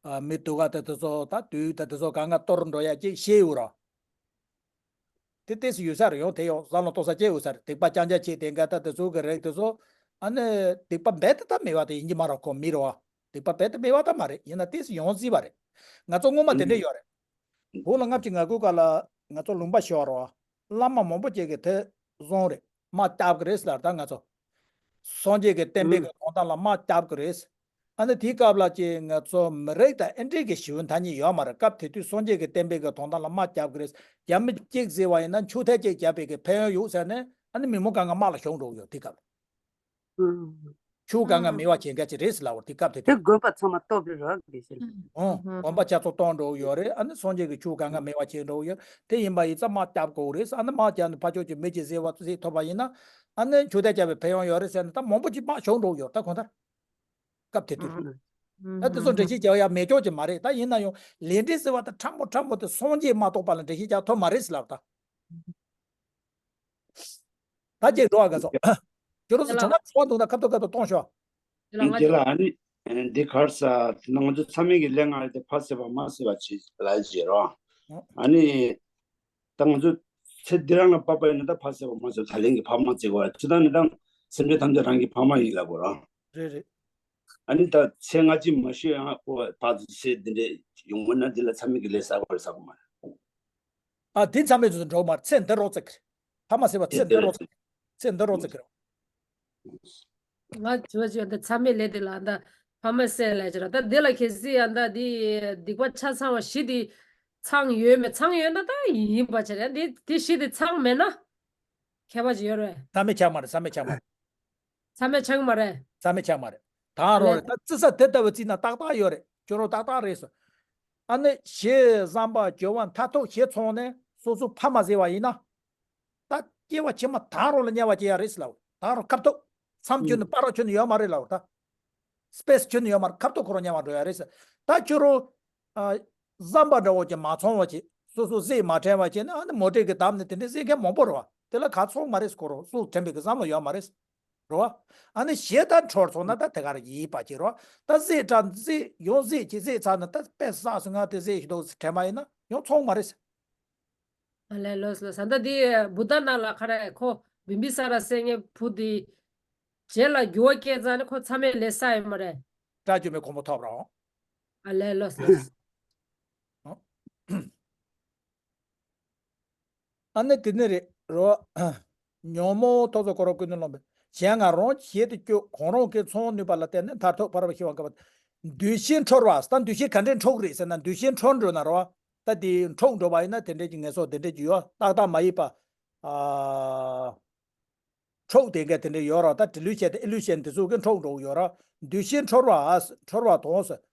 ཨ་མི་སྡུག་ག་དེ་དེ་ཚོ་ད་དུས་ད་དེ་ཚོ་གང་ག་གཏོར་འགྲོ་ཡ་ཅིག་བཤད་ཡོད་ར། དེ་ཏོག་ཙམ་ཡོད་ས་རེད། ཡོང་དེ་ཡོང་བསམ་བློ་གཏོང་ས་ཅིག་ཡོད་ས་རེད། སྡིག་པ་རྐྱང་རྐྱང་བྱས་དེ་འགའ་ད་དེ་ཚོ་གི་རིགས་དེ་ཚོ། ཨ་ནི་སྡིག་པ་རྦད་དེ་ད་མེད་པ་དེ་ཡིན་གྱི་མ་རེད། ཁོ་མི་རེད་བ། སྡིག་པ་རྦད་དེ་མེད་པ་ད་མ་རེད། ཡིན་ན་ཏོག་ཙམ་ཡོང་སྲིད་པ་རེད། ང་ཚོ་སྔོན་མ་དེ་འདྲ་ཡོད་རེད། བོད་ལ་ལྔ་བཅུ་ང་དགུ་སྐབས་ལ་ང་ཚོ་ལུང་པ་ཤོར་བ། བླ་མ་མང་པོ་ཅིག་གིས་དེ་བཟུང་རེད། དམག་རྒྱབ་ཀྱི་རེད་ཟེར་ལ། ད་ང་ཚོ་སངས་རྒྱས་ཀྱི་བསྟན་པའི་གི་དོན་དག་ལ་དམག་རྒྱབ་ཀྱི་རེད། ཨ་ནི་དེའི་སྐབས་ལ་ཅིག་ང་ཚོ་མི་རིགས་དང་ཨེ་འདྲས་ཀྱི་ཞི་བའི་མཐའ་གཉིས་ཡོད་མ་རེད། སྐབས་དེ་དུས་སངས་རྒྱས་ཀྱི་བསྟན་པའི་གི་དོན་དག་ལ་དམག་རྒྱབ་ཀྱི་རེད། རྒྱ་མི་གཅིག་ཟེར་བ་ཡིན་ན་ཆུ་ཐལ་གཅིག་བརྒྱབ་པའི་གི་ཕན་ཡོན་ཡོད་ཟེར་ནས། ཨ་ནི་མི་མང་གང་ག་དམག་ལ་ཤོར་འགྲོ་གི་ཡོད། དེ་སྐབས་ཆུ་གང་ག་མེད་པ་བྱེད་མཁན་ཅིག་རེད་ཟེར་ལབ་པ་རེད། དེ་སྐབས་དེ་དེ་དུས། དགོན་པ་ཚང་མ་གཏོར་བའི་རོགས་དགེ་བཤེས། ཨོ། དགོན་པ་ཆ་ཚང་གཏོར་འགྲོ་གི་ཡོད་རེད། ཨ་ནི་སངས་རྒྱས་ཀྱི་ཆོས་གང་ག་མེད་པ་བྱེད་འགྲོ་གི་ཡོད། དེ་ཡིན་པ་ཡིན་ཙང་དམག་རྒྱབ་དགོས་རེད། ཨ་ནི་དམག་རྒྱབ་ནས་ཕར་ཕྱོགས་ཀྱི་མི་གཅིག་གཟེར་བ་གཟེར་ཐུབ་པ་ཡིན་ན། ཨ་ནི་ཆུ་ཐལ་རྒྱབ་པའི་ཕན་ཡོན་ཡོད་རེད་ཟེར་ནས་ད་མང་པོ་ཅིག་དམག་ཤོར་འགྲོ་གི་ཡོད། ད་གང་ལྟར་སྐབས་དེ་དུས། ད་དེ་ཚོ་འགྲེལ་བཤད་རྒྱག་ཡ་མེད་ཀྱོག་ཅིག་མ་རེད། ད་ཡིན་ན་ཡང་ལས་འབྲས་ཟེར་བ་ད་ཕྲ་མོ་ཕྲ་མོ་དེ་སངས་རྒྱས་མ་གཏོགས་པ་ལ་འགྲེལ་བཤད་རྒྱག་ཐུབ་མ་རེད་ཟེར་ལབ་ད། ད་ཅིག་འགྲོ་བ་ག་ཚོ། ཁྱོད་རང་ཚོ་དྲི་བ་འདུག་ན་ཁ་ཐོག་ཁ་ཐོག་གཏོང་ཤོག། དེ་ལ་ང་ཚོ། ཨ་ནི་འདི་གར་ས་ང་ཚོ་ཚང་མས་ཀྱི་ལས་ང་རེ་དེ་ཕ་བསད་པ་མ་བསད་པ་བྱེད་ལ་བྱེད་རོགས། ཨ་ནི་ད་ང་ཚོ་ཚེ་འདི་རང་ལ་བབ་པ་ཡིན་ན་ད་ཕ་བསད་པ་མ་བསད་པ་ད་ལན་གྱི་ཕ་མ་བརྩི་དགོས་ར། ཅི་ད་ནི་ད་སེམས་ཅན་ཐམས་ཅད་རང་གི་ཕ་མ་ཡིན་ལབ་དགོས་ར། རེད་རེད། ཨ་ནི་ད་ཚེ་སྔ་ཕྱི་མ་ཤེས་ཡང་ཁོ་ཕ་ཚོ་ཚེ་འདི་འདྲས་ཡོང་བ་ན་འདི་ལ་ཚང་མས་ཀྱི་ལས་བསགས་པ་རེད་བསགས་པ་མ་རེད། ཨ་དེ་ཚང་མས་ཚོ་འགྲོ་མ་རེད། ཚེ་འདི་རོགས་བརྩི་གི་རེད། ཕ་མ་བསད་པ་ཚེ་འདི་རོགས་བརྩི་གི་རེད། ཚེ་འདི་རོགས་བརྩི་གི་རེད། ང་བྱོས་བྱོས་འདི་ཚང་མས་ལས་དེ་ལ་འདི་ཕ་མ་བསད་ལས་ཀྱི་ར། ད་འདི་ལ་གལ་སྲིད་ཡང་ད་འདི་སྡིག་པ་ཆ་ཚང་བ་བཞི་དེ་ཚང་ཡོད་མེད། ཚང་ཡོད་ན་ད་ཡིན་པ་བྱས་རེད། འདི་དེ་བཞི་དེ་ཚང་མེད་ན་ཁྱད་པར་ཅིག་ཡོད་རེད། བསམ་མེད་ཆགས་མ་རེད། བསམ་མེད་ཆགས་མ་རེད། བསམ་མེད་ཆགས་མ་རེད། བསམ་མེད་ཆགས་མ་རེད། ད་རང་རེད། ད་བརྩི་ས་དེ་ལྟ་བུ་བརྩིས་ན་ཏག་ཏག་ཡོད་རེད། ཁྱོད་རང་ཏག་ཏག་རེད་ཟེར། ཨ་ནི་ཞེ་བསམ་པ་སྦྱོར་བ་མཐར་ཐུག་ཞེ་ཚང་ནས་སོ་སོ་ཕ་མ་བསད་པ་ཡིན་ན། ད་སྐྱེ་བ་ཕྱི་མ་ད་རང་ལ་དམྱལ་བ་སྐྱེ་ཡ་རེད་ཟེར་ལབ། ད་རང་ཁ་ཐུག་མཚམས་ཁྱོན་ནས་སྤ་རོ་ཁྱོན་ནས་ཡོད་མ་རེད་ལབ་ད། སྤེས་ཁྱོན་ནས་ཡོད་མ་རེད། ཁ་ཐུག་ཁོ་རང་དམྱལ་བ་འགྲོ་ཡ་རེད་ཟེར། ད་ཁྱོད་རང་ཨ་བསམ་པ་འདྲ་བོ་ཅིག་མ་ཚང་བ་ཅིག་སོ་སོ་རྫས་མ་དྲན་པ་བྱས་ན། ཨ་ནི་མོ་ཊའི་གི་འདམ་ནས་དེ་འདྲའི་རྫས་མཁན་མང་པོ་རེད་བ། དེ་ལ་ག་ཚང་མ་རེད་ཟེར། ཁོ་རང་སུ་དྲན་པའི་གི་བསམ་བློ་ཡོད་མ་རེད་ཟེར། རེད་བ། ཨ་ནི་ཞེ་ད་འཕྲོར་སོང་ན་ད་དེ་ག་རེ་ཡིན་པ་ཅིག་རེད་བ། ད་རྫས་དྲན་རྫས་ཡང་རྫས་ཅིག་རྫས་ཚར་ན་ད་དཔེ་བསགས་སོང་ང་དེ་རྫས་ཞིག་འདུག་དྲན་པ་ཡིན་ན་ཡང་ཚང་མ་རེད་ཟེར། ཨ་ལས་ལོས་ལོས། ད་ལྟ་འདི་བུདྡྷ་ནང་ལ་ག་རེ་ཁོ་བིམ་བི་ས་ར་ཟེར་མཁན་བུ་འདི་རྗེས་ལ་འགྱུར་བ་སྐྱེས་ཙང་ནི་ཁོ་མཚམས་མེད་ལས་བསགས་ཡོད་མ་རེད། དགྲ་བཅོམ་པའི་གོ་འཕང་ཐོབ་རོགས། ཨ་ལས་ལོས་ལོས། ཨ་ནི་དེ་ནི་རེད་རོ། ཉོན་མོངས་ཐོག་ཚོ་ཁོ་རང་ཀུན་ནས་སློང་བའི་གཞན་ང་རང་ཞེས་དུ་སྐྱོ། གང་རུང་གིས་མཚོན་ནུས་པ་ལ་བརྟེན་ནས་མཐར་ཐུག་ཕ་རོལ་ཕྱིན་པ་འགག་པ། འདུ་ཤེས་འཕྲོར་བ། ད་འདུ་ཤེས་ག་འདྲས་འཕྲོག་རེད་ཟེར་ན། འདུ་ཤེས་འཕྲོར་འགྲོ་ན་རོ། ད་དེ་འཕྲོག་འགྲོ་བ་ཡིན་ན་དེ་འདྲས་ཀྱི་ངེས་སོགས་དེ་འདྲས་ཀྱི་ཡོད། རྟག་པ་མ་ཡིན་པ། ཨ། འཕྲོག་དེ་འགའ་དེ་འདྲས་ཡོད་ར། ད་ཌི་ལུ་ཤན་དང་ཨི་ལུ་ཤན་དེ་ཚོ་གིས་འཕྲོག་འགྲོ་གི་ཡོད་ར། འདུ་ཤེས་འཕྲོར་བ། འཕྲོར་བ་དང་ཟེར།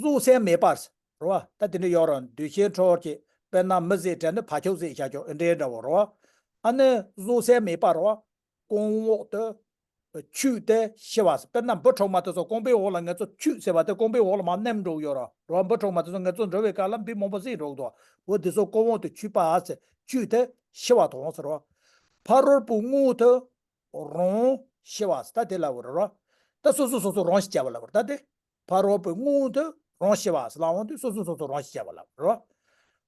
བཟོད་བསྲན་མེད་པ་ཟེར་ར། ད་དེ་འདྲས་ཡོད་ར། འདུ་ཤེས་འཕྲོར་གྱི་དཔེར་ན་མི་བསད་དྲན་ནས་ཕར་ཕྱོགས་བསད་བཞག་ཀྱོག་ཨེ་འདྲས་འདྲ་བོ་ར། ཨ་ནི་བཟོད་བསྲན་མེད་པ་ར། གོང་འོག་ཏུ་ཆུད་དེ་ཤི་བ་ཟེར། དཔེར་ན་འབུ་ཕྲུག་མ་དེ་ཚོ་རྐང་པའི་འོག་ལ་ངལ་རྩོལ་ཆུད་ཟེར་བ་དེ་རྐང་པའི་འོག་ལ་མར་མནན་འགྲོ་གི་ཡོད་ར། ར་འབུ་ཕྲུག་མ་དེ་ཚོ་ངལ་རྩོལ་འགྲོ་བའི་སྐབས་ལ་འབུ་མང་པོ་བསད་འགྲོ་གི་འདུག་འོ་དེ་ཚོ་གོང་འོག་ཏུ་ཆུད་པ་ཟེར། ཆུད་དེ་ཤི་བ་དང་ཟེར་ར། ཕ་རོལ་པོའི་དངོས་དུ་རང་ཤི་བ་ཟེར། ད་དེ་ལབ་པ་རེད་ར། ད་སོ་སོ་སོ་སོ་རང་ཤི་བྱ་བ་ལབ་པ་རེད། ད་དེ་ཕ་རོལ་པོའི་དངོས་དུ་རང་ཤི་བ་ཟེར་ལབ་འོང་དུས་སོ་སོ་སོ་སོ་རང་ཤི་བྱ་བ་ལབ་པ་རེད།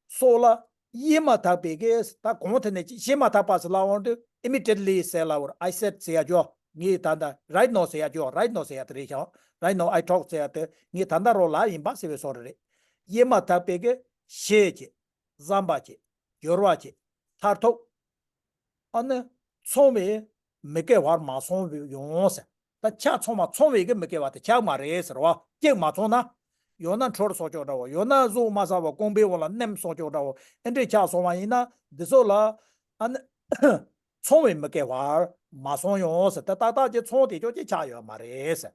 སོགས་ལ་ཡེ་མ་ཐག་པའི་གི། ད་གོང་དེ་ནས་ཅི་ཡེ་མ་ཐག་པ་ཟེར་ལབ་འོང་དུས་ཨི་མི་ཌི་ཡེ་ཊི་ལི་ཟེར་ལབ་པ་རེད། ཨའི་སེཌ་ཟེར་ཡ་ཅོ། ངས་ད་ལྟ་རའིཊ་ནའོ་ཟེར་ཡ་ཅོ། རའིཊ་ནའོ་ཟེར་ཡ་དེ་རེད་ཤག་རའིཊ་ནའོ་ཨའི་ཊོག་ཟེར་ཡ་དེ་ངས་ད་ལྟ་རང་ལབ་ཡིན་པ་ཟེར་བའི་བཟོ་འདྲ་རེད། ཡེ་མ་ཐག་པའི་གི་ཞེ་ཅིག་བསམ་པ་ཅིག་སྦྱོར་བ་ཅིག་མཐར་ཐུག་ཨ་ནི་ཚང་བའི་མི་སྐྱེ་བར་མ་སོང་བའི་ཡོང་ཟེར། ད་ཆ་ཚང་མ་ཚང་བའི་གི་མི་སྐྱེ་བ་དེ་ཆགས་མ་རེད་ཟེར་བ། གཅིག་མ་ཚང་ན། ཡང་ན་འཕྲོར་སོང་ཀྱོག་འདྲ་བོ། ཡང་ན་གཟུགས་མ་བཟང་བ་རྐང་པའི་འོག་ལ་མནན་སོང་ཀྱོག་འདྲ་བོ། ཨེ་འདྲས་ཆགས་སོང་བ་ཡིན་ན་འདི་ཚོ་ལ་ཨ་ནི་ཚང་བའི་མི་སྐྱེ་བར་མ་སོང་ཡོང་ཟེར། ད་ཏག་ཏག་ཅིག་ཚང་དེ་ཅོག་ཅིག་ཆགས་ཡོད་མ་རེད་ཟེར།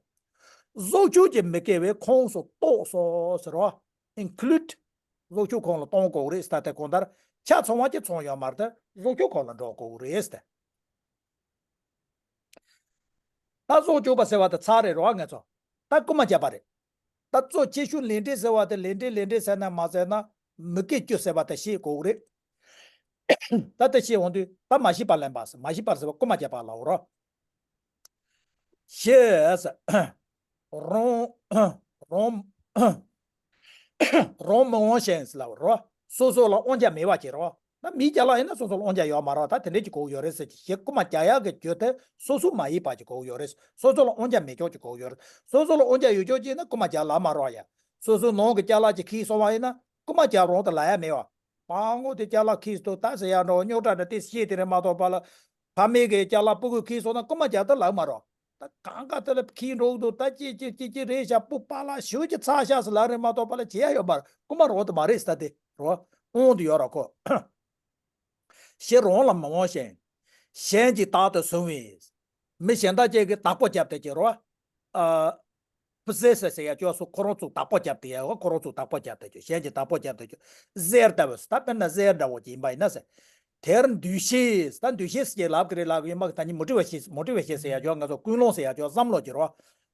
གཟུགས་ཆོས་ཀྱི་མི་སྐྱེ་བའི་ཁོངས་སུ་གཏོགས་སོ་ཟེར་བ། ཨིན་ཀླུ་ཌི། གཟུགས་ཆོས་ཁོངས་ལ་གཏོང་དགོས་རེད་ཟེར། ད་དེ་གང་ལྟར་ཆ་ཚང་བ་ཅིག་ཚང་ཡོད་མ་རེད། ད་གཟུགས་ཆོས་ཁོངས་ལ་འགྲོ་དགོས་རེད་ཟེར། ད་གཟུགས་ཆོས་པ་ཟེར་བ་དེ་ཚར་རེད་རོ། ང་ཚོ་ད་རྐུ་མ་བརྒྱབ་པ་རེད། ད་གཙོ་ཆེ་ཤོས་ལས་འབྲས་ཟེར་བ་དེ། ལས་འབྲས་ལས་འབྲས་ཟེར་ན་མ་ཟེར་ན་མི་སྐྱེ་རྒྱུ་ཟེར་བ་དེ་ཤེས་དགོས་རེད། ད་དེ་ཤེས་འོང་དུས་ད་མ་ཤི་བར་ལེན་པ་ཟེར། མ་ཤི་བར་ཟེར་བ་རྐུ་མ་བརྒྱབ་པ་ལབ་རོ། ཞེས་རང་རང་རང་མི་དབང་ཞིང་ལབ་རོ། སོ་སོ་ལ་དབང་ཆ་མེད་པ་བྱེད་རོ། ད་མིའི་ཅ་ལག་ཡིན་ན་སོ་སོ་ལ་དབང་ཆ་ཡོད་མ་རེད། ད་དེ་འདྲས་ཅིག་དགོས་ཀྱི་ཡོད་རེད་ཟེར་གྱི། ཞེས་རྐུ་མ་རྒྱག་ཡག་གི་རྒྱུ་དེ་སོ་སོ་མ་ཡིན་པ་ཅིག་དགོས་ཀྱི་ཡོད་རེད། སོ་སོ་ལ་དབང་ཆ་མེད་ཀྱོག་ཅིག་དགོས་ཀྱི་ཡོད་རེད། སོ་སོ་ལ་དབང་ཆ་ཡོད་ཀྱོག་ཅིག་ཡིན་ན་རྐུ་མ་རྒྱག་ལབ་མ་རེད་ཡ། སོ་སོའི་ནང་གི་ཅ་ལག་ཅིག་ཁྱེར་སོང་བ་ཡིན་ན་རྐུ་མ་རྒྱག་རོགས་དེ་ལབ་ཡ་མེད་བ། བ་ངོ་དེ་ཅ་ལག་ཁྱེར་སོང་ད་ཟེར་ཡ་འདྲ་བོ་རྙོག་དྲ་འདྲ་དེ་བཤད་དེ་རེད་མ་གཏོགས་པ་ལ། ཕ་མེས་ཀྱི་ཅ་ལག་སྤུ་གུ་ཁྱེར་སོང་ན་རྐུ་མ་རྒྱག་ད་ལབ་མ་རེད། ད་གང་ག་དེ་ལ་ཁྱེར་འགྲོ་འདུག་ད་ཅི་ཅི་ཅི་ཅི་རེད་ཤག་སྤུ་པ་ལ་ཞུ་ཅི་ཚ་ཤག་ཟེར་ལབ་རེད་མ་གཏོགས་པ་ལ་བྱེད་ཡ་ཡོད་མ་རེད། རྐུ་མ་རོགས་དེ་མ་རེད་ཟེར་ད་དེ་རོ། དབང་དུ་ཡོད་ར་ཁོ། ཤེས་རོང་ལ་མ་འོང་ཞིང་། གཞན་གྱིས་རྟག་ཏུ་བཟུང་བས། མི་གཞན་དག་ཅིག་གིས་བདག་པོ་བརྒྱབ་སྟེ་ཀྱི་རོ། ཨ། པོ་སེ་སེ་ཟེར་ཡ་ཅོག་སུ་ཁོ་རང་ཚོ་བདག་པོ་བརྒྱབ་སྟེ་ཡ་ཁོ་རང་ཚོ་བདག་པོ་བརྒྱབ་སྟེ་ཅོག་གཞན་གྱིས་བདག་པོ་བརྒྱབ་སྟེ་ཅོག་གཟེར་ལྟ་བུ་ད་དཔེར་ན་གཟེར་འདྲ་བོ་ཅིག་ཡིན་པ་ཡིན་ན་ཟེར། དེར་འདུ་ཤེས་ད་འདུ་ཤེས་ཟེར་ལབ་ཀྱི་རེད་ལབ་ཀྱི་ཡོད་མ་གི་ད་ནི་མོ་ཊི་ཝེ་ཤེས་མོ་ཊི་ཝེ་ཤེས་ཟེར་ཡ་ཅོག་ང་ཚོ་ཀུན་སློང་ཟེར་ཡ་ཅོག་བསམ་བློ་ཅིག་རོ།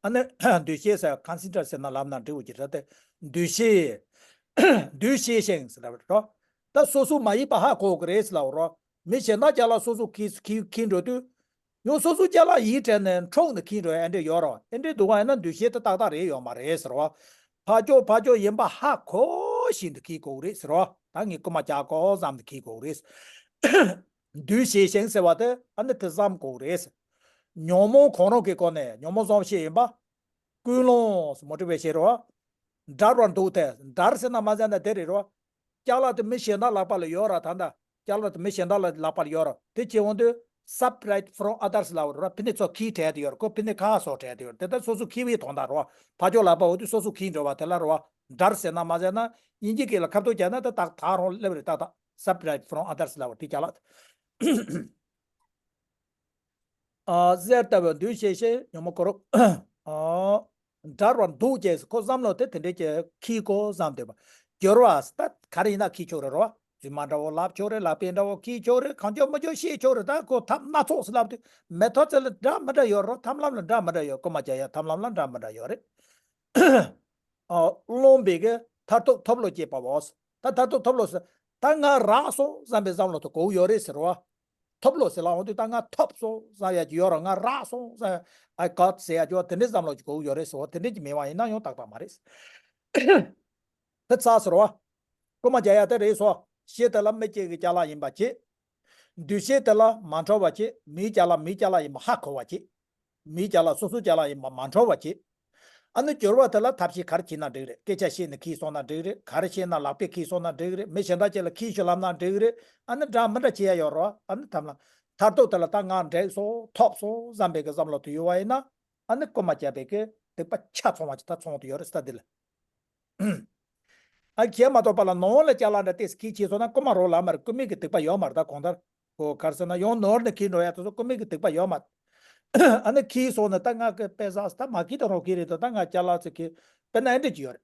ཨ་ནི་འདུ་ཤེས་ཟེར་ཀོན་སེན་ཊྲེཊ་ཟེར་ན་ལབ་ན་འགྲིག་པོ་ཅིག་རེད་དེ། འདུ་ཤེས། འདུ་ཤེས་ཤིང་ཟེར་ལབ་རོ། ད་སོ་སོ་མ་ཡིན་པ་ཧ་གོ་གི་རེད་ཟེར་ལབ་རོ། མི་གཞན་དག་ཅ་ལག་སོ་སོ་ཁྱེར་ཁྱེར་ཁྱེར་འགྲོ་དུས། ཡང་སོ་སོ་ཅ་ལག་ཡིན་དྲན་ནས་འཕྲོག་ནས་ཁྱེར་འགྲོ་ཡ་འདྲ་ཡོད་རོ། ཨེ་འདྲ་འདུག་ག་ཡིན་ན་འདུ་ཤེས་དེ་ཏག་ཏག་རེད་ཡོད་མ་རེད་ཟེར་བ། ཕར་ཕྱོགས་ཕར་ཕྱོགས་ཡིན་པ་ཧ་གོ་བཞིན་དུ་ཁྱེར་དགོས་རེད་ཟེར་བ། ད་ངས་རྐུ་མ་རྒྱག་གོ་བསམ་དུ་ཁྱེར་དགོས་རེད། འདུ་ཤེས་ཤིང་ཟེར་བ་དེ་ཨ་ནི་དེ་བསམ་དགོས་རེད། ཉོན་མོངས་གང་རུང་གི་སྒོ་ནས་ཉོན་མོངས་བསམ་ཤེས་ཡིན་པ། ཀུན་སློང་མོ་ཊི་ཝེ་ཤེན་རོ། འདྲར་བར་འདུག་སྟེ་འདྲར་ཟེར་ན་མ་ཟེར་ན་དེ་རེད་རོ། ཅ་ལག་དེ་མི་གཞན་དག་ལག་པ་ལ་ཡོད་ར་ད་ལྟ། ཅ་ལག་དེ་མི་གཞན་དག་ལ་ལག་པ་ལ་ཡོད་ར་དེ་བྱེད་འོང་དུས་separate from others ལབ་ར་ཕི་ནི་ཚོ་ཁྱེར་བྲལ་དུ་ཡོད་ར་ཁོ་ཕི་ནི་ཁ་སོ་བྲལ་དུ་ཡོད་ར་དེ་ལྟར་སོ་སོ་ཁྱེར་བའི་དོན་དག་རོ། ཕ་ཅོག་ལག་པ་འོ་དུས་སོ་སོ་ཁྱེར་འགྲོ་བ་དེ་ལ་རོ། འདྲར་ཟེར་ན་མ་ཟེར་ན་དབྱིན་ཇི་སྐད་ལ་ཁ་བཏུག་བརྒྱབ་ན་དེ་ཏག་ཏག་རང་སླེབས་རེད་ཏག་ཏག separate from others ལབ་ར་དེ་ཅ་ལག་དེ། ཨ། གཟེར་ལྟ་བུའི་འདུ་ཤེས་ཤིང་ཉོན་མོངས་ཁོ་རང་། ཨ། འདྲར་བར་འདུག་ཅེས་ཁོ་བསམ་བློ་དེ་དེ་འདྲས་ཀྱི་ཁྱེར་དགོས་བསམ་འདོད་པ། སྦྱོར་བ་ད་ག་རེ་ཡིན་ན་ཁྱེར་ཆོག་རེད་རོ། རྫུན་མ་འདྲ་བོ་ལབ་ཆོག་རེད། ལག་པས་འདྲ་བོ་ཁྱེར་ཆོག་རེད། གང་ལྕོགས་མི་ལྕོགས་བཤད་ཆོག་རེད། ད་ཁོ་ཐབས་སྣ་ཚོགས་སུ་ལབ་དུས་མེ་ཐོ་ཚེ་ལ་འདྲ་མི་འདྲ་ཡོད་རོ། ཐབས་ལམ་ལ་འདྲ་མི་འདྲ་ཡོད། རྐུ་མ་རྒྱག་ཡ་ཐབས་ལམ་ལ་འདྲ་མི་འདྲ་ཡོད་རེད། ཨ། རློམ་པའི་གི་མཐར་ཐུག་ཐོབ་བློ་སྐྱེས་པའོ། ད་མཐར་ཐུག་ཐོབ་བློ་ཟེར། ད་ང་རག་སོང་བསམ་པའི་བསམ་བློ་དེ་དགོས་ཡོད་རེད་ཟེར་བ། ཐོབ་བློ་ཟེར་ལ་འོང་དུས་ད་ང་ཐོབ་སོང་བསམ་ཡ་ཅིག་ཡོད་ར། ང་རག་སོང་བསམ་ཡ། I got ཟེར་ཡ་ཅིག་ཡོད། དེ་འདྲའི་བསམ་བློ་ཅིག་དགོས་ཡོད་རེད་ཟེར་བ། དེ་འདྲའི་ཅིག་མེད་པ་ཡིན་ན་ཡང་ཏག་ཏག་མ་རེད། དེ་ཚ་ཟེར་བ། རྐུ་མ་རྒྱག་ཡ་དེ་རེད་སོ། ཤེས་དེ་ལ་མི་གཅིག་གི་ཅ་ལག་ཡིན་པ་བྱེད། འདུ་ཤེས་དེ་ལ་མ་འཕྲོག་པ་བྱེད། མིའི་ཅ་ལག་མིའི་ཅ་ལག་ཡིན་པ་ཧ་གོ་བ་བྱེད། མིའི་ཅ་ལག་སོ་སོའི་ཅ་ལག་ཡིན་པ་མ་འཕྲོག་པ་བྱེད། ཨ་ནི་སྦྱོར་བ་དེ་ལ་ཐབས་ཤེས་ག་རེ་བྱེད་ན་འགྲིག་རེད། སྐད་ཆ་བཤད་ནས་ཁྱེར་སོང་ན་འགྲིག་རེད། ག་རེ་བཤད་ན་ལག་པས་ཁྱེར་སོང་ན་འགྲིག་རེད། མི་གཞན་དག་ཅིག་ལ་ཁྱེར་ཤོག་ལབ་ན་འགྲིག་རེད། ཨ་ནི་འདྲ་མི་འདྲ་བྱེད་ཡ་ཡོད་རོ། ཨ་ནི་ཐབས་ལ་མཐར་ཐུག་དེ་ལ་ད་ང་འགྲིག་སོང་ཐོབ་སོང་བསམ་པའི་གི་བསམ་བློ་དེ་ཡོད་པ་ཡིན་ན། ཨ་ནི་རྐུ་མ་བརྒྱབ་པའི་གི་སྡིག་པ་ཆ་ཚང་བ་ཅིག་ད་ཚང་དུ་ཡོད་རེད་ས་འདི་ལ། ཨ་ཁྱེད་མ་གཏོགས་པ་ལ་ནང་ལ་ཅ་ལག་འདྲ་ཏོག་ཙམ་ཁྱེར་ཁྱེར་སོང་ན་རྐུ་མ་རོགས་ལབ་མ་རེད། རྐུ་མི་གི་སྡིག་པ་ཡོད་མ་རེད། ད་གང་ལྟར་ཁོ་ག་རེ་ཟེར་ན་ཡང་ནོར་ནས་ཁྱེར་འགྲོ་ཡ་དེ་ཚོ་རྐུ་མི་གི་སྡིག་པ་ཡོད་མ་རེད། ཨ་ནི་ཁྱེར་སོང་ནས་ད་ང་གི་དཔེ་བསགས་ད་མ་ཁྱེར་ད་རོགས་ཁྱེར་རེད་དོ། ད་ང་ཅ་ལག་ཚོ་ཁྱེར་དཔེར་ན་ཨེ་འདྲ་ཅིག་ཡོད་རེད།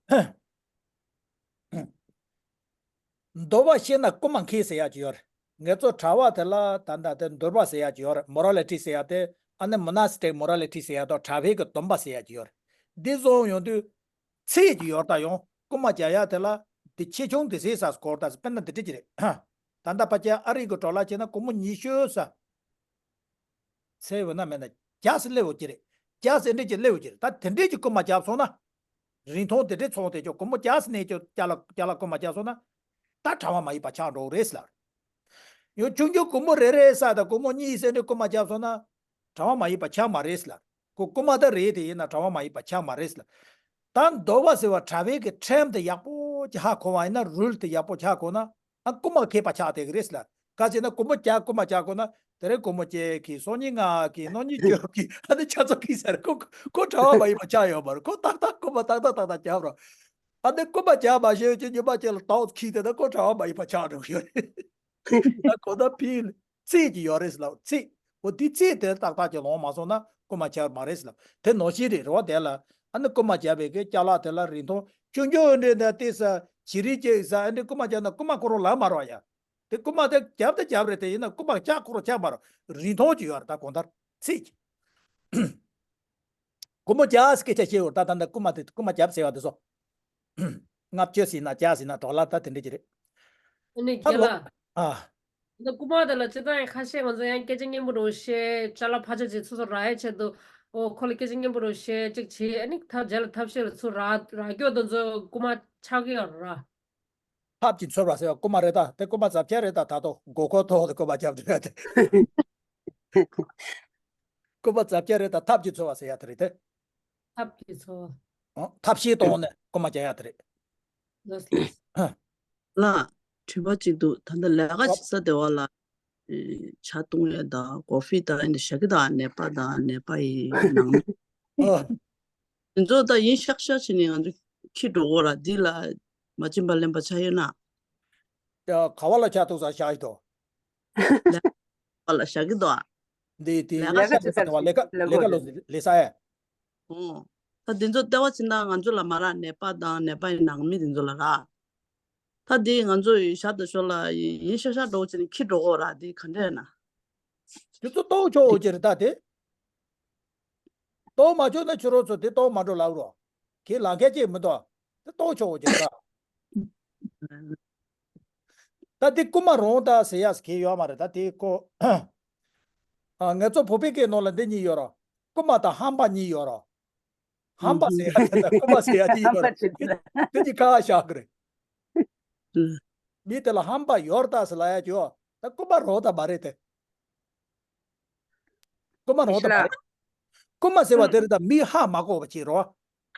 འདོད་པ་ཤེས་ན་རྐུ་མ་མཁས་ཟེར་ཡ་ཅིག་ཡོད་རེད། ངེད་ཚོ་གྲྭ་པ་དེ་ལ་ད་ལྟ་དེ་འདོད་པ་ཟེར་ཡ་ཅིག་ཡོད་རེད། མོ་ར་ལི་ཊི་ཟེར་ཡ་དེ་ཨ་ནི་མོ་ན་སི་ཊིག་མོ་ར་ལི་ཊི་ཟེར་ཡ་དང་གྲྭ་པའི་གི་སྡོམ་པ་ཟེར་ཡ་ཅིག་ཡོད་རེད། འདི་བཟུང་ཡོང་དུས། ཚིག་ཅིག་ཡོད་ད་ཡོང་རྐུ་མ་རྒྱག་ཡ་དེ་ལ་འདི་ཆེ་ཆུང་འདི་ཟེར་ས་སྐོར་ད་དཔེར་ན་འདི་འདྲ་ཅིག་རེད། ད་ལྟ་ཕལ་ཆེར་ཨ་རི་གི་འགྲོ་ལ་བྱས་ན་སྒོར་མོ་ཉི་ཤུ་ས། ཚེ་འོ་ན་མེད་ན་བརྒྱ་ཟེར་སླེབས་འོ་ཀྱི་རེད། བརྒྱ་ཟེར་འདྲ་ཅིག་སླེབས་འོ་ཀྱི་རེད། ད་དེ་འདྲས་ཀྱི་རྐུ་མ་རྒྱབ་སོང་ན། རིན་ཐང་དེ་འདྲས་ཚོང་དེ་ཅོག་སྒོར་མོ་བརྒྱ་ཟེར་ནས་ཅོག་ཅ་ལག་ཅ་ལག་རྐུ་མ་རྒྱབ་སོང་ན། ད་གྲྭ་པ་མ་ཡིན་པ་ཆགས་འགྲོ་རེད་ཟེར་ལ། ཡང་ཆུང་ཆུང་སྒོར་མོ་རེ་རེ་ས་དང་སྒོར་མོ་གཉིས་ཟེར་འདྲས་རྐུ་མ་རྒྱབ་སོང་ན། གྲྭ་པ་མ་ཡིན་པ་ཆགས་མ་རེད་ཟེར་ལ། ཁོ་རྐུ་མ་ད་རེད་དེ་ཡིན་ན་གྲྭ་པ་མ་ཡིན་པ་ཆགས་མ་རེད་ཟེར་ལ། ད་འདོད་པ་ཟེར་བ་གྲྭ་པའི་གི་ཁྲིམས་དེ་ཡག་པོ་ཅིག་ཧ་གོ་བ་ཡིན་ན་རུལ་དེ་ཡག་པོ་ཅིག་ཧ་གོ་ན། ཨ་རྐུ་མ་མཁས་པ་ཆགས་བསྡད་གི་རེད་ཟེར་ལ། ག་ཟེར་ན་སྒོར་མོ་བརྒྱ་རྐུ་མ་རྒྱག་དགོས་ན་དེ་རིང་སྒོར་མོ་གཅིག་གིས་སང་ཉིན་ལྔ་གིས་གནངས་ཉིན་བཅུ་གིས་ཨ་ནི་ཆ་ཚང་གིས་ཟེར་ཁོ་ཁོ་གྲྭ་པ་མ་ཡིན་པ་ཆགས་ཡོད་མ་རེད། ཁོ་ཏག་ཏག་རྐུ་མ་ཏག་ཏག་ཏག་ཏག་རྒྱབ་ར། ཨ་ནི་རྐུ་མ་རྒྱག་མ་ཤེས་ཀྱི་ཉི་མ་གཅིག་ལ་ཏོག་ཙམ་ཁྱེར་བསྡད་ན་ཁོ་གྲྭ་པ་མ་ཡིན་པ་ཆགས་འགྲོ་གི་ཡོད་རེད། ད་གོ་ད་ཕིལ། ཚིག་ཅིག་ཡོད་རེད་ཟེར་ལབ་ཚིག་འོ་དེ་ཚིག་དེ་ཏག་ཏག་ཅིག་ལོངས་མ་སོང་ན་རྐུ་མ་ཆགས་མ་རེད་ཟེར་ལབ། དེ་ནང་བཞིན་རེད་རེད་བ། དེ་ལ་ཨ་ནི་རྐུ་མ་བརྒྱབ་པའི་གི་ཅ་ལག་དེ་ལ་རིན་ཐང་ཆུང་ཆུང་འདྲ་འདྲ་ཏོག་ཙམ་བྱི་རིལ་ཅིག་ཟ་ཨ་འདྲ་རྐུ་མ་བརྒྱབ་ན་རྐུ་མ་ཁོ་རང་ལབ་མ་རེད་བ་ཡ། དེ་རྐུ་མ་དེ་བརྒྱབ་དེ་བརྒྱབ་རེད། དེ་ཡིན་ན་རྐུ་མ་ཆགས་ཁོ་རང་ཆགས་མ་རེད། རིན་ཐང་ཅིག་ཡོད་རེད། ད་གང་ལྟར་ཚིག་ཅིག་སྒོར་མོ་བརྒྱ་ཟེར་སྐད་ཆ་བཤད་ཡོད་ད། ད་ལྟ་རྐུ་མ་དེ་རྐུ་མ་བརྒྱབ་ཟེར་བ་དེ་ཚོ། ལྔ་བཅུ་ཟེར་ན་བརྒྱ་ཟེར་ན་ཌོ་ལར་ད་དེ་འདྲ་ཅིག་རེད། ཨ་ནི་ཨ་རྒན་ལགས། ཨ། ད་རྐུ་མ་དེ་ལ་སྤྱིར་བཏང་ཡང་ཁ་ཤས་ང་ཚོ་ཡང་སྐད་ཆ་སྙན་པོ་འདྲ་བོ་བཤད་ཅ་ལག་ཕར་ཕྱོགས་ཅིག་སོ་སོ་རག་ཡའི་ཆེད་དུ། ཨོ་ཁོ་ལ་སྐད་ཆ་སྙན་པོ་འདྲ་བོ་བཤད་ཅིག་བྱེད། ཨ་ནི་ཐབས་རྗེས་ལ་ཐབས་ཤེས་ལ་ཚུར་རག་རག་རྒྱུ་དེ་ཚོ་རྐུ་མ་ཆགས་ཀྱི་ཡོད་རེད། ཐབས་ཀྱིས་འཚོལ་བ་ཟེར་བ་རྐུན་མ་རེད་ད། དེ་རྐུན་མ་རྫབ་ཆེན་རེད་ད། ད་དུང་མགོ་སྐོར་ཐོག་ཏུ་རྐུན་མ་རྒྱབ་འགྲོ་ཡ་དེ། རྐུན་མ་རྫབ་ཆེན་རེད་ད། ཐབས་ཀྱིས་འཚོལ་བ་ཟེར་ཡ་དེ་རེད་དེ། ཐབས་ཀྱིས་འཚོལ་བ། ཨང་། ཐབས་ཤེས་གཏོང་ནས་རྐུན་མ་རྒྱག་ཡ་དེ་རེད། ལགས་ལགས། ལགས། དྲི་བ་གཅིག་འདུག། ད་ལྟ་ལས་ཀ་བྱེད་ས་དེ་བ་ལ། ཨེ། ཇ་བཏུང་ཡས་དང་ཀོ་ཕི་དང་ཨེ་འདྲ་བཞག་གི་དང་། ནད་པ་དང་ནད་པ་ཡི་ནང་མི། ཨ། དེ་ཚོ་ད་ཡིན་ཤག་ཤག་བྱས་ནས་ང་ཚོ་འཁྱེར་འགྲོ་དགོས་ར། འདི་ལ་མ་བྱིན་པ་ལེན་པ་ཆགས་ཡོད་ན། ཡ། ག་བ་ལ་ཆགས་འདུག་ས་བཞག་ཡོད་དོ། ལས་ཀ་ལ་བཞག་གི་འདུག་ཨ། འདི་དེ་ལས་ཀ་ལས་ཀ་བྱེད་ས་ལས་ཀ་ལས་ཀ་ལས་ཀ་ལོ་ལས་ས་ཡ། ཨོ། ད་དེ་ཚོ་ལྟེ་བ་ཕྱིན་ན་ང་ཚོ་ལ་མ་རག། ནད་པ་དང་ནད་པ་ཡི་ནང་མི་དེ་ཚོ་ལ་རག། ད་དེ་ང་ཚོ་ཡི་ཤར་དང་ཤོར་ལ་ཡིན་ཤར་ཤར་འགྲོ་བྱས་ནས་འཁྱེར་འགྲོ་དགོས་ར། དེ་ག་འདྲས་ན། དེ་ཚོ་གཏོང་ཆོག་འོ་ཅེ་རེད་ད་དེ། གཏོང་མ་ཆོག་ན་ཁྱོད་རང་ཚོ་དེ་གཏོང་མ་འགྲོ་ལབ་རོགས། ཁྱེད་ལང་ཁན་ཅིག་མི་འདུག། དེ་གཏོང་ཆོག་འོ་ཅེ་རེད་ད། ད་དེ་རྐུན་མ་རོང་ད་ཟེར་ཡ་ཟེར་གྱི་ཡོད་མ་རེད། ད་དེ་ཀོ། ཨ། ང་ཚོ་བོད་པའི་སྐད་ནང་ལ་འདི་གཉིས་ཡོད་རོ། རྐུན་མ་དང་ཧམ་པ་གཉིས་ཡོད་རོ། ཧམ་པ་ཟེར་ཡ་དེ་དང་རྐུན་མ་ཟེར་ཡ་དེ་ཡིན་པ་རེད། དེ་གཉིས་ཁ་བཞག་གི་རེད། མི་དེ་ལ་ཧམ་པ་ཡོད་ད་ཟེར་ལབ་ཡ་ཅིག་ཡོད། ད་རྐུན་མ་རོ་ད་མ་རེད་དེ། རྐུན་མ་རོ་ད་མ་རེད། རྐུན་མ་ཟེར་བ་དེ་རེད་ད། མི་ཧ་མ་གོ་བ་བྱེད་རོ།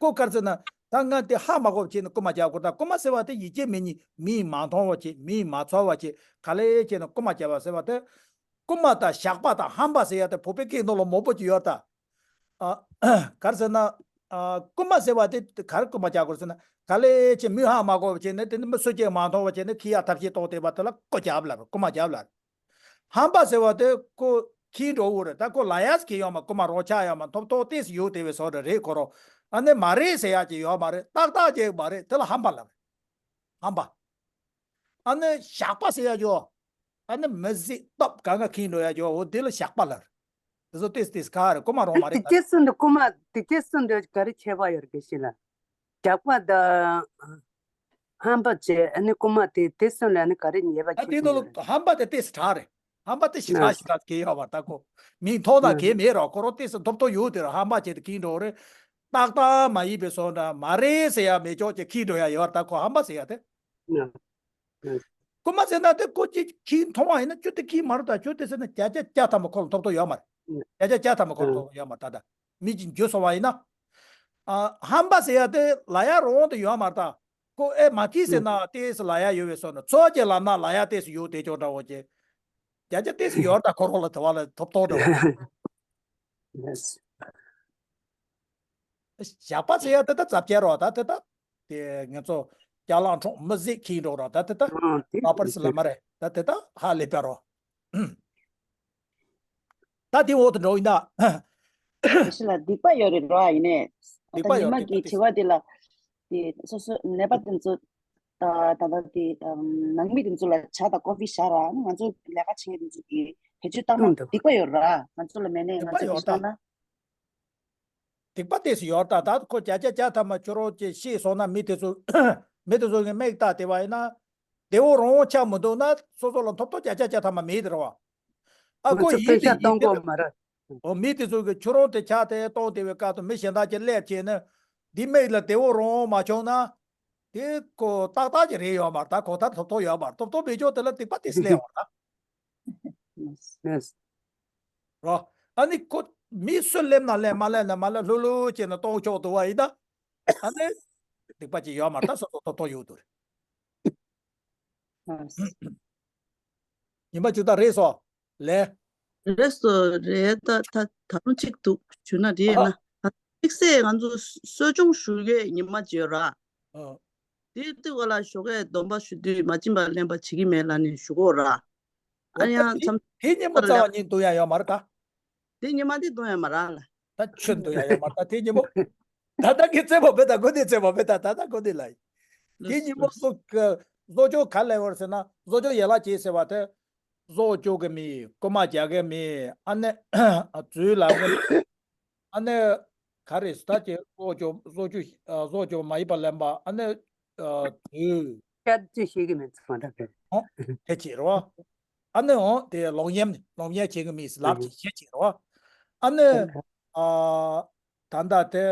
ཀོ་ག་རེ་ཟེར་ན། ད་ང་དེ་ཧ་མ་གོ་བ་བྱེད་ནས་རྐུན་མ་རྒྱག་དགོས། ད་རྐུན་མ་ཟེར་བ་དེ་ཡིད་ཆེས་མེད་མཁན། མིས་མ་མཐོང་བ་བྱེད། མིས་མ་ཚོར་བ་བྱེད། ག་ལེ་བྱས་ནས་རྐུན་མ་རྒྱག་པ་ཟེར་བ་དེ། རྐུན་མ་དང་ཞགས་པ་དང་ཧམ་པ་ཟེར་ཡ་དེ་བོད་པའི་སྐད་ནང་ལ་མང་པོ་ཅིག་ཡོད་ད། ཨ། ག་རེ་ཟེར་ན། ཨ། རྐུན་མ་ཟེར་བ་དེ་ག་རེ་རྐུན་མ་རྒྱག་དགོས་ཟེར་ན། ག་ལེ་བྱས་མི་ཧ་མ་གོ་བ་བྱས་ནས་དེ་ནི་མི་སུ་གཅིག་མ་མཐོང་བ་བྱས་ནས་ཁྱི་ཡ་ཐབས་ཤེས་གཏོང་བསྡད་པ་དེ་ལ་རྐུ་རྒྱབ་ལབ། རྐུན་མ་རྒྱབ་ལབ། ཧམ་པ་ཟེར་བ་དེ་ཁོ་འཁྱེར་འགྲོ་འོ་རེད། ད་ཁོ་ལ་ཡ་ཟེར་གྱི་ཡོད་མ། རྐུན་མ་རོ་ཆགས་ཡོད་མ། ཐོབ་ཐོབ་ཏེས་ཡོད་དེ་བས་སོ་རེ་རེད་ཁོ་རོ། ཨ་ནི་མ་རེད་ཟེར་ཡ་ཅིག་ཡོད་མ་རེད། ཏག་ཏག་ཅིག་མ་རེད། དེ་ལ་ཧམ་པ་ལབ་རེད། ཧམ་པ། ཨ་ནི་ཞགས་པ་ཟེར་ཡ་ཅིག་ཡོད། ཨ་ནི་མི་གཟིགས་སྟབས་གང་ག་འཁྱེར་འགྲོ་ཡ་ཅིག་ཡོད། འོ་དེ་ལ་ཞགས་པ་ལབ་རེད། དེ་ཚོ་ཏེས་ཏེས་ཁ་རེད། རྐུན་མ་རོ་མ་རེད། དེ་སྐྱེས་སུ་འདི་རྐུན་མ་དེ་སྐྱེས་སུ་འདི་ག་རེ་ཁྱད་པར་ཡོད་རེད་ཤི་ལ། རྒྱག་པ་དང་། ཧམ་པ་བྱས་ཨ་ནི་རྐུན་མ་དེ་དེ་སོང་ལ་ཨ་ནི་ག་རེ་ཉེས་པ་ད་ཁྱེད་དེ་ཚོ་ལ་ཧམ་པ་དེ་ཏེས་དྲག་རེད། ཧམ་པ་དེ་ཞེ་དྲག་ཞེ་དྲག་གི་ཡོད་པ། ད་ཁོ་མིག་མཐོང་ན་གལ་མེད་རོགས། ཁོ་རོ་ཏེས་ཐོབ་ཐོབ་ཡོད་དེ་རོ། ཧམ་པ་བྱས་ཏེ་ཁྱེར་འགྲོ་རེད། ཏག་ཏག་མ་ཡིན་པའི་སོང་འདྲ་མ་རེད་ཟེར་ཡ་མེད་ཅོག་ཅེ་ཁྱེར་འགྲོ་ཡ་ཡོད། ད་ཁོ་ཧམ་པ་ཟེར་ཡ་དེ། རྐུན་མ་ཟེར་ན་དེ་ཁོ་ཅིག་ཁྱི་མཐོང་བ་ཡིན་ན་ཁྱོད་དེ་ཁྱི་མ་རེད། ད་ཁྱོད་དེ་ཟེར་ན་བརྒྱ་ཆ་བརྒྱ་ཐམ་པ་ཁོ་ལ་ཐོབ་ཐོབ་ཡོད་མ་རེད། བརྒྱ་ཆ་བརྒྱ་ཐམ་པ་ཁོ་ལ་ཐོབ་ཐོབ་ཡོད་མ་རེད། ད་ལྟ་མི་གཅིག་འགྱོད་སོང་བ་ཡིན་ན། ཨ། ཧམ་པ་ཟེར་ཡ་དེ་ལ་ཡ་རོང་དུ་ཡོད་མ་རེད། ད་ཁོ་ཨེ་མ་ཁྱི་ཟེར་ན་ཏེས་ལ་ཡ་ཡོད་བས་སོ་ན། ཚོ་ཅེ་ལ་ན་ལ་ཡ་ཏེས་ཡོད་དེ་ཅོག་འདྲ་བོ་ཅེ། བརྒྱ་ཆ་ཏེས་ཡོད། ད་ཁོ་རོ་ལ་དེ་བ་ལ་ཐོབ་ཐོབ་འདྲ་བོ། ཞགས་པ་ཟེར་ཡ་དེ་ད་རྫབ་ཆེན་རོ། ད་དེ་ད་དེ་ང་ཚོ་རྒྱ་ལང་འཕྲོག་མི་གཟིགས་ཁྱི་འགྲོ་རོ། ད་དེ་ད་ཨ་དེ་ར་པར་སི་ལ་མ་རེད། ད་དེ་ད་ཧ་ལས་པ་རོ། ད་དེ་འོག་ཏུ་འགྲོ་ཡིན་ད། ཕྱི་ལ་སྡིག་པ་ཡོད་རེད་རོ། ཨ་ཡིན་ནས་སྡིག་པ་ད་ཉི་ཡོད་མ་རེད། ད་གི་དེ་དྲི་བ་དེ་ལ་དེ་སོ་སོ་ནད་པ་དེ་ཚོ་ད་ད་ད་དེ་ནང་མི་དེ་ཚོ་ལ་ཇ་དང་ཀོ་ཕི་བཞག་ར། ང་ཚོ་ལས་ཀ་བྱེད་དེ་ཚོ་གི་བེད་སྤྱོད་བཏང་ན་སྡིག་པ་ཡོད་ར། ང་ཚོ་ལ་མེད་ནས་ང་ཚོ་བེད་སྤྱོད་བཏང་ན། སྡིག་པ་ཏོག་ཙམ་ཡོད་ད། ད་ཁོ་བརྒྱ་ཆ་བརྒྱ་ཐམ་པ་ཁྱོད་རང་ཅིག་ཤེས་སོང་ན། མི་དེ་ཚོ་མི་དེ་ཚོ་གི་མིག་ལྟ་བསྡད་པ་ཡིན་ན། བདེ་བོ་རང་ཆགས་མི་འདུག་ན་སོ་སོ་ལ་ཐོབ་ཐོབ་བརྒྱ་ཆ་བརྒྱ་ཐམ་པ་མེད་དེ་རེད་བ། ཨ་ཁོ་ཡིན་དེ་ཡིན་དེ། འོ་མི་དེ་ཚོ་གི་ཁྱོད་རང་དེ་ཆགས་དེ་གཏོང་དེ་བའི་སྐབས་དུ་མི་གཞན་དག་ཅིག་སླེབས་བྱས་ན། འདི་མིག་ལ་བདེ་བོ་རང་མ་བྱུང་ན། དེ་ཁོ་ཏག་ཏག་ཅིག་རེད་ཡོད་མ་རེད། ད་ཁོ་ད་ཐོབ་ཐོབ་ཡོད་མ་རེད། ཐོབ་ཐོབ་མེད་ཆོག་དེ་ལ་སྡིག་པ་ཏོག་ཙམ་སླེབས་ཡོང་ར། རོ། ཨ་ནི་ཁོ་མི་སུ་སླེབས་ན་སླེབས། མ་སླེབས་ན་མ་སླེབས། ལྷུག་ལྷུག་བྱས་ན་གཏོང་ཆོག་འདུག་བ་ཡིན་ད། ཨ་ནི་སྡིག་པ་ཅིག་ཡོད་མ་རེད། ད་སོ་སོ་ཐོབ་ཐོབ་ཡོད་འདུག་རེད། ཉི་མ་བཅུ་ད་རེད་སོ། ལས། རེད་སོ་རེད། ད་ད་ད་རུང་གཅིག་འདུག་ཞུ་ན་རེད་ན། ཨ། དམིགས་བསལ་ང་ཚོ་གསོ་སྦྱོང་ཞུ་གི་ཉི་མ་བཅོ་ར། ཨ། དེ་དུས་ག་ལ་ཞོགས་ཀས་སྡོམ་པ་ཞུ་དུས་མ་བྱིན་པ་ལེན་པ་བྱེད་ཀྱི་མེད་ལབ་ནས་ཞུ་གོ་ར། ཨ་ཡང་མཚམས་དེ་ཉིན་མོ་རྩ་བ་ཉིད་འདུག་ཡ་ཡོད་མ་རེད་ད། དེ་ཉི་མ་དེ་འདུག་ཡ་མ་རེད་ལ། ད་ཆོས་འདུག་ཡ་ཡོད་མ་རེད་ད་དེ་ཉིན་མོ། ད་ལྟ་གི་རྩེད་མོ་བེ་ད་གོ་ནི་རྩེད་མོ་བེ་ད་ད་ལྟ་གོ་ནི་ལ་ཡིན། དེ་ཉིན་མོ་སོ་ག་བཟོ་བཅོས་ག་ལས་བར་ཟེར་ན་བཟོ་བཅོས་ཡན་ལག་བྱེད་ཟེར་བ་དེ། བཟོ་བཅོས་གི་མི། རྐུན་མ་རྒྱག་གི་མི། ཨ་ནི་ཚུལ་ལ་ཨ་ནི་ག་རེ་ཟེར་ད་ཅེ་བཟོ་བཅོས་བཟོ་བཅོས་བཟོ་བཅོས་མ་ཡིན་པ་ལེན་པ། ཨ་ནི་ཚུལ། སྐད་ཅིག་ཤེས་ཀྱི་མེད་ཚུལ་མ་འདྲ་བས། ཨོ། དེ་བྱེད་རོགས། ཨ་ནི་འོ་དེ་ལོག་གཡེམ་ནི་ལོག་གཡེམ་བྱེད་ཀྱི་མི་ལབ་ཅིག་བྱེད་བྱེད་རོགས། ཨ་ནི་ཨ་ད་ལྟ་དེ་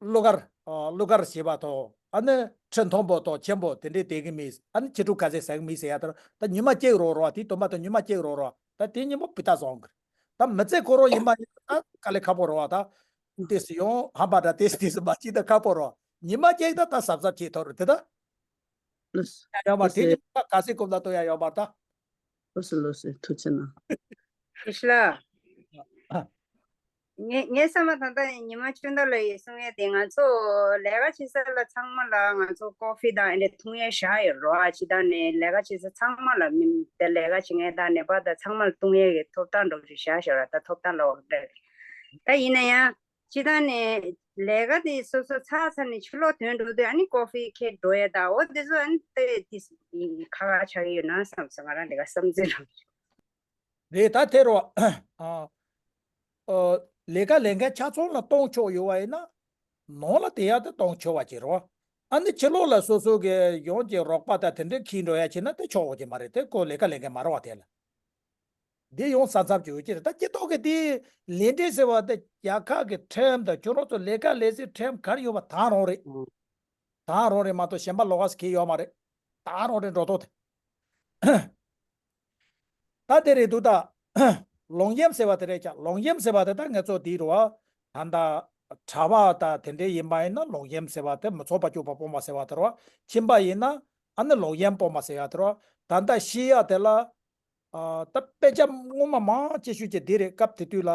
གླུ་གར་ཨ་གླུ་གར་བྱེད་པ་དང་ ཨ་ནི་ཁྲི་མཐོན་པོ་དང་ཆེན་པོ་དེ་འདྲའི་བསྡད་ཀྱི་མེད། ཨ་ནི་ཁྱི་ཕྲུག་ག་ཚད་ཟ་གི་མེད་ཟེར་ཡ་དེ་ར། ད་ཉི་མ་གཅིག་རོ་རོ་བ་དེའི་སྟོན་པ་དང་ཉི་མ་གཅིག་རོ་རོ་བ་ད་དེ་གཉིས་པོ་བི་ཏ་བཟང་གི་རེད། ད་མི་ཚེ་ཁོ་རང་ཡིན་པ་ཡིན་ན་ད་དཀའ་ལས་ཁག་པོ་རོ་བ་ད། ཏེ་སི་ཡོང་ཧམ་པ་འདྲ་ཏེ་སི་ཏེ་སི་མ་གཅིག་ད་ཁག་པོ་རོ། ཉི་མ་གཅིག་ད་ད་གཟབ་གཟབ་བྱེད་ཐུབ་རེད་དེ་ད། ཡ་ཡོད་མ་རེད། དེ་ཉི་མ་ག་ཚོད་སྐུམ་ད་ལྟོ་ཡ་ཡོད་མ་རེད་ད། ལོས་ལོས་ཐུགས་རྗེ་གནང་། ཡེ་ཤེས་ལགས། ངས་ངས་བསམ་པ་ད་ལྟ་ཉི་མ་ཆུང་ད་ལ་ཡི་གསུང་ཡས་དེ་ང་ཚོ་ལས་ཀ་བྱེད་ས་ལ་ཚང་མ་ལ་ང་ཚོ་ཀོ་ཕི་དང་ཨེ་འདྲ་འཐུང་ཡས་བཞག་ཡོད་རོ། ཨ་ཅི་ད་ནས་ལས་ཀ་བྱེད་ས་ཚང་མ་ལ་མི་དེ་ལས་ཀ་བྱེད་མཁན་དང་ནད་པ་དང་ཚང་མ་ལ་བཏུང་ཡས་ཀྱི་ཐོབ་ཐང་འགྲོ་ཞིག་བཞག་ཞོར་ད་ཐོབ་ཐང་ལ་འོག་འདྲ་ད་ཡིན་ན་ཡང་། སྤྱི་བཏང་ནས་ལས་ཀ་དེ་སོ་སོ་ཚར་ཚར་ནས་ཕྱི་ལོགས་ཐོན་འགྲོ་དུས་ཨ་ནི་ཀོ་ཕི་ཁྱེར་འགྲོ་ཡ་ད་འོ་དེ་ཚོ་ཨ་ནི་ཏེ་ཏིས་ཁ་ཁ་ཆགས་ཀྱི་ཡོད་ན་བསམ་སོང་ང་རང་ལས་ཀ་བསམ་ཚུལ་རང་། རེད་ད་དེ་རོ། ཨ། ཨོ། ལས་ཀ་ལས་མཁན་ཆ་ཚང་ལ་གཏོང་ཆོག་ཡོད་པ་ཡིན་ན། ནང་ལ་དེ་ཡ་དེ་གཏོང་ཆོག་པ་ཅིག་རོ། ཨ་ནི་ཕྱི་ལོགས་ལ་སོ་སོ་གི་ཡོང་གི་རོགས་པ་དང་དེ་འདྲའི་ཁྱེར་འགྲོ་ཡ་བྱས་ན་དེ་ཆོག་པ་ཅིག་མ་རེད་དེ་ཁོ་ལས་ཀ་ལས་མཁན་མ་རེད་པ་དེ་ལ། འདི་ཡོང་ས་མཚམས་ཀྱི་འོས་ཀྱི་རེད། ད་སྤྱི་ཚོགས་ཀྱི་དེ་ལས་འབྲས་ཟེར་བ་དེ་རྒྱལ་ཁབ་ཀྱི་ཁྲིམས་དང་ཁྱོད་རང་ཚོ་ལས་ཀ་ལས་སའི་ཁྲིམས་ག་རེ་ཡོད་པ་དེ་རང་རེད། ཨང་། དེ་རང་རེད་མ་གཏོགས་གཞན་པ་ལོགས་ཀ་ཟེར་གྱི་ཡོད་མ་རེད། དེ་རང་རེད་འགྲོ་ཐོག་དེ། ད་དེ་རེད་འདུག་ད། ལོག་གཡེམ་ཟེར་བ་དེ་རེད་ཀྱང་ལོག་གཡེམ་ཟེར་བ་དེ་ད་ངེད་ཚོ་དེའི་རུ་བ། ད་ལྟ་གྲྭ་པ་དང་དེ་འདྲས་ཡིན་པ་ཡིན་ན་ལོག་གཡེམ་ཟེར་བ་དེ་མི་ཚོགས་པ་སྐྱོབ་པ་སྤོ་མ་ཟེར་བ་དེ་རུ་བ། ཁྱིམ་པ་ཡིན་ན་ཨ་ནི་ལོག་གཡེམ་སྤོ་མ་ཟེར་ཡ་དེ་རུ་བ། ད་ལྟ་ཤེས་ཡ་དེ་ལ། ཨ། ད་དཔེ་ཆ་སྔོན་མ་མང་ཆེ་ཤོས་ཀྱི་དེ་རེད། སྐབས་དེ་དུས་ལ་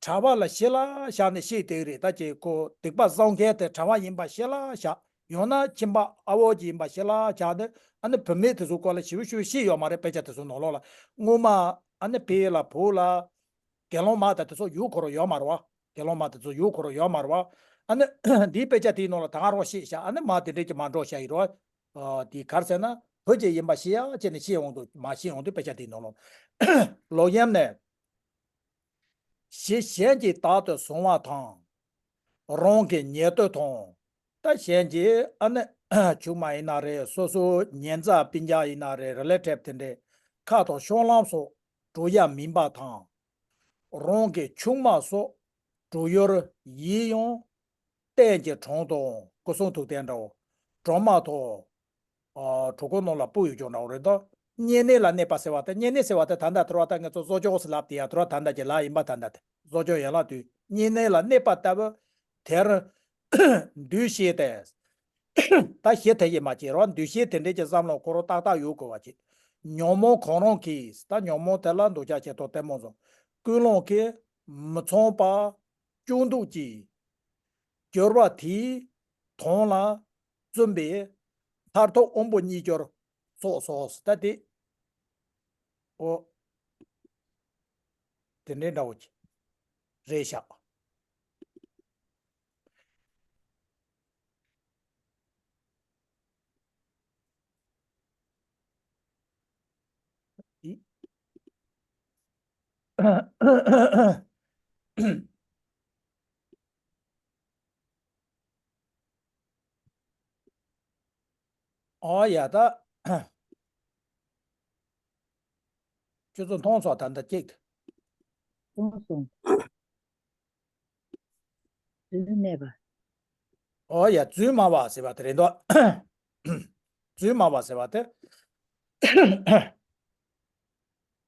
གྲྭ་པ་ལ་ཞི་ལ་བཞག་ནས་བཤད་དེ་རེད། ད་ཀྱི་ཁོ་སྡིག་པ་བསགས་མཁན་དེ་གྲྭ་པ་ཡིན་པ་ཞི་ལ་བཞག་ཡང་ན་ཁྱིམ་པ་ཨ་བོ་ཅིག་ཡིན་པ་ཞི་ལ་བཞག་ནས་ཨ་ནི་བུད་མེད་དེ་ཚོའི་སྐོར་ལ་ཞིབ་ཞིབ་བཤད་ཡོད་མ་རེད། དཔེ་ཆ་དེ་ཚོ་ནང་ལོགས་ལ་སྔོན་མ་ཨ་ནི་ཕའི་ལ་བུ་ལ་དགེ་སློང་མ་དང་དེ་ཚོ་ཡུལ་འཁོར་ཡོད་མ་རེད་བ། དགེ་སློང་མ་དེ་ཚོ་ཡུལ་འཁོར་ཡོད་མ་རེད་བ། ཨ་ནི་འདིའི་དཔེ་ཆ་དེའི་ནང་ལ་ད་ག་རང་བཤད་བཞག་ཨ་ནི་མ་དེ་འདྲས་ཀྱི་མ་འགྲོ་བཞག་ཡིན་རེད་བ། ཨ། དེ་ག་རེ་ཟེར་ན་བུ་ཅིག་ཡིན་པ་ཤེས་ཡ་བྱས་ནས་བཤད་འོང་དུས་མ་ཤེས་འོང་དུས་དཔེ་ཆ་དེའི་ནང་ལོགས་ལོག་གཡེམ་ནས། ཞེས་གཞན་གྱིས་བདག་ཏུ་བཟུང་བ་དང་། རང་གི་ཉེ་དུ་དང་། ད་གཞན་གྱིས་ཨ་ནི་ཆུང་མ་ཡིན་ན་རེད། སོ་སོ་ཉེ་ཚན་སྤུན་ཀྱག་ཡིན་ན་རེད། རི་ལེ་ཊིབ་དེ་འདྲའི་ཁ་དང་ཤོང་ལམ་སོགས་འགྲོ་ཡ་མིན་པ་དང་། རང་གི་ཆུང་མ་སོགས་འགྲོ་ཡུལ་ཡིན་ཡང་། གཏན་གྱི་གྲོང་དང་སྐུ་གསུང་ཐུགས་རྟེན་འདྲ་བོ། གྲོང་མ་དང་། ཨ། གྲོགས་པོ་རྣམས་ལ་སྤུ་ཡོད་ཀྱང་འདྲ་བོ་རེད་དོ། བསྙེན་གནས་ལ་གནས་པ་ཟེར་བ་དེ། བསྙེན་གནས་ཟེར་བ་དེ་ད་ལྟ་དེ་རུ་བ་ད་ངེད་ཚོ་བཟོ་བཅོས་ཟེར་ལབ་དེ་ཡ་དེ་རུ་བ་ད་ལྟ་ཀྱི་ལ་ཡིན་པ་ད་ལྟ་དེ་བཟོ་བཅོས་ཡན་ལག་དུས་བསྙེན་གནས་ལ་གནས་པ་ལྟ་བུ། དེར་འདུ་ཤེས་ཏེ། ད་ཤེས་དེ་ཡིན་མ་བྱེད་རོགས། འདུ་ཤེས་དེ་འདྲས་ཀྱི་བསམ་བློ་ཁོ་རང་ཏག་ཏག་ཡོད་དགོས་པ་བྱེད། ཉོན་མོངས་གང་རུང་གིས། ད་ཉོན་མོངས་དེ་ལ་འདུ་ཤེས་བྱེད་དོ་ལྟད་མོ་བཟུང་། ཀུན་སློང་གིས་མི་ཚངས་པ་ཅུང་སྡུག་ཅིང་། གྱུར་པ་དེའི་དོན་ལ་བརྩོན་པས་མཐར་ཐུག་དབང་པོ་ཉིད་གྱུར་སོགས་སོ། ད་དེ། ཨོ། དེ་འདྲའི་འདྲ་བོ་ཅིག་རེད་ཤག་ཨོ་ཡ་ད། ཁྱོད་ཚོ་མཐོང་སོང་ད་ལྟ་གཅིག་མཐོང་སོང་། རྫུན་མེད་པ། ཨོ་ཡ་རྫུན་སྨྲ་བ་ཟེར་བ་དེ་རེད་འདུག་རྫུན་སྨྲ་བ་ཟེར་བ་དེ།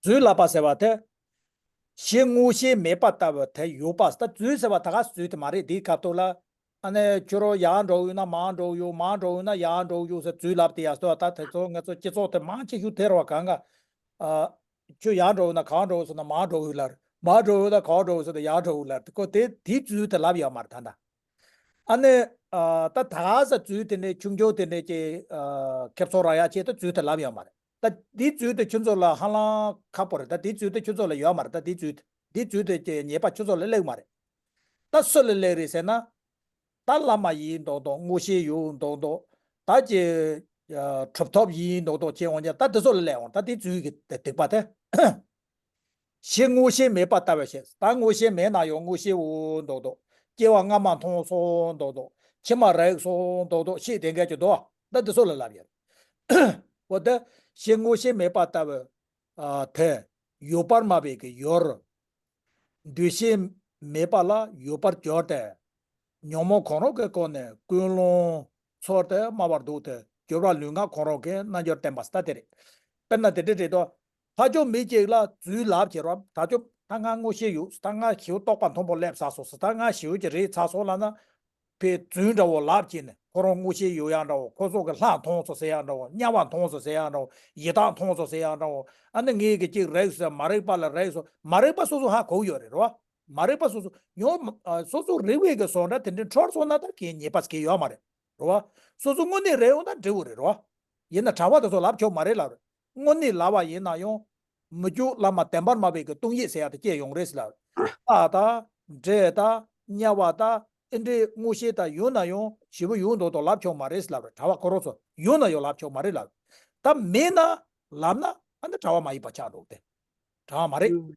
རྫུན་ལབ་པ་ཟེར་བ་དེ། ཞེ་དངོས་ཞེན་མེད་པ་ལྟ་བུ་དེ་ཡོད་པ། ད་རྫུན་ཟེར་བ་ད་ག་རྫུན་དེ་མ་རེད། འདིའི་སྐབས་ཐོག་ལ། ཨ་ནི་ཁྱོད་རང་ཡར་འགྲོ་ཡོད་ན་མར་འགྲོ་ཡོད། མར་འགྲོ་ཡོད་ན་ཡར་འགྲོ་ཡོད་ཟེར་རྫུན་ལབ་དེ་ཡ་སོ། ད་དེ་ཚོ་ངེད་ཚོ་སྤྱི་ཚོགས་དེ་མང་ཆེ་ཤོས་དེ་རེད་བ། གང་ག་ཨ། ཁྱོད་ཡར་འགྲོ་ཡོད་ན་གང་འགྲོ་ཟེར་ན་མར་འགྲོ་ཡོད་ལབ། མར་འགྲོ་ཡོད་ན་གང་འགྲོ་ཟེར་ན་ཡར་འགྲོ་ཡོད་ལབ། ཁོ་དེ་དེའི་རྫུན་དེ་ལབ་ཡོད་མ་རེད་ད་ལྟ། ཨ་ནི། ཨ། ད་ད་ག་ས་རྫུན་དེ་འདྲའི་ཆུང་ཆུང་དེ་འདྲའི་ཅིག་ཨ། ཁེབས་སོ་རག་ཡ་ཆེད་དུ་རྫུན་དེ་ལབ་ཡོད་མ་རེད། ད་འདིའི་རྫུན་དེ་ཁྱོད་ཚོ་ལ་ཧ་ལམ་ཁག་པོ་རེད། ད་འདིའི་རྫུན་དེ་ཁྱོད་ཚོ་ལ་ཡོད་མ་རེད། ད་འདིའི་རྫུན་དེ་འདིའི་རྫུན་དེ་ཅིག་ཉེས་པ་ཁྱོད་ཚོ་ལ་སླེབས་མ་རེད། ད་སུ་ལ་སླེབས་རེད་ཟེར་ན། ད་བླ་མ་ཡིན་མདོག་མདོག་མངོན་ཤེས་ཡོད་མདོག་མདོག་ད་ཅིག་ཨ། གྲུབ་ཐོབ་ཡིན་མདོག་མདོག་བྱེད་འོང་ཀྱང་ད་འདི་ཚོ་ལ་སླེབས་འོང་། ད་འདི་རྫུན་གྱི་སྡིག་པ་དེ། ཞེ་དངོས་ཞེན་མེད་པ་ལྟ་བུ་ཞེས། ད་དངོས་ཞེན་མེད་ན་ཡང་དངོས་ཞེན་འོ་མདོག་མདོག་སྐྱེ་བ་སྔ་མ་མཐོང་སོང་མདོག་མདོག་ཕྱི་མ་རིག་སོང་མདོག་མདོག་ཤེས་དེ་འགས་ཀྱི་འདུག་ད་འདི་ཚོ་ལ་ལབ་ཡོད། འོ་ད་ཞེ་དངོས་ཞེན་མེད་པ་ལྟ་བུ། ཨ། དེ་ཡོད་པར་སྨྲ་བའི་གི་ཡུལ། འདུ་ཤེས་མེད་པ་ལ་ཡོད་པར་གྱུར་ཏེ། ཉོན་མོངས་གང་རུང་གི་སྒོ་ནས་ཀུན་སློང་ ཚོར་ཏེ་སྨྲ་བར་འདུག་སྟེ། གྱུར་པ་ལུས་ངག་གོང་རོལ་གྱི། རྣལ་འབྱོར་བསྟན་པ་ཟེར་ད་དེ་རེད། དཔེར་ན་དེ་འདྲ་རེད་དོ། ཕར་ཕྱོགས་མི་གཅིག་ལ་རྫུན་ལབ་བྱེད་རོགས། ད་ཕྱོགས་ད་ང་མངོན་ཤེས་ཡོད། ད་ང་ཞེ་པོ་རྟོགས་པ་མཐོན་པོ་སླེབས་ཚར་སོང་ཟེར། ད་ང་ཞེ་པོ་ཅིག་རེད་ཚར་སོང་ལབ་ན། པའི་རྫུན་འདྲ་བོ་ལབ་བྱས་ནས། ཁོ་རང་མངོན་ཤེས་ཡོད་ཡག་འདྲ་བོ། ཁོ་ཚོ་གི་ལྷ་མཐོང་སོང་ཟེར་ཡག་འདྲ་བོ། དམྱལ་བ་མཐོང་སོང་ཟེར་ཡག་འདྲ་བོ། ཡི་དྭགས་མཐོང་སོང་ཟེར་ཡག་འདྲ་བོ། ཨ་ནི་ངས་གི་གཅིག་རིག་སོང་། མ་རིག་པ་ལ་རིག་སོང་། མ་རིག་པ་སོ་སོ་ཧ་གོ་ཡོད་རེད་རོ། མ་རིག་པ་སོ་སོ་ཡང་ཨ་སོ་སོ་རིག་པའི་གི་བཟོ་འདྲ་དེ་འདྲའི་འཕྲོར་སོང་ན་ད་གལ་ཉེས་པ་གལ་ཡོད་མ་རེད་རོ། སོ་སོ་དངོས་གནས་རེད་ཡོང་ན་འགྲིག་གི་རེད་རོ། ཡིན་ན་གྲྭ་པ་དེ་ཚོ་ལབ་ཆོག་མ་རེད་ལབ་རེད། དངོས་གནས་ལབ་པ་ཡིན་ན་ཡང་། མི་འགྱུར་བླ་མ་བདེན་པར་སྨྲ་བའི་གི་སྟོང་ཉིད་ཟེར་ཡག་དེ་སྐྱེ་ཡོང་རེད་ཟེར་ལབ་རེད། རྟགས་དང་། འདྲེ་དང་། དམྱལ་བ་དང་། ཨེ་འདྲའི་མངོན་ཤེས་དང་ཡོད་ན་ཡང་ཞེ་པོ་ཡོད་མདོག་མདོག་ལབ་ཆོག་མ་རེད་ཟེར་ལབ་རེད། གྲྭ་པ་ཁོ་རང་ཚོ་ཡོད་ན་ཡང་ལབ་ཆོག་མ་རེད་ལབ་རེད། ད་མེད་ན་ལབ་ན་ཨ་ནི་གྲྭ་པ་མ་ཡིན་པ་ཆགས་འགྲོ་གི་དེ། གྲྭ་པ་མ་རེད། ཨུ།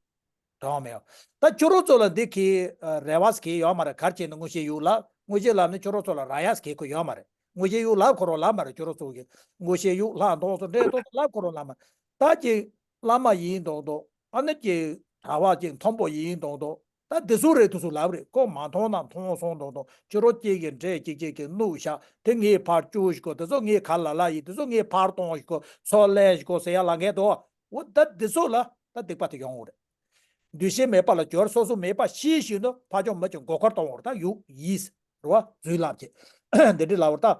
གྲྭ་པ་མེད་ཡོད། ད་ཁྱོད་རང་ཚོ་ལ་འདི་གི་ཨ་རེ་བ་ཟེར་གྱི་ཡོད་མ་རེད། ག་རེ་བྱས་ནས་མངོན་ཤེས་ཡོད་ལབ། མངོན་ཤེས་ལབ་ནས་ཁྱོད་རང་ཚོ་ལ་རག་ཡག་ཟེར་གྱི་ཁོ་ཡོད་མ་རེད། མངོན་ཤེས་ཡོད་ལབ་ཁོ་རང་ལབ་མ་རེད། ཁྱོད་རང་ཚོ་གི་མངོན་ཤེས་ཡོད། ལྷ་མཐོང་སོང་། འདྲེ་མཐོང་སོང་ལབ་ཁོ་རང་ལབ་མ་རེད། ད་ཅིག་བླ་མ་ཡིན་མདོག་མདོག་ཨ་ནི་ཅིག་གྲྭ་པ་ཅིག་མཐོན་པོ་ཡིན་མདོག་མདོག་ད་འདི་ཚོ་རེད། དེ་ཚོ་ལབ་རེད། ཁོ་མ་མཐོང་ན་མཐོང་སོང་མདོག་མདོག་ཁྱོད་རང་གཅིག་གིས་འདྲེ་གཅིག་གཅིག་གིས་བསྣུབས་བཞག་དེ་ངས་ཕར་བཅུག་ཞིག་གོ། དེ་ཚོ་ངས་ག་ལ་ལ་ཡིན། དེ་ཚོ་ངས་ཕར་གཏོང་ཞིག་གོ། ཚུར་ལེན་ཞིག་གོ་ཟེར་ཡག་ལབ་མཁན་འདུག་འོ་ད་འདི་ཚོ་ལ་ད་སྡིག་པ་དེ་ཡོང་གི་རེད། འདུ་ཤེས་མེད་པ་ལ་སྦྱོར། སོ་སོ་མེད་པ་ཤེས་བཞིན་དུ་ཕར་ཕྱོགས་མི་གཅིག་མགོ་སྐོར་གཏོང་བར་ད་ཡུག་ཡིས་རེད་བ། རྫུན་ལབ་བྱེད། འདི་འདྲ་ལབ་པར་ད།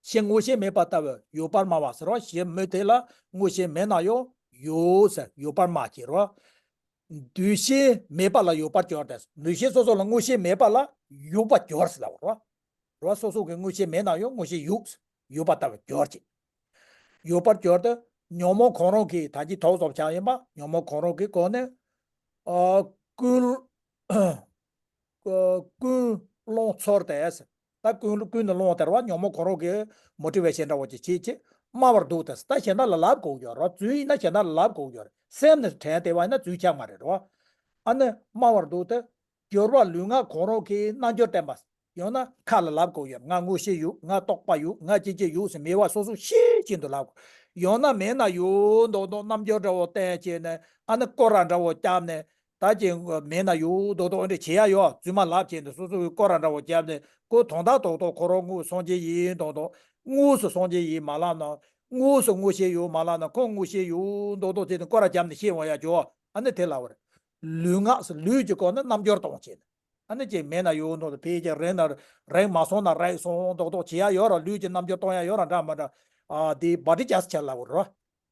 གཞན་མངོན་ཤེས་མེད་པ་ལྟ་བུ་ཡོད་པར་སྨྲ་བ་ཟེར་བ། གཞན་མི་དེ་ལ་མངོན་ཤེས་མེད་ན་ཡང་ཡོད་ཟེར་ཡོད་པར་སྨྲ་བྱེད་རེད་བ། འདུ་ཤེས་མེད་པ་ལ་ཡོད་པར་སྦྱོར་ཏེ། འདུ་ཤེས་སོ་སོ་ལ་མངོན་ཤེས་མེད་པ་ལ་ཡོད་པར་སྦྱོར་ཟེར་ལབ་པ་རེད་བ། རེད་བ། སོ་སོ་གི་མངོན་ཤེས་མེད་ན་ཡང་མངོན་ཤེས་ཡོད། ཡོད་པ་ལྟ་བུ་སྦྱོར་བྱེད། ཡོད་པར་སྦྱོར་ཏེ། ཉོན་མོངས་གང་རུང་གིས། ད་གིན་ཐོག་བཟོ་བྱ་ཡིན་པ། ཉོན་མོངས་གང་རུང་གི་སྒོ་ནས། ཨ། ཀུན། ཀུན་སློང་ཚོར་ཏེ། ད་ཀུན་ཀུན་ནས་སློང་སྟེ་རེད་བ། ཉོན་མོངས་གང་རུང་གིས་མོ་ཊི་ཝེ་ཤན་འདྲ་བོ་ཅིག་བྱེད་ཅེས་སྨྲ་བར་འདུག་སྟེ། ད་གཞན་དག་ལ་ལབ་དགོས་ཡོད་རེད་བ། རྫུན་ཡིན་ན་གཞན་དག་ལ་ལབ་དགོས་ཡོད་རེད། སེམས་ནས་དྲན་བསྡད་པ་ཡིན་ན་རྫུན་ཆགས་མ་རེད་རེད་བ། ཨ་ནི་སྨྲ་བར་འདུག་སྟེ། གྱུར་པ་ལུས་ངག་གང་རུང་གི་རྣལ་འབྱོར་བསྟན་པ། ཡང་ན་ཁ་ལ་ལབ་དགོས་ཡོད། ང་མངོན་ཤེས་ཡོད། ང་ཅི་ཅི་ཡོད་ཟེར་མེད་པ་སོ་སོ་ཤེས་བཞིན་དུ་ལབ་དགོས། ཡང་ན་མེད་ན་ཡོད་མདོག་མདོག་རྣལ་འབྱོར་འདྲ་བོ་བསྟན་བྱས་ནས། ཨ་ནི་སྐོར་ར་འདྲ་བོ་བརྒྱབ་ནས། ད་ཅི་མེད་ན་ཡོད་མདོག་མདོག་འདྲ་བྱེད་ཡ་ཡོད། རྫུན་མ་ལབ་བྱས་ནས་སོ་སོ་གི་སྐོར་ར་འདྲ་བོ་བརྒྱབ་ནས། ཁོ་དོན་དག་རྡོག་རྡོག་ཁོ་རང་དངོས་སངས་རྒྱས་ཡིན་མདོག་མདོག་དངོས་སུ་སངས་རྒྱས་ཡིན་མ་ལབ་ན། དངོས་སུ་མངོན་ཤེས་ཡོད་མ་ལབ་ན། ཁོ་མངོན་ཤེས་ཡོད་མདོག་མདོག་བྱས་ནས་སྐོར་ར་བརྒྱབ་ནས་བཤད་འོང་ཡ་ཅོ། ཨ་ནི་དེ་ལབ་པ་རེད། ལུས་ངག་ཟེར་ལུས་ཀྱི་སྐོར་ནས་རྣལ་འབྱོར་གཏོང་བྱས་ནས། ཨ་ནི་ཅིག་མེད་ན་ཡོད་མདོག་མདོག་ཕལ་ཆེར་རིང་ན་རིང་མ་སོང་ན་རིང་སོང་མདོག་མདོག་བྱེད་ཡ་ཡོད་ར། ལུས་ཀྱི་རྣལ་འབྱོར་གཏོང་ཡ་ཡོད་ར། འདྲ་མ་འདྲ། ཨ་དེ་བ་ཏི་ཅ་ས་ཆ་ལབ་པ་རེད།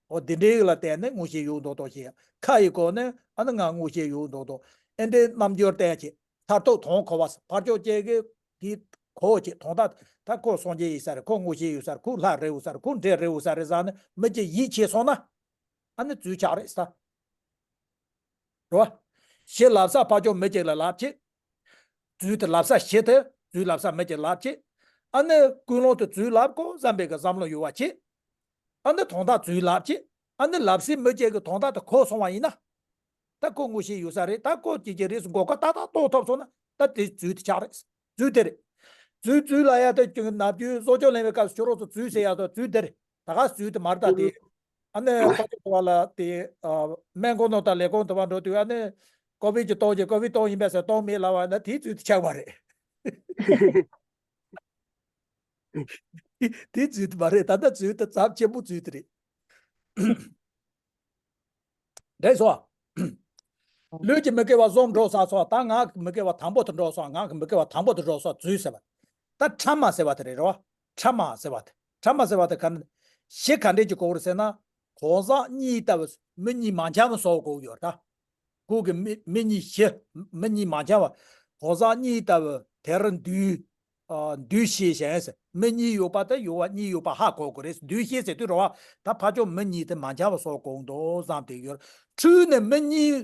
འོ་དེ་འདྲའི་ལ་བརྟེན་ནས་མངོན་ཤེས་ཡོད་མདོག་མདོག་བྱེད་ཡ། ཁ་ཡི་སྐོར་ནས་ཨ་ནི་ང་མངོན་ཤེས་ཡོད་མདོག་མདོག་ཨེ་འདྲའི་རྣལ་འབྱོར་བསྟན་བྱས། མཐར་ཐུག་དོན་གོ་བ་ཟེར། ཕར་ཕྱོགས་ཅིག་གིས་དེ་གོ་བྱས། དོན་དག་ད་ཁོ་སངས་རྒྱས་ཡིན་ས་རེད། ཁོ་མངོན་ཤེས་ཡོད་ས་རེད། ཁོ་ལྷ་རེད་འོ་ས་རེད། ཁོ་འདྲེ་རེད་འོ་ས་རེད་ཟེར་ནས་མི་གཅིག་ཡིད་ཆེས་སོང་ན། ཨ་ནི་རྫུན་ཆགས་རེད་ཟེར། རེད་བ། ཞེས་ལབ་ས་ཕར་ཕྱོགས་མི་གཅིག་ལ་ལབ་བྱེད། རྫུན་དེ་ལབ་ས་གཞི་དེ་རྫུན་ལབ་ས་མི་གཅིག་ལབ་བྱེད། ཨ་ནི་ཀུན་སློང་དེ་རྫུན་ལབ་དགོས་བསམ་པའི་གི་བསམ་བློ་ཡོད་པ་བྱེད། ཨ་ནི་དོན་དག་རྫུན་ལབ་བྱེད། ཨ་ནི་ལབ་སའི་མི་གཅིག་གི་དོན་དག་དེ་གོ་སོང་བ་ཡིན་ན། ད་ཁོ་མངོན་ཤེས་ཡོད་ས་རེད། ད་ཁོ་ཅིག་ཅིག་རེད་ཟེར་མགོ་སྐོར་ཏག་ཏག་གཏོང་ཐུབ་སོང་ན། ད་དེ་རྫུན་དེ་ཆགས་རེད། རྫུན་དེ་རེད། རྫུན་རྫུན་ལབ་ཡ་དེ་ཅིག་ནམ་རྒྱུན་གསོ་སྐྱོང་ལེན་པའི་སྐབས་སུ་ཁྱོད་རང་ཚོ་རྫུན་ཟེར་ཡ་དེ་རྫུན་དེ་རེད། ད་ག་རྫུན་དེ་མ་རེད། ད་དེ། ཨ་ནི་ཁོ་ཚོ་བ་ལ་དེ། ཨ། སྨན་ཁང་ནང་དང་ལས་ཁུངས་དུ་བ་འགྲོ་དུས། ཨ་ནི་ཀོ་བིད་ཀྱི་ཏོག་ཅིག་ཀོ་བིད་ཏོག་ཡིན་པས་ཟེར་ཏོག་མེད་ལབ་པ་ན་དེ་རྫུན་དེ་ཆགས་པ་རེད། དེ་རྫུན་དེ་མ་རེད། ད་ལྟ་རྫུན་དེ་ཚབས་ཆེན་པོ་རྫུན་དེ་རེད། རེད་སོ། ལུས་ཀྱི་མི་དགེ་བ་གསུམ་འགྲོ་ཚར་སོང་། ད་ངག་གི་མི་དགེ་བ་དང་པོ་དེ་འགྲོ་སོང་། ངག་གི་མི་དགེ་བ་དང་པོ་དེ་འགྲོ་སོང་། རྫུན་ཟེར་བ། ད་ཕྲ་མ་ཟེར་བ་དེ་རེད། རེད་བ། ཕྲ་མ་ཟེར་བ་དེ། ཕྲ་མ་ཟེར་བ་དེ་ག་ནི། གཞི་ག་འདྲས་ཀྱི་གོ་རེད་ཟེར་ན། གང་ཟག་གཉིས་ལྟ་བུ་མི་གཉིས་མ་འཆམ་པ་བཟོ་དགོས་ཡོད་ད། ཁོ་གི་མི་མི་གཉིས་གཞི། མི་གཉིས་མ་འཆམ་པ། གང་ཟག་གཉིས་ལྟ་བུ་དེར་འདུས། ཨ། འདུས་ཤེས་གཞན་ཟེར། མི་གཉིས་ཡོད་པ་དང་ཡོད་པ་གཉིས་ཡོད་པ་ཧ་གོ་དགོས་རེད། འདུས་ཤེས་ཟེར་དུས་རེད་བ། ད་ཕར་ཕྱོགས་མི་གཉིས་དེ་མ་འཆམ་པ་བཟོ་དགོས་འདུག་བསམ་བསྡད་ཡོད། འཁྲུལ་ནས་མི་གཉིས།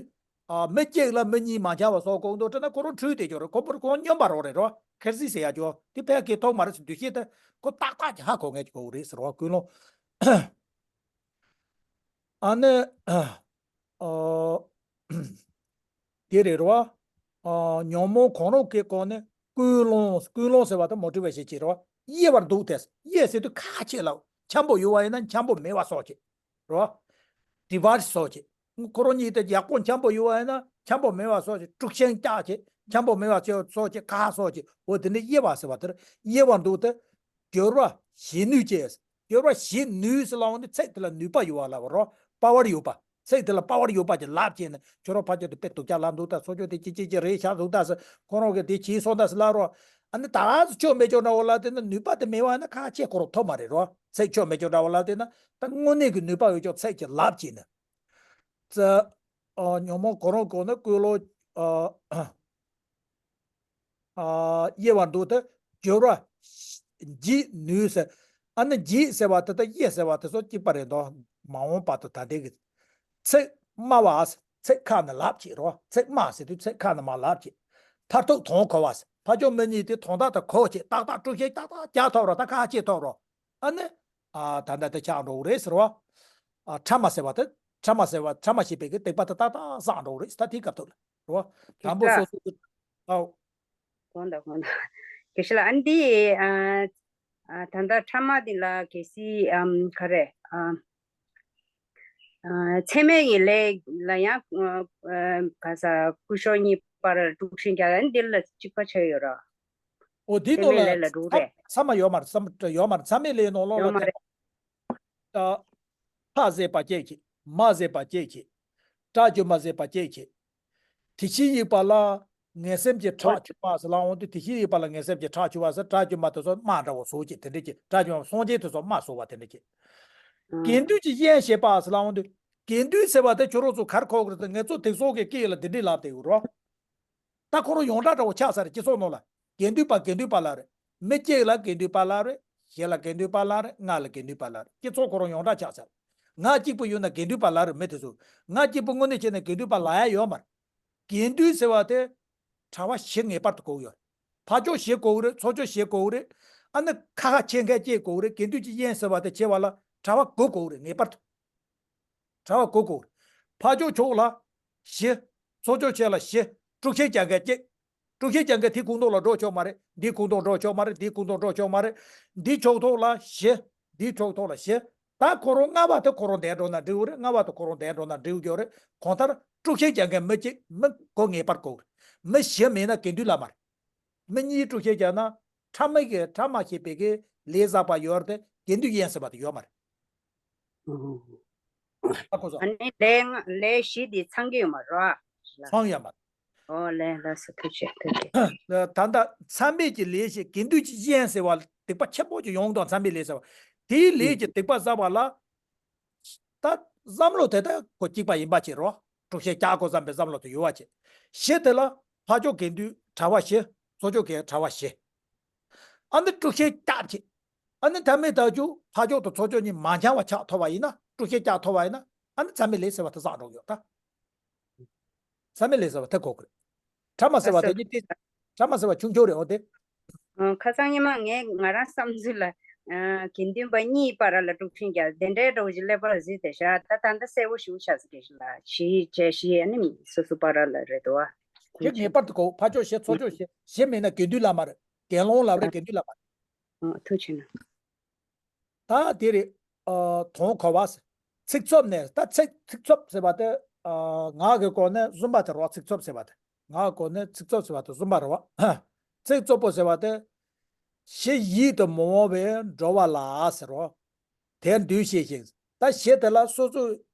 ཨ། མི་གཅིག་ལ་མི་གཉིས་མ་འཆམ་པ་བཟོ་དགོས་འདུག་དྲན་ན་ཁོ་རང་འཁྲུལ་བསྡད་ཡོད་རེད། ཁོ་པར་ཁོ་སྨྱོན་པ་རང་རེད་རོ། ཁེར་སི་ཟེར་ཡ་ཅོ་དེ་ཕལ་སྐད་ཐོག་མ་རེད་ཟེར། འདུས་ཤེས་དེ་ཁོ་ཏག་ཏག་ཅིག་ཧ་གོ་ངེས་ཅིག་དགོས་རེད་ཟེར་བ། ཀུན་སློང་། ཨ་ནི། ཨ། དེ་རེད་རོ། ཨ། ཉོན་མོངས་གང་རུང་གི་སྒོ་ནས་ཀུན་སློང་། ཀུན་སློང་ཟེར་བ་དེ་མོ་ཊི་ཝེ་ཤན་བྱེད་རོ། གཡེར་བར་འདུག་སྟེ། གཡེར་ཟེར་དུས་ཁ་ཕྱེ་ལ། འཆམ་པོ་ཡོད་པ་ཡིན་ན་འཆམ་པོ་མེད་པ་བཟོ་བྱེད། རོ། ཌི་བར་སི་བཟོ་བྱེད། ཁོ་རང་གཉིས་དེ་ཡག་པོ་འཆམ་པོ་ཡོད་པ་ཡིན་ན་འཆམ་པོ་མེད་པ་བཟོ་བྱེད། དཀྲུག་ཤིང་བཀྱག་བྱེད། འཆམ་པོ་མེད་པ་བཟོ་བྱེད། ཁ་བཟོ་བྱེད། འོ་དེ་ནི་གཡེར་བ་ཟེར་བ་དེར་གཡེར་བར་འདུག་སྟེ། སྦྱོར་བ་བྱེད་ནུས་ཅན། སྦྱོར་བ་བྱེད་ནུས་ཟེར་ལབ་འོང་དུས་ཚིག་དེ་ལ་ནུས་པ་ཡོད་པ་ལབ་རོ། པ་ཝར་ཡོད་པ། ཚིག་དེ་ལ་པ་ཝར་ཡོད་པ་ཅིག་ལབ་བྱས་ནས་ཁྱོད་རང་ཕ་ཆོས་དེ་དཔེ་སྡུག་ཅག་ལབ་འདུག་ད་ཚོ་ཆོས་དེ་ཅི་ཅི་ཅི་རེད་ཤག་འདུག་ད་ཟེར། ཁོ་རང་གིས་དེ་བྱས་སོང་ད་ཟེར་ལབ་རོ། ཨ་ནི་ད་ག་ཚོད་ཆོས་མེད་ཅོག་འདྲ་བོ་ལབ་དེ་ན་ནུས་པ་དེ་མེད་པ་ན་ཁ་ཁ་ཆེ་ཁོ་རང་ཐོབ་མ་རེད་རོ། ཚིག་ཆོས་མེད་ཅོག་འདྲ་བོ་ལབ་དེ་ན་ད་དངོས་གནས་ཀྱི་ནུས་པ་ཡོད་ཅོག་ཚིག་ཅིག་ལབ་བྱས་ནས། ཙ། ཨ། ཉོན་མོངས་གོ་རང་གོ་ནི་ཀུན་སློང་། ཨ། ཨ། དབྱེ་བར་འདུག་སྟེ། སྦྱོར་བ་བྱེད་ནུས་ཟེར། ཨ་ནི་བྱེད་ཟེར་བ་དེ་དང་དབྱེ་ཟེར་བ་དེ་ཚོ་གཅིག་པ་རེད་དོ། མ་འོངས་པ་དང་ད་ལྟའི་གི། ཚིག་སྨྲ་བ། ཚིག་ཁ་ནས་ལབ་བྱེད་རོ། ཚིག་སྨྲ་ཟེར་དུས་ཚིག་ཁ་ནས་མར་ལབ་བྱེད། མཐར་ཐུག་དོན་གོ་བ་ཟེར། ཕ་ཆོས་མི་གཉིས་དེ་དོན་དག་དེ་གོ་བྱེད། ཏག་ཏག་སྤྲོ་ཤེས་ཏག་ཏག་རྒྱག་ཐུབ་རོ། ད་ཁ་ཕྱེ་ཐུབ་རོ། ཨ་ནི། ཨ། ད་ལྟ་དེ་ཆགས་འགྲོ་གི་རེད་ཟེར་བ། ཨ། ཕྲ་མ་ཟེར་བ་དེ། ཕྲ་མ་ཟེར་བ། ཕྲ་མ་ཞེས་པའི་གི་སྡིག་པ་དེ་ཏག་ཏག་བསགས་འགྲོ་གི་རེད། ད་དེའི་སྐབས་ཐོག་ལ་རེད་བ། དང་པོ་སོ་སོ་གི། ཨའོ། དགོངས་དག་དགོངས་དག་དགེ་བཤེས་ལགས། ཨ་འདི། ཨ། ཨ། ད་ལྟ་ཕྲ་མ་འདི་ལ་གལ་སྲིད། ཨམ། ག་རེ། ཨ། ཨ། མཚན་མེད་ཀྱི་ལས་ལ་ཡང་། ཨ། ཨ། ག་ས་སྐུ་ཞབས་གཉིས་པར་དཀྲུག་ཤིང་རྒྱག་ཡ་འདི་ལ་གཅིག་པ་ཆགས་ཡོད་ར། འོ་འདི་མཚན་མེད་ནང་ལ་ལས་ལ་དཀྲུག་རེད། ཚ་མ་ཡོད་མ་རེད། ཚ་མ་ཡོད་མ་རེད། མཚན་མེད་ལས་ནང་ལོགས་ཡོད་ལ་མ་དེ། རེད། ཨ། ཕ་ཟད་པ་སྐྱེད་བྱེད། མ་ཟད་པ་སྐྱེད་བྱེད། དགྲ་བཅོམ་པ་ཟད་པ་སྐྱེད་བྱེད། དེ་བཞིན་གཤེགས་པ་ལ་ངན་སེམས་ཀྱི་ཁྲག་འཁྱུག་པ་ཟེར་ལབ་འོང་དུས། དེ་བཞིན་གཤེགས་པ་ལ་ངན་སེམས་ཀྱི་ཁྲག་འཁྱུག་པ་ཟེར། དགྲ་བཅོམ་པ་དེ་ཚོ་དམག་འདྲ་བོ་བཟོ་བྱེད་དེ་འདྲ་བྱེད། དགྲ་བཅོམ་པ་སངས་རྒྱས་དེ་ཚོ་དམག་བཟོ་བ་དེ་འདྲ་བྱེད། དགེ་འདུན་གྱི་དབྱེན་བཤད་པ་ཟེར་ལབ་འོང་དུས། དགེ་འདུན་ཟེར་བ་དེ་ཁྱོད་རང་ཚོ་ག་རེ་གོ་གི་རེད་དེ། ངེད་ཚོ་དེང་སང་གི་སྐད་ཡིག་ལ་འདི་འདྲས་ལབ་བསྡད་ཡོད་རོ། ད་ཁོ་རང་ཡོངས་གྲགས་འདྲ་བོ་ཆགས་ཚར་རེད། སྤྱི་ཚོགས་ནང་ལ་དགེ་འདུན་པ་དགེ་འདུན་པ་ལབ་རེད། མི་གཅིག་ལ་དགེ་འདུན་པ་ལབ་རེད། བཞི་ལ་དགེ་འདུན་པ་ལབ་རེད། ལྔ་ལ་དགེ་འདུན་པ་ལབ་རེད། སྤྱི་ཚོགས་ཁོ་རང་ཡོངས་གྲགས་ཆགས་ཚར། ང་གཅིག་པུ་ཡོད་ན་དགེ་འདུན་པ་ལབ་རེད། མི་དེ་ཚོ། ང་གཅིག་པུ་དངོས་གནས་བྱས་ན་དགེ་འདུན་པ་ལབ་ཡ་ཡོད་མ་རེད། དགེ་འདུན་ཟེར་བ་དེ་གྲྭ་པ་བཞི་ངེས་པར་དུ་དགོས་ཡོད་རེད། ཕ་ཆོས་བཞི་དགོས་རེད། ཚོགས་ཆོས་བཞི་དགོས་རེད། ཨ་ནི་ཁ་ཁ་ཕྱེ་མཁན་གཅིག་དགོས་རེད། དགེ་འདུན་གྱི་དབྱེན་ཟེར་བ་དེ་བྱེད་པ་ལ་གྲྭ་པ་དགུ་དགོས་རེད། ངེས་པར་དུ། གྲྭ་པ་དགུ་དགོས། ཕ་ཆོས་ཕྱོགས་ལ་བཞི། ཚོགས་ཆོས་ཕྱོགས་ལ་བཞི། དཀྲུག་ཤིང་རྒྱག་མཁན་གཅིག་དཀྲུག་ཤིང་རྒྱག་མཁན་དེའི་ཁོངས་གཏོགས་ལ་འགྲོ་ཆོག་མ་རེད། འདིའི་ཁོངས་གཏོགས་འགྲོ་ཆོག་མ་རེད། འདིའི་ཁོངས་གཏོགས་འགྲོ་ཆོག་མ་རེད། འདིའི་ཕྱོགས་གཏོགས་ལ་བཞི། འདིའི་ཕྱོགས་གཏོགས་ལ་བཞི། ད་ཁོ་རང་ལྔ་པ་དེ་ཁོ་རང་བསྡད་འགྲོ་ན་འགྲིག་གི་རེད། ལྔ་པ་དེ་ཁོ་རང་བསྡད་འགྲོ་ན་འགྲིག་གི་རེད། གང་ལྟར་དཀྲུག་ཤིང་རྒྱག་མཁན་མི་གཅིག་མི་དགུ་ངེས་པར་དགོས་རེད། མི་བཞི་མེད་ན་དགེ་འདུན་ལབ་མ་རེད། མི་གཉིས་དཀྲུག་ཤིང་བརྒྱབ་ན་ཕྲ་མ་གི་ཕྲ་མ་ཞེས་པའི་གི་ལས་བསགས་པ་ཡོད་རེད་དེ། དགེ་འདུན་དབྱེན་ཟེར་བ་དེ་ཡོད་མ་རེད། ཨ་ཁོ་ཚོ། ཨ་ནི་ལས་ལས་བཞི་དེ་ཚང་གི་ཡོད་མ་རེད། ཚང་ཡོད་མ་རེད། ཨོ་ལས་ལགས་སོ། ཐུགས་རྗེ་ཆེ། ཐུགས་རྗེ་ཆེ། ད་ལྟ་མཚམས་མེད་ཀྱི་ལས་བཞི་དགེ་འདུན་གྱི་དབྱེན་ཟེར་བ་སྡིག་པ་ཆེན་པོ་ཅིག་ཡོང་དང་། མཚམས་མེད་ལས་ཟེར་བ་དེའི་ལས་ཀྱི་སྡིག་པ་བསགས་པ་ལ། ད་བསམ་བློ་དེ་ལྟ་ཁོ་གཅིག་པ་ཡིན་པ་བྱེད་རོགས། དཀྲུག་ཤིང་རྒྱག་དགོས་བསམ་པའི་བསམ་བློ་དེ་ཡོད་པ་བྱེད། བཞི་དེ་ལ་ཕ་ཆོས་དགེ་འདུན་གྲྭ་པ་བཞི། ཚོགས་ཆོས་དགེ་གྲྭ་པ་བཞི། ཨ་ནི་དཀྲུག་ཤིང་རྒྱག་བྱེད། ཨ་ནི་ཐ་མའི་ཐག་གཅོད་ཕ་ཆོས་དང་ཚོགས་ཆོས་གཉིས་མ་འཆམ་པ་ཆགས་ཐུབ་པ་ཡིན་ན། དཀྲུག་ཤིང་རྒྱག་ཐུབ་པ་ཡིན་ན། ཨ་ནི་མཚམས་མེད་ལས་ཟེར་བ་དེ་བསགས་འགྲོ་གི་ཡོད་ད། མཚམས་མེད་ལས་ཟེར་བ་དེ་གོ་གི་རེད། ཕྲ་མ་ཟེར་བ་དེ་ཉིད་དེ། ཕྲ་མ་ཟེར་བ་ཆུང་ཆུང་རེད། འོ་དེ། ཨ། ཁ་སང་ཉི་མ་ངས་ང་རང་བསམ་ཚུལ་ལ། ཨ། དགེ་འདུན་པ་གཉིས་བར་ལ་དཀྲུག་ཤིང་རྒྱག་དེ་འདྲའི་འདྲ་བོ་ཞིག་ཀླད་པ་ལ་གཟིགས་བསྡད་ཤག་ད་ད་ལྟ་གསལ་པོ་ཞིག་ཆགས་སོང་། དགེ་བཤེས་ལགས། བཞི་བྱས་བཞི་ཨ་ནི་སོ་སོ་བར་ལ་རེད་དོ། ཨ། དེ་ངེས་པར་དུ་གོ། ཕ་ཆོས་བཞི། ཚོགས་ཆོས་བཞི། བཞི་མེད་ན་དགེ་འདུན་ལབ་མ་རེད། དགེ་སློང་ལབ་རེད། དགེ་འདུན་ལབ་མ་རེད། ཨ། ཐུགས་རྗེ་གནང་། ད་དེ་རེད། ཨ། དོན་གོ་བ་ཟེར། ཚིག་རྩུབ་ནས། ད་ཚིག་ཚིག་རྩུབ་ཟེར་བ་དེ། ཨ། ངག་གི་སྒོ་ནས་བཟུང་བ་དེ་རེད་བ། ཚིག་རྩུབ་ཟེར་བ་དེ། ངག་གི་སྒོ་ནས་ཚིག་རྩུབ་ཟེར་བ་དེ་བཟུང་བ་རེད་བ། ཚིག་རྩུབ་པོ་ཟེར་བ་དེ། བཞི་ཡིད་དུ་མི་འོང་བས་འགྲོ་བ་ལ་ཟེར་རོ། དེར་འདུ་ཤེས་ཤིང་། ད་བཞི་དེ་ལ་སོ་སོ་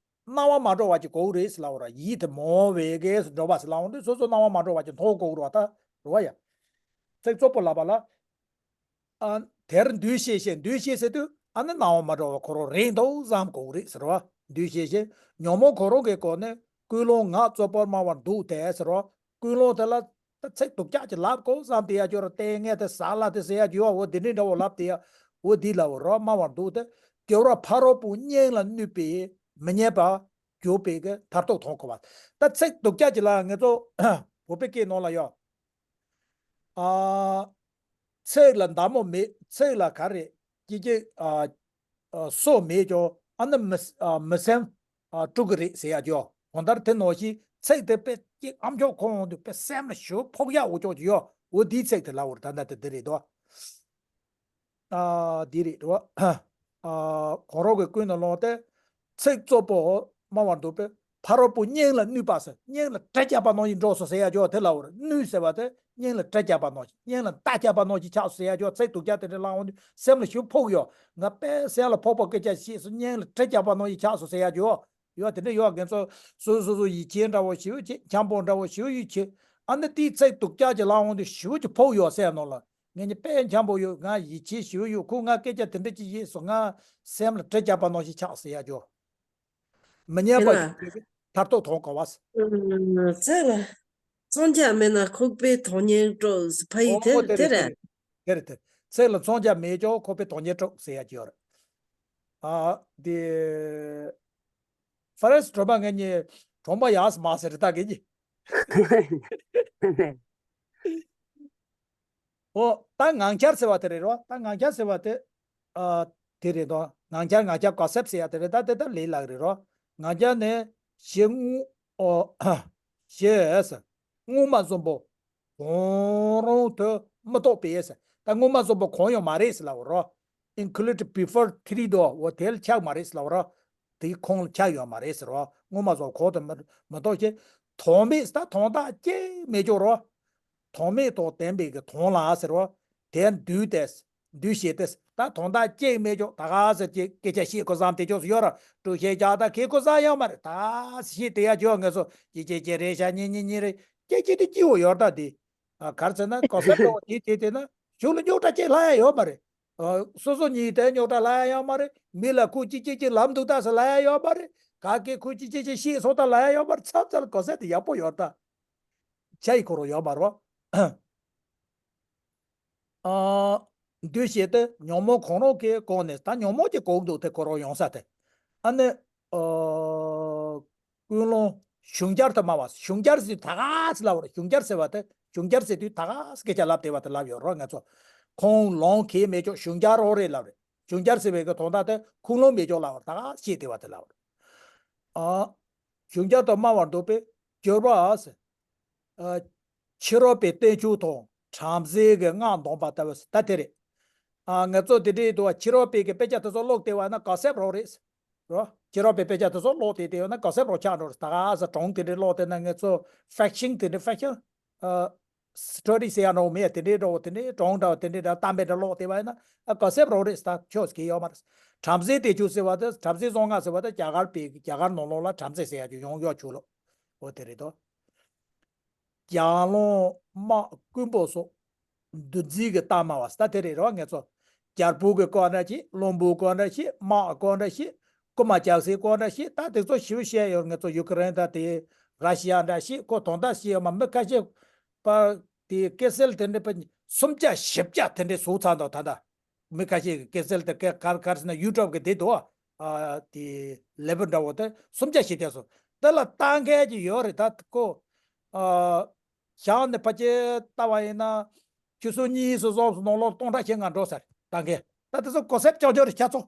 སྣང་བ་མ་འགྲོ་བ་ཅིག་དགོས་རེད་ཟེར་ལབ་པ་རེད། ཡིད་དུ་མི་འོང་བའི་གེ་སར་འགྲོ་བ་ཟེར་ལབ་འོང་དུས་སོ་སོ་སྣང་བ་མ་འགྲོ་བ་ཅིག་མཐོང་དགོས་རེད་བ། ད་རེད་བ་ཡ། ཚིག་རྩུབ་པོ་ལབ་པ་ལ། ཨ། དེར་འདུ་ཤེས་ཤིང་། འདུ་ཤེས་ཟེར་དུས་ཨ་ནི་སྣང་བ་མ་འགྲོ་བ་ཁོ་རང་རེད་འདུག་བསམ་དགོས་རེད་ཟེར་བ། འདུ་ཤེས་ཤིང་། ཉོན་མོངས་གང་རུང་གི་སྒོ་ནས་ཀུན་སློང་ངག་རྩུབ་པོར་སྨྲ་བར་འདུག་སྟེ་ཟེར་བ། ཀུན་སློང་དེ་ལ་ད་ཚིག་སྡུག་ཅག་ཅིག་ལབ་དགོས་བསམ་བསྡད་ཡ་ཅིག་ཡོད་རེད། ལྟས་ངན་དེ་ཟ་ལ་དེ་ཟེར་ཡ་ཅིག་ཡོད། འོ་དེ་འདྲའི་འདྲ་བོ་ལབ་བསྡད་ཡ། འོ་འདི་ལབ་པ་རེད་བ། སྨྲ་བར་འདུག་སྟེ། སྦྱོར་བ་ཕ་རོལ་པོ་གཉིས་ལ་གནོད་པས་མི་སྙན་པ་གྱུར་པའི་གི་མཐར་ཐུག་དོན་གོ་བ། ད་ཚིག་སྡུག་ཅག་ཅིག་ལ་ང་ཚོ་བོད་པའི་སྐད་ནང་ལ་ཡོད། ཨ། ཚིག་ལ་མདའ་མོ་མེད། ཚིག་ལ་ག་རེ། ཀྱེ་ཀྱེ། ཨ། ཨ། སོ་མེད་ཀྱང་ཨ་ནི་མི་ཨ་མི་སེམས་ཨ་དཀྲུག་གི་རེད་ཟེར་ཡ་ཀྱང་། གང་ལྟར་དེ་ནང་བཞིན་ཚིག་དེ་དཔེ་ཀྱེ་ཨ་མཆོག་ཁོང་འོང་དུས་དཔེ་སེམས་ལ་ཞེ་པོ་ཕོག་ཡ་འོ་ཅོག་ཅིག་ཡོད། འོ་འདིའི་ཚིག་དེ་ལབ་པ་རེད། ད་ལྟ་དེ་འདི་རེད་དོ། ཨ། འདི་རེད་དོ། ཨ། གང་རུང་གི་ཀུན་ནས་བསླངས་ཏེ། ཚིག་རྩུབ་པོ་སྨྲ་བར་འདུག་པས་ཕ་རོལ་པོ་སྙིང་ལ་གནོད་པ་ཟེར། སྙིང་ལ་གྲི་བརྒྱབ་པ་ནང་བཞིན་འགྲོ་སོང་ཟེར་ཡ་ཅིག་ཡོད། དེ་ལབ་པ་རེད། གནོད་ཟེར་བ་དེ་ སྙིང་ལ་གྲི་བརྒྱབ་པ་ནང་བཞིན། སྙིང་ལ་མདའ་བརྒྱབ་པ་ནང་བཞིན་ཆགས་སོང་ཟེར་ཡ་ཅིག་ཡོད། ཚིག་སྡུག་ཅག་དེ་འདྲ་ལབ་འོང་དུས་སེམས་ལ་ཞེ་པོ་ཕོག་ཡོད། ང་དཔེ་སེམས་ལ་ཕོག་པའི་སྐད་ཆ་བཤད་སོང་། སྙིང་ལ་གྲི་བརྒྱབ་པ་ནང་བཞིན་ཆགས་སོང་ཟེར་ཡ་ཅིག་ཡོད། ཡོད། དེ་འདྲ་ཡོད། ངས་སོ་སོ་སོ་སོ་ཡིད་ཆེས་འདྲ་བོ་ཞེ་པོ་ཅིག་འཁྱམ་པོ་འདྲ་བོ་ཞེ་པོ་ཡིད་ཆེས། ཨ་ནི་དེའི་ཚིག་སྡུག་ཅག་ཅིག་ལབ་འོང་དུས་ཞེ་པོ་ཅིག་ཕོག་ཡོད་སེམས་ནང་ལ། ངས་ནི་དཔེ་འཁྱམ་པོ་ཡོད། ང་ཡིད་ཆེས་ཞེ་པོ་ཡོད། ཁོ་ང་སྐད་ཆ་དེ་འདྲ་ཅིག་བཤད་སོང་། ང་སེམས་ལ་གྲི་བརྒྱབ་པ་ནང་བཞིན་ཆགས་ཟེར་ཡ་ཅིག་ཡོད། མི་སྙན་པ་ཞིག་ཡོད་པས་མཐར་ཐུག་དོན་གོ་བ། ཚེ་ལ་བཙོང་རྒྱག་མེད་ན་ཁོག་པའི་དོན་གཉེར་དཀྲོགས། ཕ་ཡི་ཨོ་དེ་དེ་རེད་དེ་དེ་རེད། རེད་དེ་རེད་དེ། ཚེ་ལ་བཙོང་རྒྱག་མེད་ཀྱང་ཁོག་པའི་དོན་གཉེར་དཀྲོགས་ཟེར་ཡ་ཅིག་ཡོད་རེད། ཨ་དེ། ཕ་རན་སི་གྲོང་པ་ངེད་གཉིས་གྲོང་པ་ཡག་སི་མ་ཟེར་ད་གེ་གཉིས། ཨོ། ད་ངང་འཁྱར་ཟེར་བ་དེ་རེད་རོ། ད་ངང་འཁྱར་ཟེར་བ་དེ། ཨ། དེ་རེད་དོ། ངང་འཁྱར་ངང་འཁྱར་གོ་སེབ་ཟེར་ཡ་དེ་རེད། ད་དེ་ད་ལས་ལག་རེད་རོ། ངང་འཁྱར་ནི་ཞེ་སྔོ། ཨོ། ཞེས། སྔོན་མ་བཟོ་པོ། གང་རུང་དུ་མི་གཏོགས་པས། ད་སྔོན་མ་བཟོ་པོ་གང་ཡང་མ་རེད་ཟེར་ལབ་རོ། Included before three དོ། འོ་དེ་ལ་ཆགས་མ་རེད་ཟེར་ལབ་རོ། དེའི་ཁོངས་ལ་ཆགས་ཡོད་མ་རེད་ཟེར་རོ། སྔོན་མ་བཟོ་པོ་གང་དུ་མི་མི་གཏོགས་ཀྱི། དོན་མེད་ད་དོན་དག་ཅིག་མེད་ཀྱོག་རོ། དོན་མེད་དང་ལྡན་པའི་གི་དོན་ལ་ཟེར་རོ། དེ་འདུས་ཏེ། འདུས་བྱས་ཏེ། ད་དོན་དག་ཅིག་མེད་ཀྱོག་ད་ག་ཟེར་གྱི་སྐད་ཆ་བཤད་དགོས་བསམ་དེ་ཅོག་སུ་ཡོད་ར། དཀྲུག་ཤིང་རྒྱག་ད་གི་དགོས་བསམ་ཡོད་མ་རེད། ད་བཤད་དེ་ཡ་ཅོག་ངེད་ཚོ་ཅི་ཅི་ཅི་རེད་ཤག་གཉིས་གཉིས་གཉིས་རེད། ཅི་ཅི་དེ་ཅི་བོ་ཡོད་ད་དེ། ཨ་གར་ཚེ་ན་གོ་ས་ཏོ་དེ་དེ་དེ་ན་གཞུང་ལ་རྙོག་དྲ་ཅིག་ལྷག་ཡ་ཡོད་མ་རེད། ཨ་སོ་སོ་གཉིས་དེ་རྙོག་དྲ་ལྷག་ཡ་ཡོད་མ་རེད། མི་ལ་ཁུ་ཅི་ཅི་ཅི་ལབ་འདུག་ད་ཟེར་ལྷག་ཡ་ཡོད་མ་རེད། ག་གི་ཁུ་ཅི་ཅི་ཅི་བཤད་སོང་ད་ལྷག་ཡ་ཡོད་མ་རེད། ཚབ་ཚ་ལ་གོ་ས་དེ་ཡག་པོ་ཡོད་ད། ཆ་ཡི་ཁོ་རོ་ཡོད་མ་རོ། ཨ། འདུས་བྱས་ཏེ་ཉོན་མོངས་གང་རུང་གིས་བཀང་ནས། ད་ཉོན་མོངས་ཀྱིས་བཀང་འདུག་དེ་ཁོ་རང་ཡོང་ས་དེ། ཨ་ནི། ཨ། ཀུན་སློང་གཞུང་འབྱར་དུ་སྨྲ་བ། གཞུང་འབྱར་ཟེར་ད་ག་ཟེར་ལབ་པ་རེད། གཞུང་འབྱར་ཟེར་བ་དེ། གཞུང་འབྱར་ཟེར་དུས་ད་ག་ཟེར་སྐད་ཆ་ལབ་བསྡད་པ་དེ་ལབ་ཡོད་རོ། ང་ཚོ་ཁུངས་ལུང་གང་ཡང་མེད་ཀྱོག་གཞུང་འབྱར་རོ་རེད་ལབ་རེད། གཞུང་འབྱར་ཟེར་བའི་གི་དོན་དག་དེ་ཁུངས་ལུང་མེད་ཀྱོག་ལབ་པ་ད་ག་ཟེར་བཤད་བསྡད་པ་དེ་ལབ་རེད། ཨ། གཞུང་འབྱར་དུ་སྨྲ་བར་འདོད་པས་སྦྱོར་བ་ཟེར། ཨ། ཕྱི་རོལ་པའི་བསྟན་བཅོས་དང་བྲམ་ཟེའི་གི་སྔགས་འདོན་པ་ལྟ་བུ་ད་དེ་རེད། ཨ། ང་ཚོ་དེ་འདྲའི་དུ་ཕྱི་རོལ་པའི་གི་དཔེ་ཆ་དེ་ཚོ་ཀློག་བསྡད་པ་ན་གོ་སེབ་རོ་རེད། རོ། ཕྱི་རོལ་པའི་དཔེ་ཆ་དེ་ཚོ་ཀློག་བསྡད་བསྡད་ཡོད་ན་གོ་སེབ་རོ་ཆགས་འགྲོ་རེད། ད་ག་ས་གྲོང་དེ་འདྲའི་ཀློག་བསྡད་ན་ངེད་ཚོ་ཕིག་ཤིང་དེ་འདྲའི་ཕིག་ཤིང་། ཨ། སི་ཊོ་རི་ཟེར་ཡ་འདྲ་བོ་མེད་ཡ། དེ་འདྲའི་འདྲ་བོ་དེ་འདྲའི་གྲོང་འདྲ་བོ་དེ་འདྲའི་འདྲ་གཏམ་དཔེ་འདྲ་ཀློག་བསྡད་པ་ཡིན་ན་ཨ་གོ་སེབ་རོ་རེད། ད་ཆོས་སྐད་ཡོད་མ་རེད། བྲམ་ཟེའི་བསྟན་བཅོས་ཟེར་བ་དེ། བྲམ་ཟེའི་གསང་སྔགས་ཟེར་བ་དེ་རྒྱ་གར་པའི་རྒྱ་གར་ནང་ལོགས་ལ་བྲམ་ཟེ་ཟེར་ཡ་ཅིག་ཡོང་ཡོད་ཆོག་ལོ། འོ་དེ་རེད་དོ། རྒྱང་རློང་དམག་རྐུན་པོ་སོགས་འདུ་འཛི་གི་རྟགས་སྨྲ་བ་ཟེར་ད་དེ་རེད་རོ། ངེད་ཚོ་རྒྱལ་པོ་གི་སྐོར་འདྲ་ཞིག་བློན་པོའི་སྐོར་འདྲ་ཞིག་དམག་སྐོར་འདྲ་ཞིག་རྐུན་མ་རྒྱག་སའི་སྐོར་འདྲ་ཞིག་ད་དེ་ཚོ་ཞིབ་བཤད་ཡོད། ངེད་ཚོ་ཡུ་ཀེ་རེན་དང་དེ་ར་ཤི་ཡ་འདྲ་ཞིག་ཁོ་དོན་དག་ཞིག་ཡོད་མ། མི་ཁ་ཤས་པ་དེ་སྐྱེད་ཚལ་དེ་འདྲ་པ་སུམ་བརྒྱ་བཞི་བརྒྱ་དེ་འདྲ་ཟུག་ཚར་འདུག་ད་ལྟ། མི་ཁ་ཤས་ཀྱི་སྐྱེད་ཚལ་དེ་ག་གར་གར་ཟེར་ན་ཡུ་ཊུབ་གི་དེ་འདུག་ཨ་དེ་ལེ་བུ་འདྲ་བོ་དེ་སུམ་བརྒྱ་ཞིག་བསྡད་སོང་། དེ་ལ་ལྟ་མཁན་ཅིག་ཡོད་རེད། ད་ཁོ་ཨ་བཞག་ནས་ཕལ་ཆེར་ལྟ་བ་ཡིན་ན་ཆུ་ཚོད་གཉིས་སུ་གསུམ་སུ་ནང་ལོགས་སྟོང་ཕྲག་ཞིག་ང་འགྲོ་ས་རེད་ལྟ་མཁན། ད་དེ་ཚོ་གོ་སེབ་ཅོག་ཅོག་རེད་ཆ་ཚོ།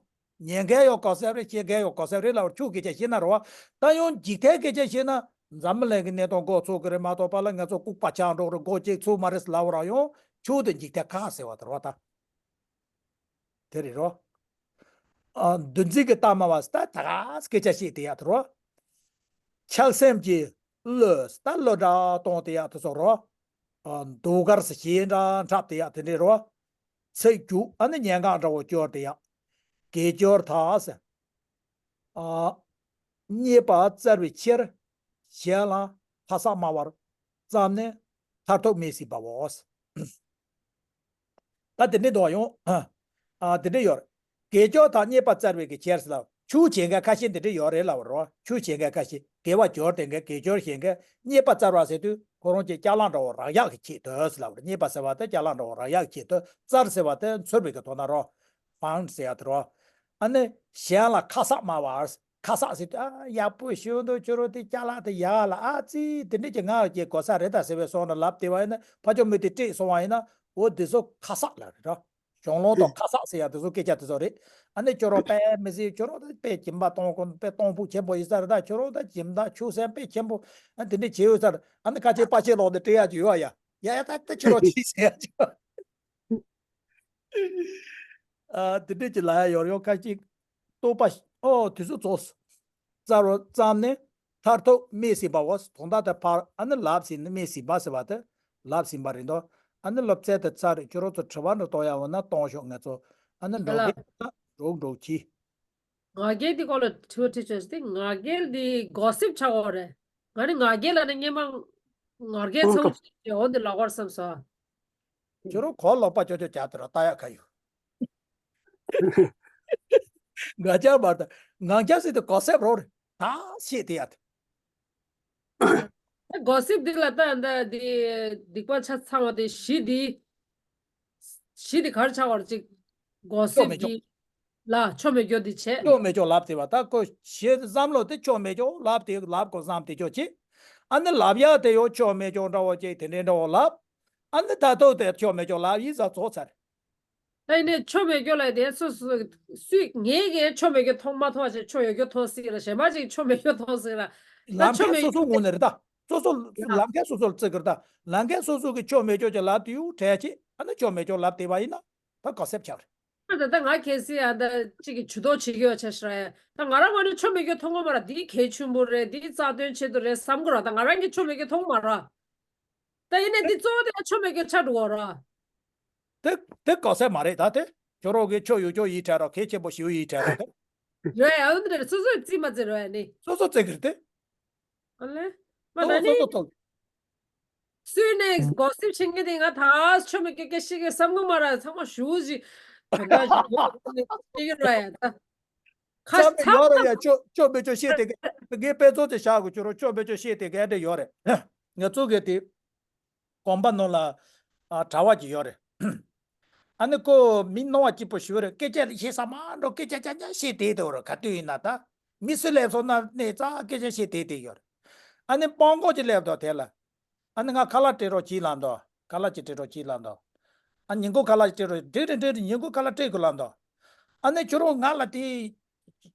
ཉན་མཁན་ཡང་གོ་སེབ་རེད། བཤད་མཁན་ཡང་གོ་སེབ་རེད་ལབ་པ་རེད། ཆོས་སྐད་ཆ་བཤད་ན་རེད་བ། ད་ཡང་འཇིག་རྟེན་སྐད་ཆ་བཤད་ན་འཛམ་བུ་གླིང་གི་གནས་སྟངས་འགོ་ཚུགས་ཀྱི་རེད་མ་གཏོགས་པ་ལ་ང་ཚོ་ལྐུགས་པ་ཆགས་འགྲོ་གི་རེད། མགོ་གཅིག་ཚུགས་མ་རེད་ལབ་པ་རང་ཡང་ཆོས་དེ་འཇིག་རྟེན་ཁག་ཟེར་བ་དེ་རེད་བ་ད། དེ་རེད་རོ། ཨ། འདུ་འཛི་གི་རྟགས་སྨྲ་བ་ཟེར་ད་ད་ག་སྐད་ཆ་བཤད་དེ་ཡག་དེ་རོ། ཆགས་སེམས་ཀྱི་བློས་ཟེར་ད་བློ་འདྲ་གཏོང་དེ་ཡག་དེ་ཚོ་རོ། ཨ། ཟློས་གར་ཟེར་གཞས་འདྲ་འཁྲབ་དེ་ཡག་དེ་འདྲས་རོ། ཚིག་རྒྱུགས་ཨ་ནི་སྙན་ངག་འདྲ་བོ་སྐྱོར་དེ་ཡག་དགེ་སྦྱོར་དག་ཟེར། ཨ། རྙེད་པ་བཙལ་བའི་ཕྱིར། གཞན་ལ་ཁ་གསག་སྨྲ་བར་བརྩམས་ནས་མཐར་ཐུག་མི་སྲིད་པའོ། ད་དེ་འདྲའི་འདུག་ཡོང་། ཨ། དེ་འདྲའི་ཡོད་རེད། དགེ་སྦྱོར་དག་རྙེད་པ་བཙལ་བའི་གི་ཕྱིར་ཟེར་ལ། ཆོས་བྱེད་མཁན་ཁ་ཤས་དེ་འདྲའི་ཡོད་རེད་ལབ་རོ། ཆོས་བྱེད་མཁན་ཁ་ཤས་དགེ་བ་སྦྱོར་དེ་མཁན་དགེ་སྦྱོར་བྱེད་མཁན་རྙེད་པ་བཙལ་བ་ཟེར་དུས་ཁོ་རང་གི་ཅ་ལག་འདྲ་བོ་རག་ཡག་གི་ཆེད་དུ་ཟེར་ལབ་རེད། རྙེད་པ་ཟེར་བ་དེ་ཅ་ལག་འདྲ་བོ་རག་ཡག་གི་ཆེད་དུ། བཙལ་ཟེར་བ་དེ་འཚོལ་བའི་གི་དོན་དག་རོ། ཕང་ཟེར་ཡག་དེ་རོ། ཨ་ནི་གཞན་ལ་ཁ་གསག་སྨྲ་བ། ཁ་གསག་ཟེར་དུས་ཨ་ཡག་པོ་ཞིག་འདུག་ཁྱོད་རང་དེ་ཅ་ལག་དེ་ཡག་ལ་ཨ་ཙི་དེ་འདྲས་ཀྱི་ང་ཀྱི་གོ་ས་རེད་ད་ཟེར་བའི་སོང་ན་ལབ་བསྡད་པ་ཡིན་ན་ཕ་ཆོས་མི་དེ་སྤྲད་སོང་བ་ཡིན་ན་འོ་དེ་ཚོ་ཁ་གསག་ལབ་རེད་རོ། གཞུང་ལུགས་དང་ཁ་གསག་ཟེར་ཡག་དེ་ཚོ་སྐད་ཆ་དེ་ཚོ་རེད། ཨ་ནི་ཁྱོད་རང་དཔེ་མི་སྲིད་ཁྱོད་རང་ད་དཔེ་སྦྱིན་པ་གཏོང་དགོས་དཔེ་གཏོང་ཕོད་ཆེན་པོ་ཡིན་ས་རེད། ད་ཁྱོད་རང་ད་སྦྱིན་བདག་ཆོས་སེམས་དཔེ་ཆེན་པོ་ཨ་དེ་འདྲས་བྱེད་ཡོད་ས་རེད། ཨ་ནི་ཁ་ཆེ་པ་ཆེ་ལོག་ནས་སྤྲད་ཡག་ཅིག་ཡོད་ཨ་ཡ། ཡ་ཡ་ད་ད་ཁྱོད་རང་ཅི་ཟེར་ཡག་ཅིག་ཨ་དེ་འདྲས་ཀྱི་ལ་ཡོར་ཡོར་ཁ་ཅིག་རྟོག་པ་ཨོ་དུས་སུ་རྫོགས། རྩ་རུ་བརྩམས་ནས་མཐར་ཐུག་མི་སྲིད་པའོ། དོན་དག་དེ་ཕར་ཨ་ནི་ལབ་ཟིན་ནི་མི་སྲིད་པ་ཟེར་བ་དེ་ ལབ་ཟིན་པ་རེད་འདུག་ཨ་ནི་སློབ་ཚན་དེ་ཚར་རེད། ཁྱོད་རང་ཚོ་དྲི་བ་འདྲ་གཏོང་ཡག་འོ་ན་གཏོང་ཤོག་ང་ཚོ་ཨ་ནི་འགྲོ་གི་འགྲོ་འགྲོ་གི་ང་རྒྱལ་འདི་སྐོར་ལ་དྲི་བ་དྲིས་བྱས་ཏེ། ང་རྒྱལ་འདི་གོ་སིབ་ཆགས་འོ་རེད། ང་ནི་ང་རྒྱལ་ལ་ནི་སྙན་མ་ང་རྒྱལ་ཚ་བོ་ཅིག་འོ་འདི་ལ་གོར་བསམ་སོ། ཁྱོད་རང་གོ་ལོག་པ་ཅོ་ཅོ་རྒྱག་དེ་ར་ལྟ་ཡག་ག་ཡོད། ང་རྒྱལ་མ་ད་ང་རྒྱལ་ཟེར་དེ་གོ་སེབ་རོ་རེད། ད་ཤེས་དེ་ཡ་དེ། གོ་སིབ་འདི་ལ་ད་འདི་སྡིག་པ་ཆ་ཚང་བ་དེ་བཞི་འདི། བཞི་འདི་གར་ཆགས་པར་ཅིག་གོ་སིབ་འདི་ལ་ཆོ་མེ་སྐྱོ་འདི་བྱས། ཆོ་མེ་སྐྱོ་ལབ་དེ་བ་ད་ཀོ་ཞེ་བསམ་བློ་དེ་ཆོ་མེ་སྐྱོ་ལབ་དེ་ལབ་གོ་བསམ་དེ་ཆོ་ཅི། ཨ་ནི་ལབ་ཡ་དེ་ཡོ་ཆོ་མེ་སྐྱོ་འདྲ་བོ་ཅིག་དེ་འདྲའི་འདྲ་བོ་ལབ། ཨ་ནི་ད་ཐོག་དེ་ཆོ་མེ་སྐྱོ་ལབ་ཡིན་ས་ཚོགས་ཚར། ད་ཡིན་ནའི་ཆོ་མེད་སྐྱོ་ལ་དེ་སུ་སུ་སུས་ངས་ཀྱིས་ཆོ་མེད་སྐྱོ་མཐོང་མ་མཐོང་བ་ཞིག་ཆོ་ཡོད་སྐྱོ་མཐོང་སྲིད་ལ་གཞན་པ་ཅིག་ཆོ་མེད་སྐྱོ་མཐོང་སྲིད་ལ། ད་ལམ་ཆོ་ཁན་མེད་སོ་སོ་ངོས་ནས་རེད་ད། སོ་སོ་ཡ། ལམ་ཁན་སོ་སོར་བརྩི་གི་རེད་ད། ལམ་ཁན་སོ་སོ་གི་ཆོ་མེད་སྐྱོ་ཅིག་ལབ་དུས་གྲས་ཅིག་ཨ་ནི་ཆོ་མེད་སྐྱོ་ལབ་བསྡད་པ་ཡིན་ན་ད་གོ་སེབ་ཆགས་རེད། ད་ད་ང་གལ་སྲིད་ཨ་ད་ཅིག་གི་ཇུས་གཏོགས་བྱེད་ཀྱི་ཡོད་ཆ་ཤི་ར་ཡ། ད་ང་རང་ངོས་ནས་ཆོ་མེད་སྐྱོ་མཐོང་གི་མ་ར་འདི་གལ་ཆེན་པོ་རེད། འདི་རྩ་དོན་ཆེད་དུ་རེད་བསམ་གི་ར། ད་ང་རང་གིས་ཆོ་མེད་སྐྱོ་མཐོང་གི་མ་ར། ད་ཡིན་ནའི་འདི་གཙོ་བོ་དེ་ཡང་ཆོ་མེད་སྐྱོ་ཆགས་འགྲོ་གི་ར། དེ་དེ་གོ་སེབ་མ་རེད་ད་དེ། ཁྱོད་རང་གི་ཆོ་ཡོད་སྐྱོ་ཡིན་དྲན་ར་གལ་ཆེན་པོ་ཞེ་པོ་ཡིན་དྲན་ར་དེ། རེད་ཨ་འདི་རེད། སོ་སོས་བརྩི་མ་བརྩི་རེད་ནི། སོ་སོ་བརྩི་གི་རེད་དེ། ཨ་ལེ། མ་ད་ནི། སོ་སོ་ཐོག་སུས་ནས་གོ་སིབ་བྱེད་མཁན་དེ་ང་ད་ཆོ་མེད་སྐྱོ་སྐད་ཤེས་ཀྱི་བསམ་གི་མ་ར། ཚང་མ་ཞུ་ཞིག་ད་ད་ཞུ་ཞིག་ར་ཡ་ད། ཁ་ཚང་མ་ཡོད་ར་ཡ། ཆོ་ཆོ་མེད་སྐྱོ་ཤེས་དེ་ག་ངའི་དཔེ་ཚོགས་དེ་བཞག་གི་ཁྱོད་རང་ཆོ་མེད་སྐྱོ་ཤེས་དེ་ག་འདྲ་ཡོད་རེད། ང་ཚོ་གི་དེ་གོམ་པ་ནང་ལ་ཨ་གྲྭ་བ་ཅིག་ཡོད་རེད། ཨ་ནི་ཁོ་མི་སྣང་བ་སྐྱིད་པོ་ཞིག་རེད། སྐད་ཆ་ལ་ཤེས་ས་མ་འགྲོ། སྐད་ཆ་རྐྱང་རྐྱང་བཤད་བསྡད་དེ་རེད། ག་དུས་ཡིན་ན་ད་མི་སུ་སླེབས་སོང་ན་གནས་རྩ་སྐད་ཆ་བཤད་བསྡད་དེ་ཡོད་རེད། ཨ་ནི་སྤང་གོ་ཅིག་སླེབས་དོ་དེ་ལ། ཨ་ནི་ང་ཁ་ལག་སྤྲད་རོགས་གྱིས་ལབ་འདུག་ཁ་ལག་ཅིག་སྤྲད་རོགས་གྱིས་ལབ་འདུག་ཨ་ཉིན་གུང་ཁ་ལག་ཅིག་སྤྲད་རོགས། འགྲིག་རེད་འགྲིག་རེད། ཉིན་གུང་ཁ་ལག་སྤྲད་དགོས་ལབ་འདུག་ཨ་ནི་ཁྱོད་རང་ང་ལ་དེ་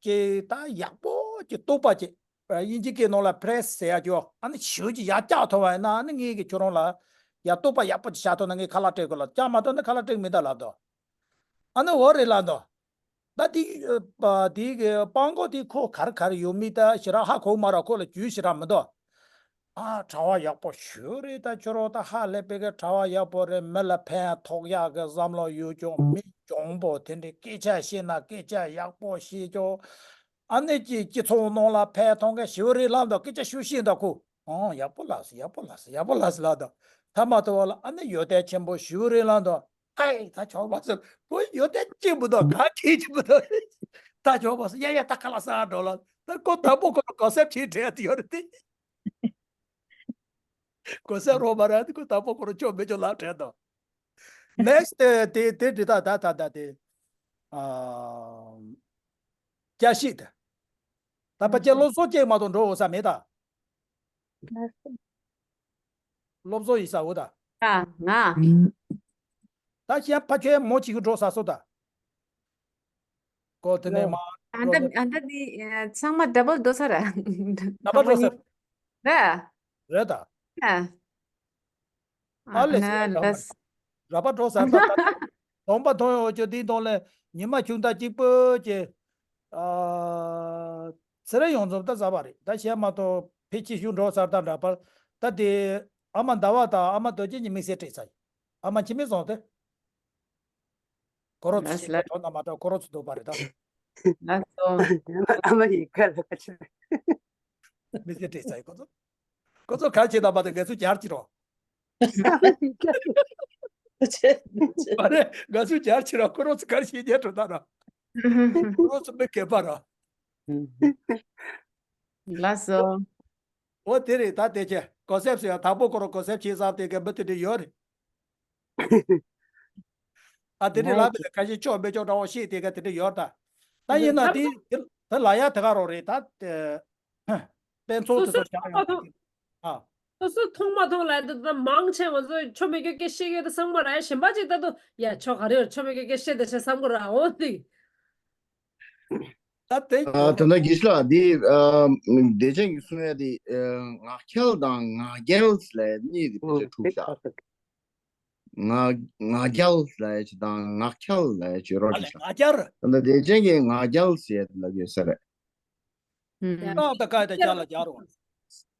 ཀྱེ་ད་ཡག་པོ་ཅིག་བཏུག་པ་ཅིག་དབྱིན་ཇི་སྐད་ནང་ལ་པི་རེ་སི་ཟེར་ཡ་ཅིག་ཡོད། ཨ་ནི་ཞེ་པོ་ཅིག་ཡར་བཀྱག་ཐུབ་པ་ཡིན་ན་ཨ་ནི་ངས་ཀྱི་ཁྱོད་རང་ལ་ཡར་བཏུག་པ་ཡག་པོ་ཅིག་བཞག་ཐུབ་ན་ངས་ཁ་ལག་སྤྲད་དགོས་ལབ། བཀྱག་མ་ཐུབ་ན་ཁ་ལག་སྤྲད་མི་ད་ལབ་འདུག་ཨ་ནི་འོ་རེད་ལབ་འདུག་ད་དེ་ཨ་དེ་གི་སྤང་གོ་དེ་ཁོ་ག་རེ་ག་རེ་ཡོད་མེད་ད་ཞེ་དྲག་ཧ་གོ་མ་ར། ཁོ་ལ་རྒྱུས་ཞེ་དྲག་མི་འདུག་ཨ་གྲྭ་བ་ཡག་པོ་ཞེ་པོ་རེད། ད་ཁྱོད་རང་ད་ཧ་ལས་པའི་གི་གྲྭ་བ་ཡག་པོ་རེད། མི་ལ་ཕན་ཐོགས་ཡག་གི་བསམ་བློ་ཡོད་ཀྱང་མི་གྱོང་པོ་དེ་འདྲའི་སྐད་ཆ་བཤད་ན་སྐད་ཆ་ཡག་པོ་བཤད་ཀྱང་། ཨ་ནི་ཅིག་སྤྱི་ཚོགས་ནང་ལ་ཕན་ཐོགས་མཁན་ཞེ་པོ་རེད་ལབ་འདུག་སྐད་ཆ་ཞེ་པོ་བཤད་འདུག་ཁོ། ཨང་ཡག་པོ་ལབ་སོང་། ཡག་པོ་ལབ་སོང་། ཡག་པོ་ལབ་སོང་ལབ་འདུག་ཐ་མ་ཐུག་པ་ལ་ཨ་ནི་ཡོན་ཏན་ཆེན་པོ་ཞེ་པོ་རེད་ལབ་འདུག་ཨེ་ད་ཆོག་པ་ཟེར། ཁོ་ཡོན་ཏན་ཅི་མི་འདུག་ག་གི་ཅི་མི་འདུག་ད་ཆོག་པ་ཟེར། ཡ་ཡ་ད་ཁ་ལག་ཟ་འགྲོ་ལབ། ད་ཁོ་དང་པོ་ཁོ་ལ་གོ་སེབ་ཅིག་སྤྲད་དེ་ཡོད་རེད་དེ། གོ་སེབ་རོ་མ་རེད་དེ། ཁོ་དང་པོ་ཁོ་རང་ཆོ་མེད་སྐྱོ་ལབ་སྤྲད་འདུག་ནེག་སི་ཊི་དེ་དེ་འདྲི་ད་ད་ད་ད་དེ། ཨ་བསྐྱར་ཞིབ་དེ། ད་ཕལ་ཆེར་སློབ་གསོ་ཅིག་མ་གཏོགས་འགྲོ་འོས་ས་མེད་ད། སློབ་གསོ་ཡིན་ས་འོ་ད། ཨ་ང་། ད་གཞན་ཕ་ཁྱོད་མོ་གཅིག་གི་འགྲོ་ས་སོ་ད། ཀོ་དེ་ནས་མ། ཨ་འདྲ་ཨ་འདྲ་འདི་ཚང་མ་ཌ་བལ་འགྲོ་ས་ར། ཌ་བལ་འགྲོ་ས་ར། རེད་ད། ཨ། ཨ་ལས་ཨ་ལས། ར་པ་འགྲོ་ས་ད་ད། གདོང་པ་མཐོང་ཡོང་ཅོ་དེའི་གདོང་ལས་ཉི་མ་ཆུང་ད་གཅིག་པོ་ཅེ། ཨ། ཚེ་རིང་ཡོངས་འཛོམས་ད་ཟ་བ་རེད། ད་བཤད་མ་གཏོགས་ཕལ་ཆེར་ཞུ་འགྲོ་སར་ད་འདྲ་པར་ད་དེ་ཨ་མ་ཟླ་བ་དང་ཨ་མ་རྡོ་རྗེ་གཉིས་དམིགས་བསལ་སྤྲད་ཚར་ཡིན། ཨ་མ་འཆི་མེད་བཟང་སྟེ། ཁོ་རོ་ཚོ་ལགས་ཤེས་ལ་གྲོ་ན་མ་གྲོ་ཁོ་རོ་ཚོ་འདུག་པ་རེད་ད། ལགས་སོ། ཨ་མ་ཡི་ག་ལ་ཁ་ཆེ། དམིགས་བསལ་སྤྲད་ཚར་ཡིན་ཁོ་ཚོ། ཁོ་ཚོ་ག་རེ་བྱེད་དམ་པ་དེ་ང་ཚོ་རྒྱལ་གྱི་རོ། ཨ་མ་ཡི་ག་ལ་ཁ་ཆེ། མ་རེད་ང་ཚོ་རྒྱལ་གྱི་རོ། ཁོ་རོ་ཚོ་ག་རེ་བྱེད་རྒྱལ་འགྲོ་ད་རོ། ཁོ་རོ་ཚོ་མི་སྐྱོ་པ་རོ། ལགས་སོ། འོ་དེ་རེད་ད། དེ་ཆེ་གོ་སེབ་སུ་ཡང་དང་པོ་ཁོ་རང་གོ་སེབ་བྱེད་བསམ་དེ་ག་མི་དེ་འདྲ་ཡོད་རེད། ཨ་དེ་འདྲ་ལབ་པའི་ཁ་ཤས་ཆོག་མི་ཆོག་འདྲ་བོ་ཤེས་དེ་ག་དེ་འདྲ་ཡོད་ད། ད་ཡིན་ན་དེ་དེ་ལ་ཡ་དེ་ག་རོ་རེད་ད། དཔེ་ཚོགས་དེ་ཚོ་བྱ་ཡོང་ཨ། སོ་སོ་མཐོང་མ་མཐོང་ལ་འདི་ད་མང་ཆེ་ང་ཚོས་ཆོ་མི་སྐྱོ་སྐད་བཤད་ཡོད་ད་བསམ་གི་ར། གཞན་པ་ཅིག་ད་དུ་ཡ་ཆོ་ག་རེ་ཡོད་ཆོ་མི་སྐྱོ་སྐད་བཤད་ད་ཆ་བསམ་གི་ར་འོ་དེ། ད་དེ། ཨ་ད་ན་དགེ་བཤེས་ལགས་འདི་ཨ་བདེ་ཆེན་གྱིས་གསུང་ཡ་འདི་ཨ་ངག་འཁྱལ་དང་ངག་འགྱལ་ལབ་གཉིས་ཀྱི་ཕལ་ཆེར་འཁྲུག་ཤག་ངག་ངག་འགྱལ་ལབ་ཡ་ཅིག་དང་ངག་འཁྱལ་ལབ་ཡ་ཅིག་རོ་ཨ་ཅིག་ལས་ཤག་ངག་འགྱལ། ད་ལྟ་བདེ་ཆེན་གྱིས་ངག་འགྱལ་ཟེར་ལབ་ཡོད་ས་རེད། ཨུམ། ཏག་ཏག་ཀ་ད་རྒྱ་ལ་རྒྱག་རོགས།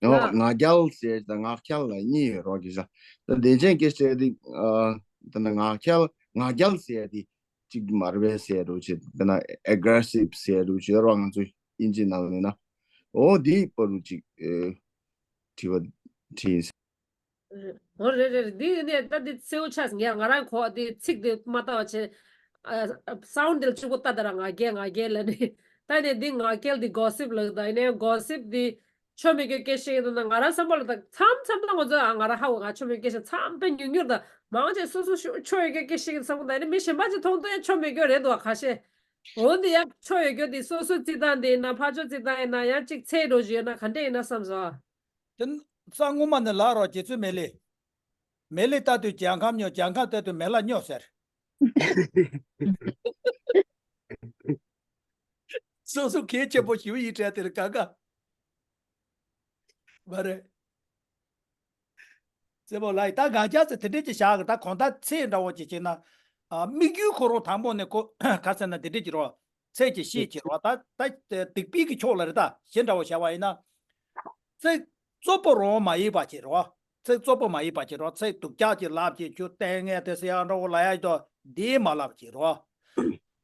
ཡང་ང་རྒྱལ་ཟེར་དང་ངག་འཁྱལ་ལ་གཉིས་ཡོད་རོགས་ཀྱི་ས། ད་བདེ་ཆེན་སྐད་ཆ་དེ་ད་ནི་ངག་འཁྱལ་ངག་རྒྱལ་ཟེར་དེ་གཅིག་མར་བས་ཟེར་རོགས་ཅེས་ད་ན་aggressive ཟེར་རོགས་ཅེས་རོགས་ང་ཚོ་དབྱིན་ཇི་ནང་ནས་ན། འོ་དེའི་བར་དུ་ཅིག་དྲི་བ་དྲིས། འོ་རེད་རེད། འདི་ནས་ད་འདི་གསལ་བོ་ཆགས་ངས་ང་རང་གོ་འདི་ཚིག་འདི་མ་ལྟ་བ་བྱས། sound འདི་ལ་གཅིག་པོ་ལྟ་ད་ར་ང་རྒྱལ་ང་རྒྱལ་ལ་ནི། ད་ནས་འདི་ང་རྒྱལ་འདི་gossip ལ་ད་ནས་gossip འདི་ཆོ་མེད་སྐྱོ་སྐད་བཤད་ཀྱི་འདུག་ན། ང་རང་བསམ་པ་ལ་ད་མཚམས་མཚམས་ད་ང་ཚོ་ང་རང་ཧ་གོ་ང་ཆོ་མེད་སྐད་བཤད་མཚམས་དཔེ་ཉུང་ཉུང་ད་མང་ཆེ་སོ་སོ་ཤོ་ཆོ་ཡོད་སྐད་བཤད་ཀྱི་བསམ་གི་ད་ནི་མི་གཞན་པ་ཅིག་མཐོང་དུས་ཡང་ཆོ་མེད་སྐྱོ་རེད་འདུག་ཁ་ཤས། འོ་འདི་ཡང་ཆོ་ཡོད་སྐྱོ་འདི་སོ་སོ་རྩི་སྟངས་འདི་ཡིན་ན་ཕར་ཕྱོགས་རྩི་སྟངས་ཡིན་ན་ཡང་གཅིག་ཚད་འགྲོ་བཞིན་ཡོད་ན་ག་འདྲས་ཡིན་ན་བསམ་སོང་། དེ་ས་སྔོན་མ་ནས་ལབ་རོགས་རྗེ་བཙུན་མེ་ལི། མེ་ལི་ལྟ་དུས་རྒྱལ་ཁམས་སྨྱོ། རྒྱལ་ཁམས་ལྟ་དུས་མེ་ལ་སྨྱོ་ཟེར། སོ་སོ་གལ་ཆེན་པོ་ཞིག་ཡིན་དྲན་དེར་ག་ག་མ་རེད། རྩེ་མོ་ལགས་ད་ང་རྒྱལ་ཟེར་དེ་འདྲས་ཀྱི་བཞག་གི་ད་གང་ལྟར་ཚེ་འདྲ་བོ་ཅིག་བྱས་ན། ཨ་དམིགས་ཡུལ་ཁོ་རང་དང་པོ་ནས་ཁོ་ག་ཟེར་ན་དེ་འདྲས་ཀྱི་རོ། ཚེ་ཀྱི་ཤེས་ཀྱི་རོ་ད་ད་སྡིག་པའི་གི་ཕྱོགས་ལ་རེད་ད་གཞན་འདྲ་བོ་བྱ་བ་ཡིན་ན། ཚེ་རྩོད་པོ་རང་མ་ཡིན་པ་ཅིག་རོ། ཚེ་རྩོད་པོ་མ་ཡིན་པ་ཅིག་རོ། ཚེ་སྡུག་ཅག་ཅིག་ལབ་ཅིག་ཁྱོད་ལྟས་ངན་དེ་ཟེར་ཡག་འདྲ་བོ་ལབ་ཡག་ཅིག་དོ་འདི་མ་ལབ་ཅིག་རོ།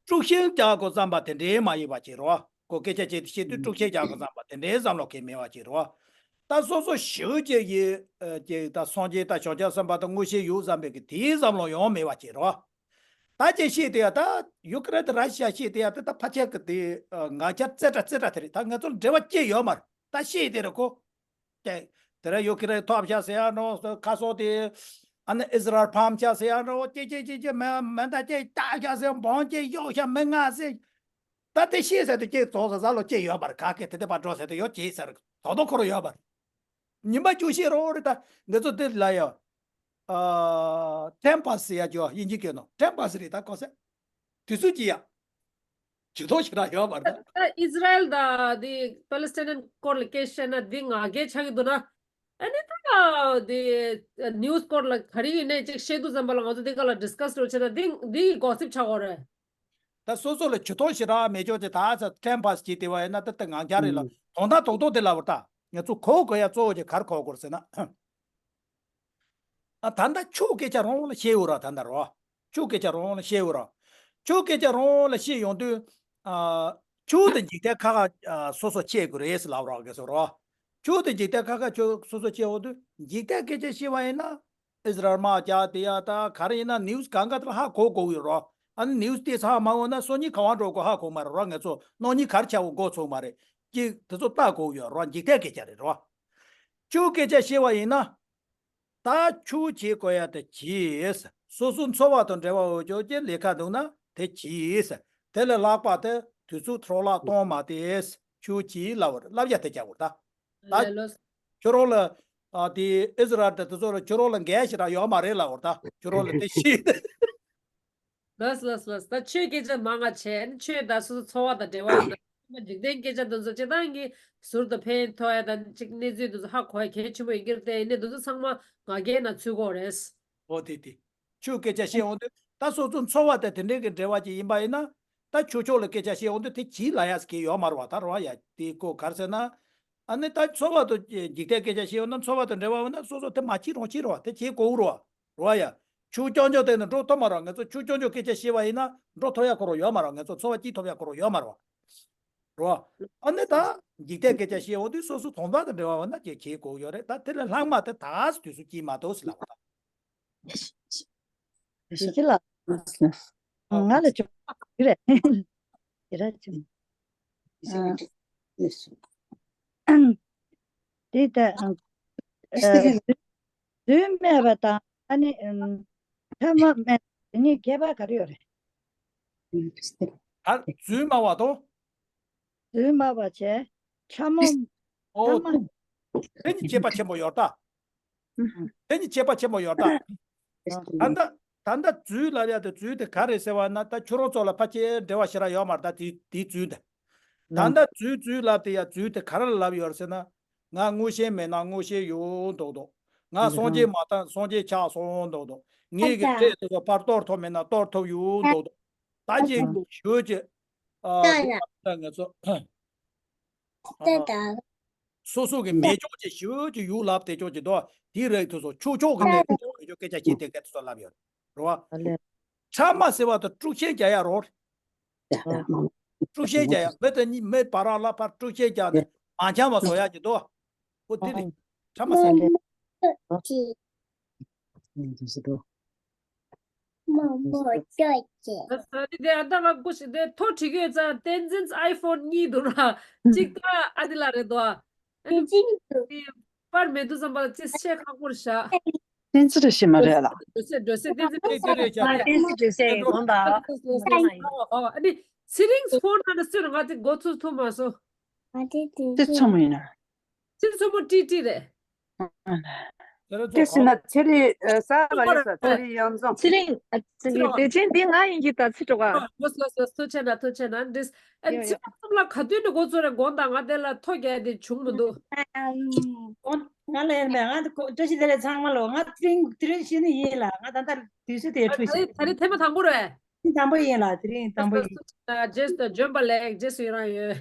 དཀྲུག་ཤིང་རྒྱག་དགོས་བསམ་པ་དེ་འདྲའི་མ་ཡིན་པ་ཅིག་རོ། ཁོ་སྐད་ཆ་བྱེད་དུས་བཤད་དུས་དཀྲུག་ཤིང་རྒྱག་དགོས་བསམ་པ་དེ་འདྲའི་བསམ་བློ་གང་མེད་པ་ཅིག་རོ། ད་སོ་སོ་ཞི་བ་ཅིག་ཡིན་ཅིག་ད་སངས་རྒྱས་ད་བྱང་ཆུབ་སེམས་དཔའ་ད་མངོན་ཤེས་ཡོད་བསམ་པའི་གི་དེའི་བསམ་བློ་ཡང་མེད་པ་ཅིག་རོ། ད་ཅིག་བཤད་དེ་ཡ་ད་ཡུ་ཀེ་རེན་དང་ར་ཤི་ཡ་བཤད་དེ་ཡ་དེ་ད་ཕལ་ཆེར་གི་དེ་ང་རྒྱལ་རྩེ་གྲ་རྩེ་གྲ་དེ་རེད། ད་ང་ཚོར་འབྲེལ་བ་ཅི་ཡོད་མ་རེད། ད་བཤད་དེ་རེད་ཁོ། དེ་དེ་ར་ཡུ་ཀེ་རེན་ཐོབ་ཤག་ཟེར་ཡ་ནོ་ཁ་སོག་དེ་ཨ་ནི་ཨི་ཟི་རལ་ཕམ་ཤག་ཟེར་ཡ་ནོ་ཅེ་ཅེ་ཅེ་ཅེ་མེ་མེ་མདའ་ཅེ་བཏགས་ཤག་ཟེར་འབོམ་ཅེ་གཡུག་ཤག་མི་ང་ཟེར། ད་དེ་ཤེས་ཟེར་དུ་ཅེ་རྫོགས་ཟེར་ཟ་ལོ་ཅེ་ཡོད་པར་ག་གེ་དེ་དེ་པར་འགྲོ་ཟེར་དུ་ཡོད་ཅེ་ཟེར་དོ་དོ་ཁོ་ར་ཡོད་པར། ཉིན་པ་བཅུ་ཤེས་རོ་རེད་ད་ང་ཚོ་དེ་ལ་ཡ། ཨ་ཊེམ་པ་སི་ཡ་ཅོ་དབྱིན་ཇི་སྐད་ནོ་ཊེམ་པ་སི་རེད་ད་གོ་ཟེར། དུས་ཚོད་ཅི་ཡ། ཇུས་གཏོགས་ཞིག་རག་ཡོད་པ་རེད། ད་ཨི་ཟི་རལ་དང་དེ་པ་ལི་སི་ཐན་སྐོར་ལ་སྐད་བཤད་ན་དེ་ང་རྒྱལ་ཆགས་ཀྱི་འདུག་ན། ཨ་ནི་ད་དེ་ནིའུ་སི་སྐོར་ལ་ག་རེ་ཡིན་ནའི་ཅིག་བཤད་དུས་ཙམ་པ་ལ་ང་ཚོ་དེ་ག་ལ་ཌི་སི་ཀ་སི་འགྲོ་བྱས་ན་དེ་དེ་གོ་སིབ་ཆགས་ཀྱི་རེད། ད་སོ་སོ་ལ་ཇུས་གཏོགས་ཞིག་རག་མེད་ཆོག་ཅེ་ད་ས་ཊེམ་པ་སི་བྱེད་དེ་བ་ཡིན་ན་ད་ད་ང་རྒྱལ་རེད་ལ་དོན་དག་རྡོག་རྡོག་དེ་ལ་བར་ད་ང་ཚོ་གོ་དགོས་ཡ་གཙོ་བོ་ཅིག་ག་རེ་གོ་དགོས་ཟེར་ན། ཨ་ད་ལྟ་ཆོས་སྐད་ཆ་རང་ལ་བཤད་འོ་ར་ད་ལྟ་རོ། ཆོས་སྐད་ཆ་རང་ལ་བཤད་འོ་ར། ཆོས་སྐད་ཆ་རང་ལ་བཤད་ཡོང་དུས། ཨ་ཆོས་དང་འཇིག་རྟེན་ཁ་ཁ་ཨ་སོ་སོ་བཤད་དགོས་རེད་ཟེར་ལབ་རོགས་གེ་སོ་རོ། ཆོས་དང་འཇིག་རྟེན་ཁ་ཁ་ཆོས་སོ་སོ་བཤད་འོང་དུས་འཇིག་རྟེན་སྐད་ཆ་བཤད་པ་ཡིན་ན། ཨིས་རལ་དམག་རྒྱག་དེ་ཡ་ད་ག་རེ་ཡིན་ན་ནིའུ་སི་གང་ག་དེ་ལ་ཧ་གོ་དགོས་ཡོད་རོ། ཨ་ནི་ནིའུ་སི་དེ་ཚང་མ་འོ་ན་སང་ཉིན་ག་བ་འགྲོ་དགོས་ཧ་གོ་མ་རེད་རོ། ང་ཚོ་གནངས་ཉིན་ག་རེ་ཆགས་འོང་མགོ་ཚོས་མ་རེད། ཅིག་དེ་ཚོ་ལྟ་དགོས་ཡོད་རོ། འཇིག་རྟེན་སྐད་ཆ་རེད་རོ། ཆོས་སྐད་ཆ་བཤད་པ་ཡིན་ན། ད་ཆོས་བྱེད་དགོས་ཡ་དེ་བྱས། སོ་སོ་འཚོ་བ་དང་འབྲེལ་བ་ཡོད་ཆོག་ཅིག་ལས་ཀ་འདུག་ན་དེ་བྱས། དེ་ལས་ལྷག་པ་དེ་དུས་ཚོད་འཕྲོ་བརླག་གཏོང་མ་དེ་ཆོས་བྱས་ལབ་པར་ལབ་ཡ་དེ་རྒྱག་དགོས་ད། ད་ལས་ལོ། ཁྱོད་རང་ལ་ཨ་དེ་ཨིས་རལ་དེ་དེ་ཚོ་ལ་ཁྱོད་རང་ལ་འགན་ཞིག་རག་ཡོད་མ་རེད་ལབ་པར་ད་ཁྱོད་རང་ལ་དེ་བྱས། ལགས་ལགས་ལགས། ད་ཆོས་སྐད་ཆ་མང་ང་བྱས་ནས་ཆོས་དང་སོ་སོ་འཚོ་བ་དང་འབྲེལ་བ་ཡོད་ན། འཇིག་རྟེན་སྐད་ཆ་འདི་ཚོ་སྤྱིར་བཏང་གི་ཟུར་དུ་ཕན་ཐོགས་ཡ་དང་གཅིག་གནས་ཚུལ་འདི་ཚོ་ཧ་གོ་ཡ་གལ་ཆེན་པོ་ཡིན་གྱི་རེད་དེ་ཡིན་ནའི་འདི་ཚོ་ཚང་མ་ང་རྒྱལ་ནང་ཚུད་ཀྱི་ཡོད་རེད། འོ་དེ་དེ། ཆོས་སྐད་ཆ་བཤད་འོང་དུས་ད་སོ་སོ་འཚོ་བ་དང་དེ་འབྲེལ་གྱི་འབྲེལ་བ་ཅིག་ཡིན་པ་ཡིན་ན། ད་ཆོས་ཕྱོགས་ལ་སྐད་ཆ་བཤད་འོང་དུས་དེ་གྱིས་ལ་ཡ་སྐད་ཡོད་མ་རེད་བ། ད་རེད་བ་ཡ་དེ་ཀོ་ག་རེ་ཟེར་ན། ཨ་ནི་ད་འཚོ་བ་དང་འཇིག་རྟེན་སྐད་ཆ་བཤད་འོང་ན་འཚོ་བ་དང་འབྲེལ་བ་ཡོད་ན་སོ་སོ་དེ་མ་བྱེད་རུང་བྱེད་རེད་བ། དེ་བྱེད་དགོས་རེད་བ། རེད་བ་ཡ། ཆོས་རྐྱང་རྐྱང་བལྟས་ནས་འགྲོ་ཐུབ་མ་རེད། ང་ཚོ་ཆོས་རྐྱང་རྐྱང་སྐད་ཆ་བཤད་པ་ཡིན་ན་འགྲོ་ཐུབ་ཡ་ཁོ་རང་ཡོད་མ་རེད། ང་ཚོ་འཚོ་བ་སྐྱེལ་ཐུབ་ཡ་ཁོ་རང་ཡོད་མ་རེད་བ། རེད་བ། ཨ་ནི་ད་འཇིག་རྟེན་སྐད་ཆ་བཤད་འོང་དུས་སོ་སོ་དོན་དག་དང་འབྲེལ་བ་ཡོད་ན་ཅིག་བྱེད་དགོས་ཡོད་རེད། ད་དེ་ལས་ལྷག་མ་དེ་ད་དུས་སུ་སྐྱེལ་མ་ཐུབ་ཟེར་ལབ་པ་དང་། ཞིག་ལ། ང་ལ་ཅུང་ཞིག་རེད། ཡི་ར་ཅུང་། དེ་ལྟ། རྫུན་སྨྲས་པ་དང་ཨ་ནི་ཕྲ་མ་སྨྲས་དེ་གཉིས་ཁྱད་པར་ག་རེ་ཡོད་རེད། ཨ་རྫུན་སྨྲ་བ་དང་། རྫུན་སྨྲ་བ་བྱས། ཕྲ་མོ། ཨོ། ཕྲ་མ། དེ་ནི་ཁྱད་པར་ཆེན་པོ་ཡོད་ད། དེ་ནི་ཁྱད་པར་ཆེན་པོ་ཡོད་ད། ད་ལྟ་ད་ལྟ་རྫུན་ལབ་ཡ་དེ་རྫུན་དེ་ག་རེ་ཟེར་བ་ན་ད་ཁྱོད་རང་ཚོ་ལ་ཕལ་ཆེར་འབྲེལ་བ་ཞེ་དྲག་ཡོད་མ་རེད་ད་དེ་དེའི་རྫུན་དེ། ད་ལྟ་རྫུན་རྫུན་ལབ་དེ་ཡ་རྫུན་དེ་ག་རེ་ལ་ལབ་ཡོད་རེད་ཟེར་ན། ང་མངོན་ཤེས་མེད་ན་མངོན་ཤེས་ཡོད་མདོག་མདོག་ང་སངས་རྒྱས་མ་ཐག་སངས་རྒྱས་ཆགས་སོང་མདོག་མདོག་ངེད་ཀྱི་སྐད་དེ་ཚོ་ཕར་གཏོར་ཐུབ་མེད་ན་གཏོར་ཐུབ་ཡོད་མདོག་མདོག་ད་ཅིག་ཞུ་ཅིག་ཨ། ང་ཚོ། ཨ། སོ་སོ་གི་མེ་སྒྱོགས་ཅིག་ཞུ་ཅིག་ཡུག་ལབ་དེ་ཅོག་ཅིག་དོ། དེའི་རིགས་དེ་ཚོ་ཆོག་ཆོག་གི་མེ་སྒྱོགས་སྐད་ཆ་བཤད་དེ་སྐད་དེ་ཚོ་ལབ་ཡོད་རེད་བ། ཕྲ་མ་ཟེར་བ་དང་དཀྲུག་ཤིང་རྒྱག་ཡ་རོ། དཀྲུག་ཤིང་རྒྱག་ཡ་མི་དེ་གཉིས་མི་བར་ལ་ཕར་དཀྲུག་ཤིང་རྒྱག་ནས་མ་འཆམ་པ་བཟོ་ཡ་ཅིག་དོ། ཨོ་དེ་རེད། ཕྲ་མ་ཟེར། ད་ལྟ་ང་སྐུ་ཞིག་དེ་ཐོ་བྲིས་ཀྱི་ཡོད་ཙང་བསྟན་འཛིན་ཨའི་ཕོན་གཉིས་འདུག་ར། གཅིག་ད་ཨ་དེ་ལ་རེད་དོ། པར་མེད་དུས་ཙམ་པ་ལ་ཅི་བཤད་ཁག་པོ་རེད་ཤག་བསྟན་འཛིན་རེད་ཤི་མ་རེད་ལ། འགྲོ་སེ་འགྲོ་སེ་བསྟན་འཛིན་དེ་དེ་རེད་ཤག་ཨ་བསྟན་འཛིན་འགྲོ་སེ་དགོངས་དག་ཨ་ནི་ཚེ་རིང་ཕོན་ན་ན་སུ་ར་ང་དེ་འགོ་ཚུགས་ཐུབ་མ་སོང་། དེ་ཚོ་མོ་ཡིན་ན། ཚེ་མཚོ་མོ་ཀྲི་ཀྲི་རེད། དེ་ཟེར་ན་ཚེ་རིང་ཨ་ས་ལ་ཡོད་ས་ཚེ་རིང་གཡང་འཛོམས། ཚེ་རིང་ཨ་ཚེ་རིང་བདེ་ཆེན་འདི་ང་ཡིན་གྱི་ད་ཚེ་གྲོགས་ཨ། ལོས་ལོས་ལོས་ཐུགས་ཆེ་ན་ཐུགས་ཆེ་ན་འདྲིས། ཨ་ཡོ་ཚེ་ཡོ། རིང་གསུམ་ལ་ག་དུས་ནས་འགོ་ཚུགས་རེད་དགོངས་དག་ང་དེ་ལ་ཐོ་རྒྱག་དེ་བྱུང་མི་འདུག་ང་ལ་ཡིན་པས་ང་བཀྲ་ཤིས་བདེ་ལེགས་ཚང་མ་ལོ། ང་དེ་རིང་དེ་རིང་ཤི་ནི་ཡིན་ལ། ང་ད་ལྟ་དུས་ཚོད་དེ་ཨ་འཕྲོད་ད་རེས་ཤག་ད་རེས་ཐེངས་མ་དང་པོ་རེད། དེ་དང་པོ་ཡིན་ལ། དེ་རིང་དང་པོ་ཡིན། རྗེས་སུ་འབྱོན་པ་ལེགས། རྗེས་སུ་ཡི་རང་ཡོད།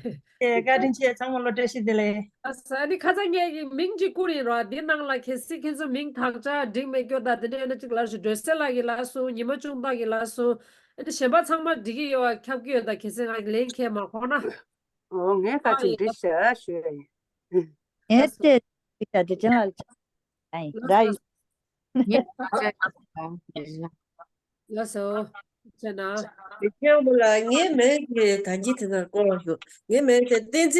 ཨེ་བཀའ་དྲིན་ཆེ། ཚང་མ་ལོ་བཀྲ་ཤིས་བདེ་ལེགས། ཨ་ས་ནི་ཁ་སང་ངས་ཀྱི་མིང་གཅིག་བསྐུར་ཡིན་རོགས། འདི་ནང་ལ་གལ་སྲིད་ཁྱེད་ཚོ་མིང་དག་ཆ་འགྲིག་མེད་སྐྱོ་ད་དེ་འདྲ་ཡོད་ན་གཅིག་ལབ་ཤོག་སྒྲོལ་གསལ་ལགས་ཀྱིས་ལབ་སོང་། ཉི་མ་ཆུང་བདག་གིས་ལབ་སོང་། ཨ་ནི་གཞན་པ་ཚང་མ་འགྲིག་གི་ཡོད་པ་ཁྱབ་ཀྱི་ཡོད། ད་གལ་སྲིད་ང་ལན་ཁྱེད་མ་ཁོ་ན། ཨོ་ངས་ཁ་ཅིག་འགྲིག་ཤག་ཞུ་ཡ་ཡིན། ངས་དེ་ཅིག་ད་དེ་ཅན་ལ་ཨ་ཡིན་ད་ཡིན། ངས་ཁ་ཅིག་ལགས་སོ། ཅེ་ན། དེ་ཁྱེད་མོ་ལ་ངའི་མིང་གི་ད་གིན་དེ་ན་སྐོར་ལ་ཞུ། ངའི་མིང་དེ་བསྟན་འཛིན།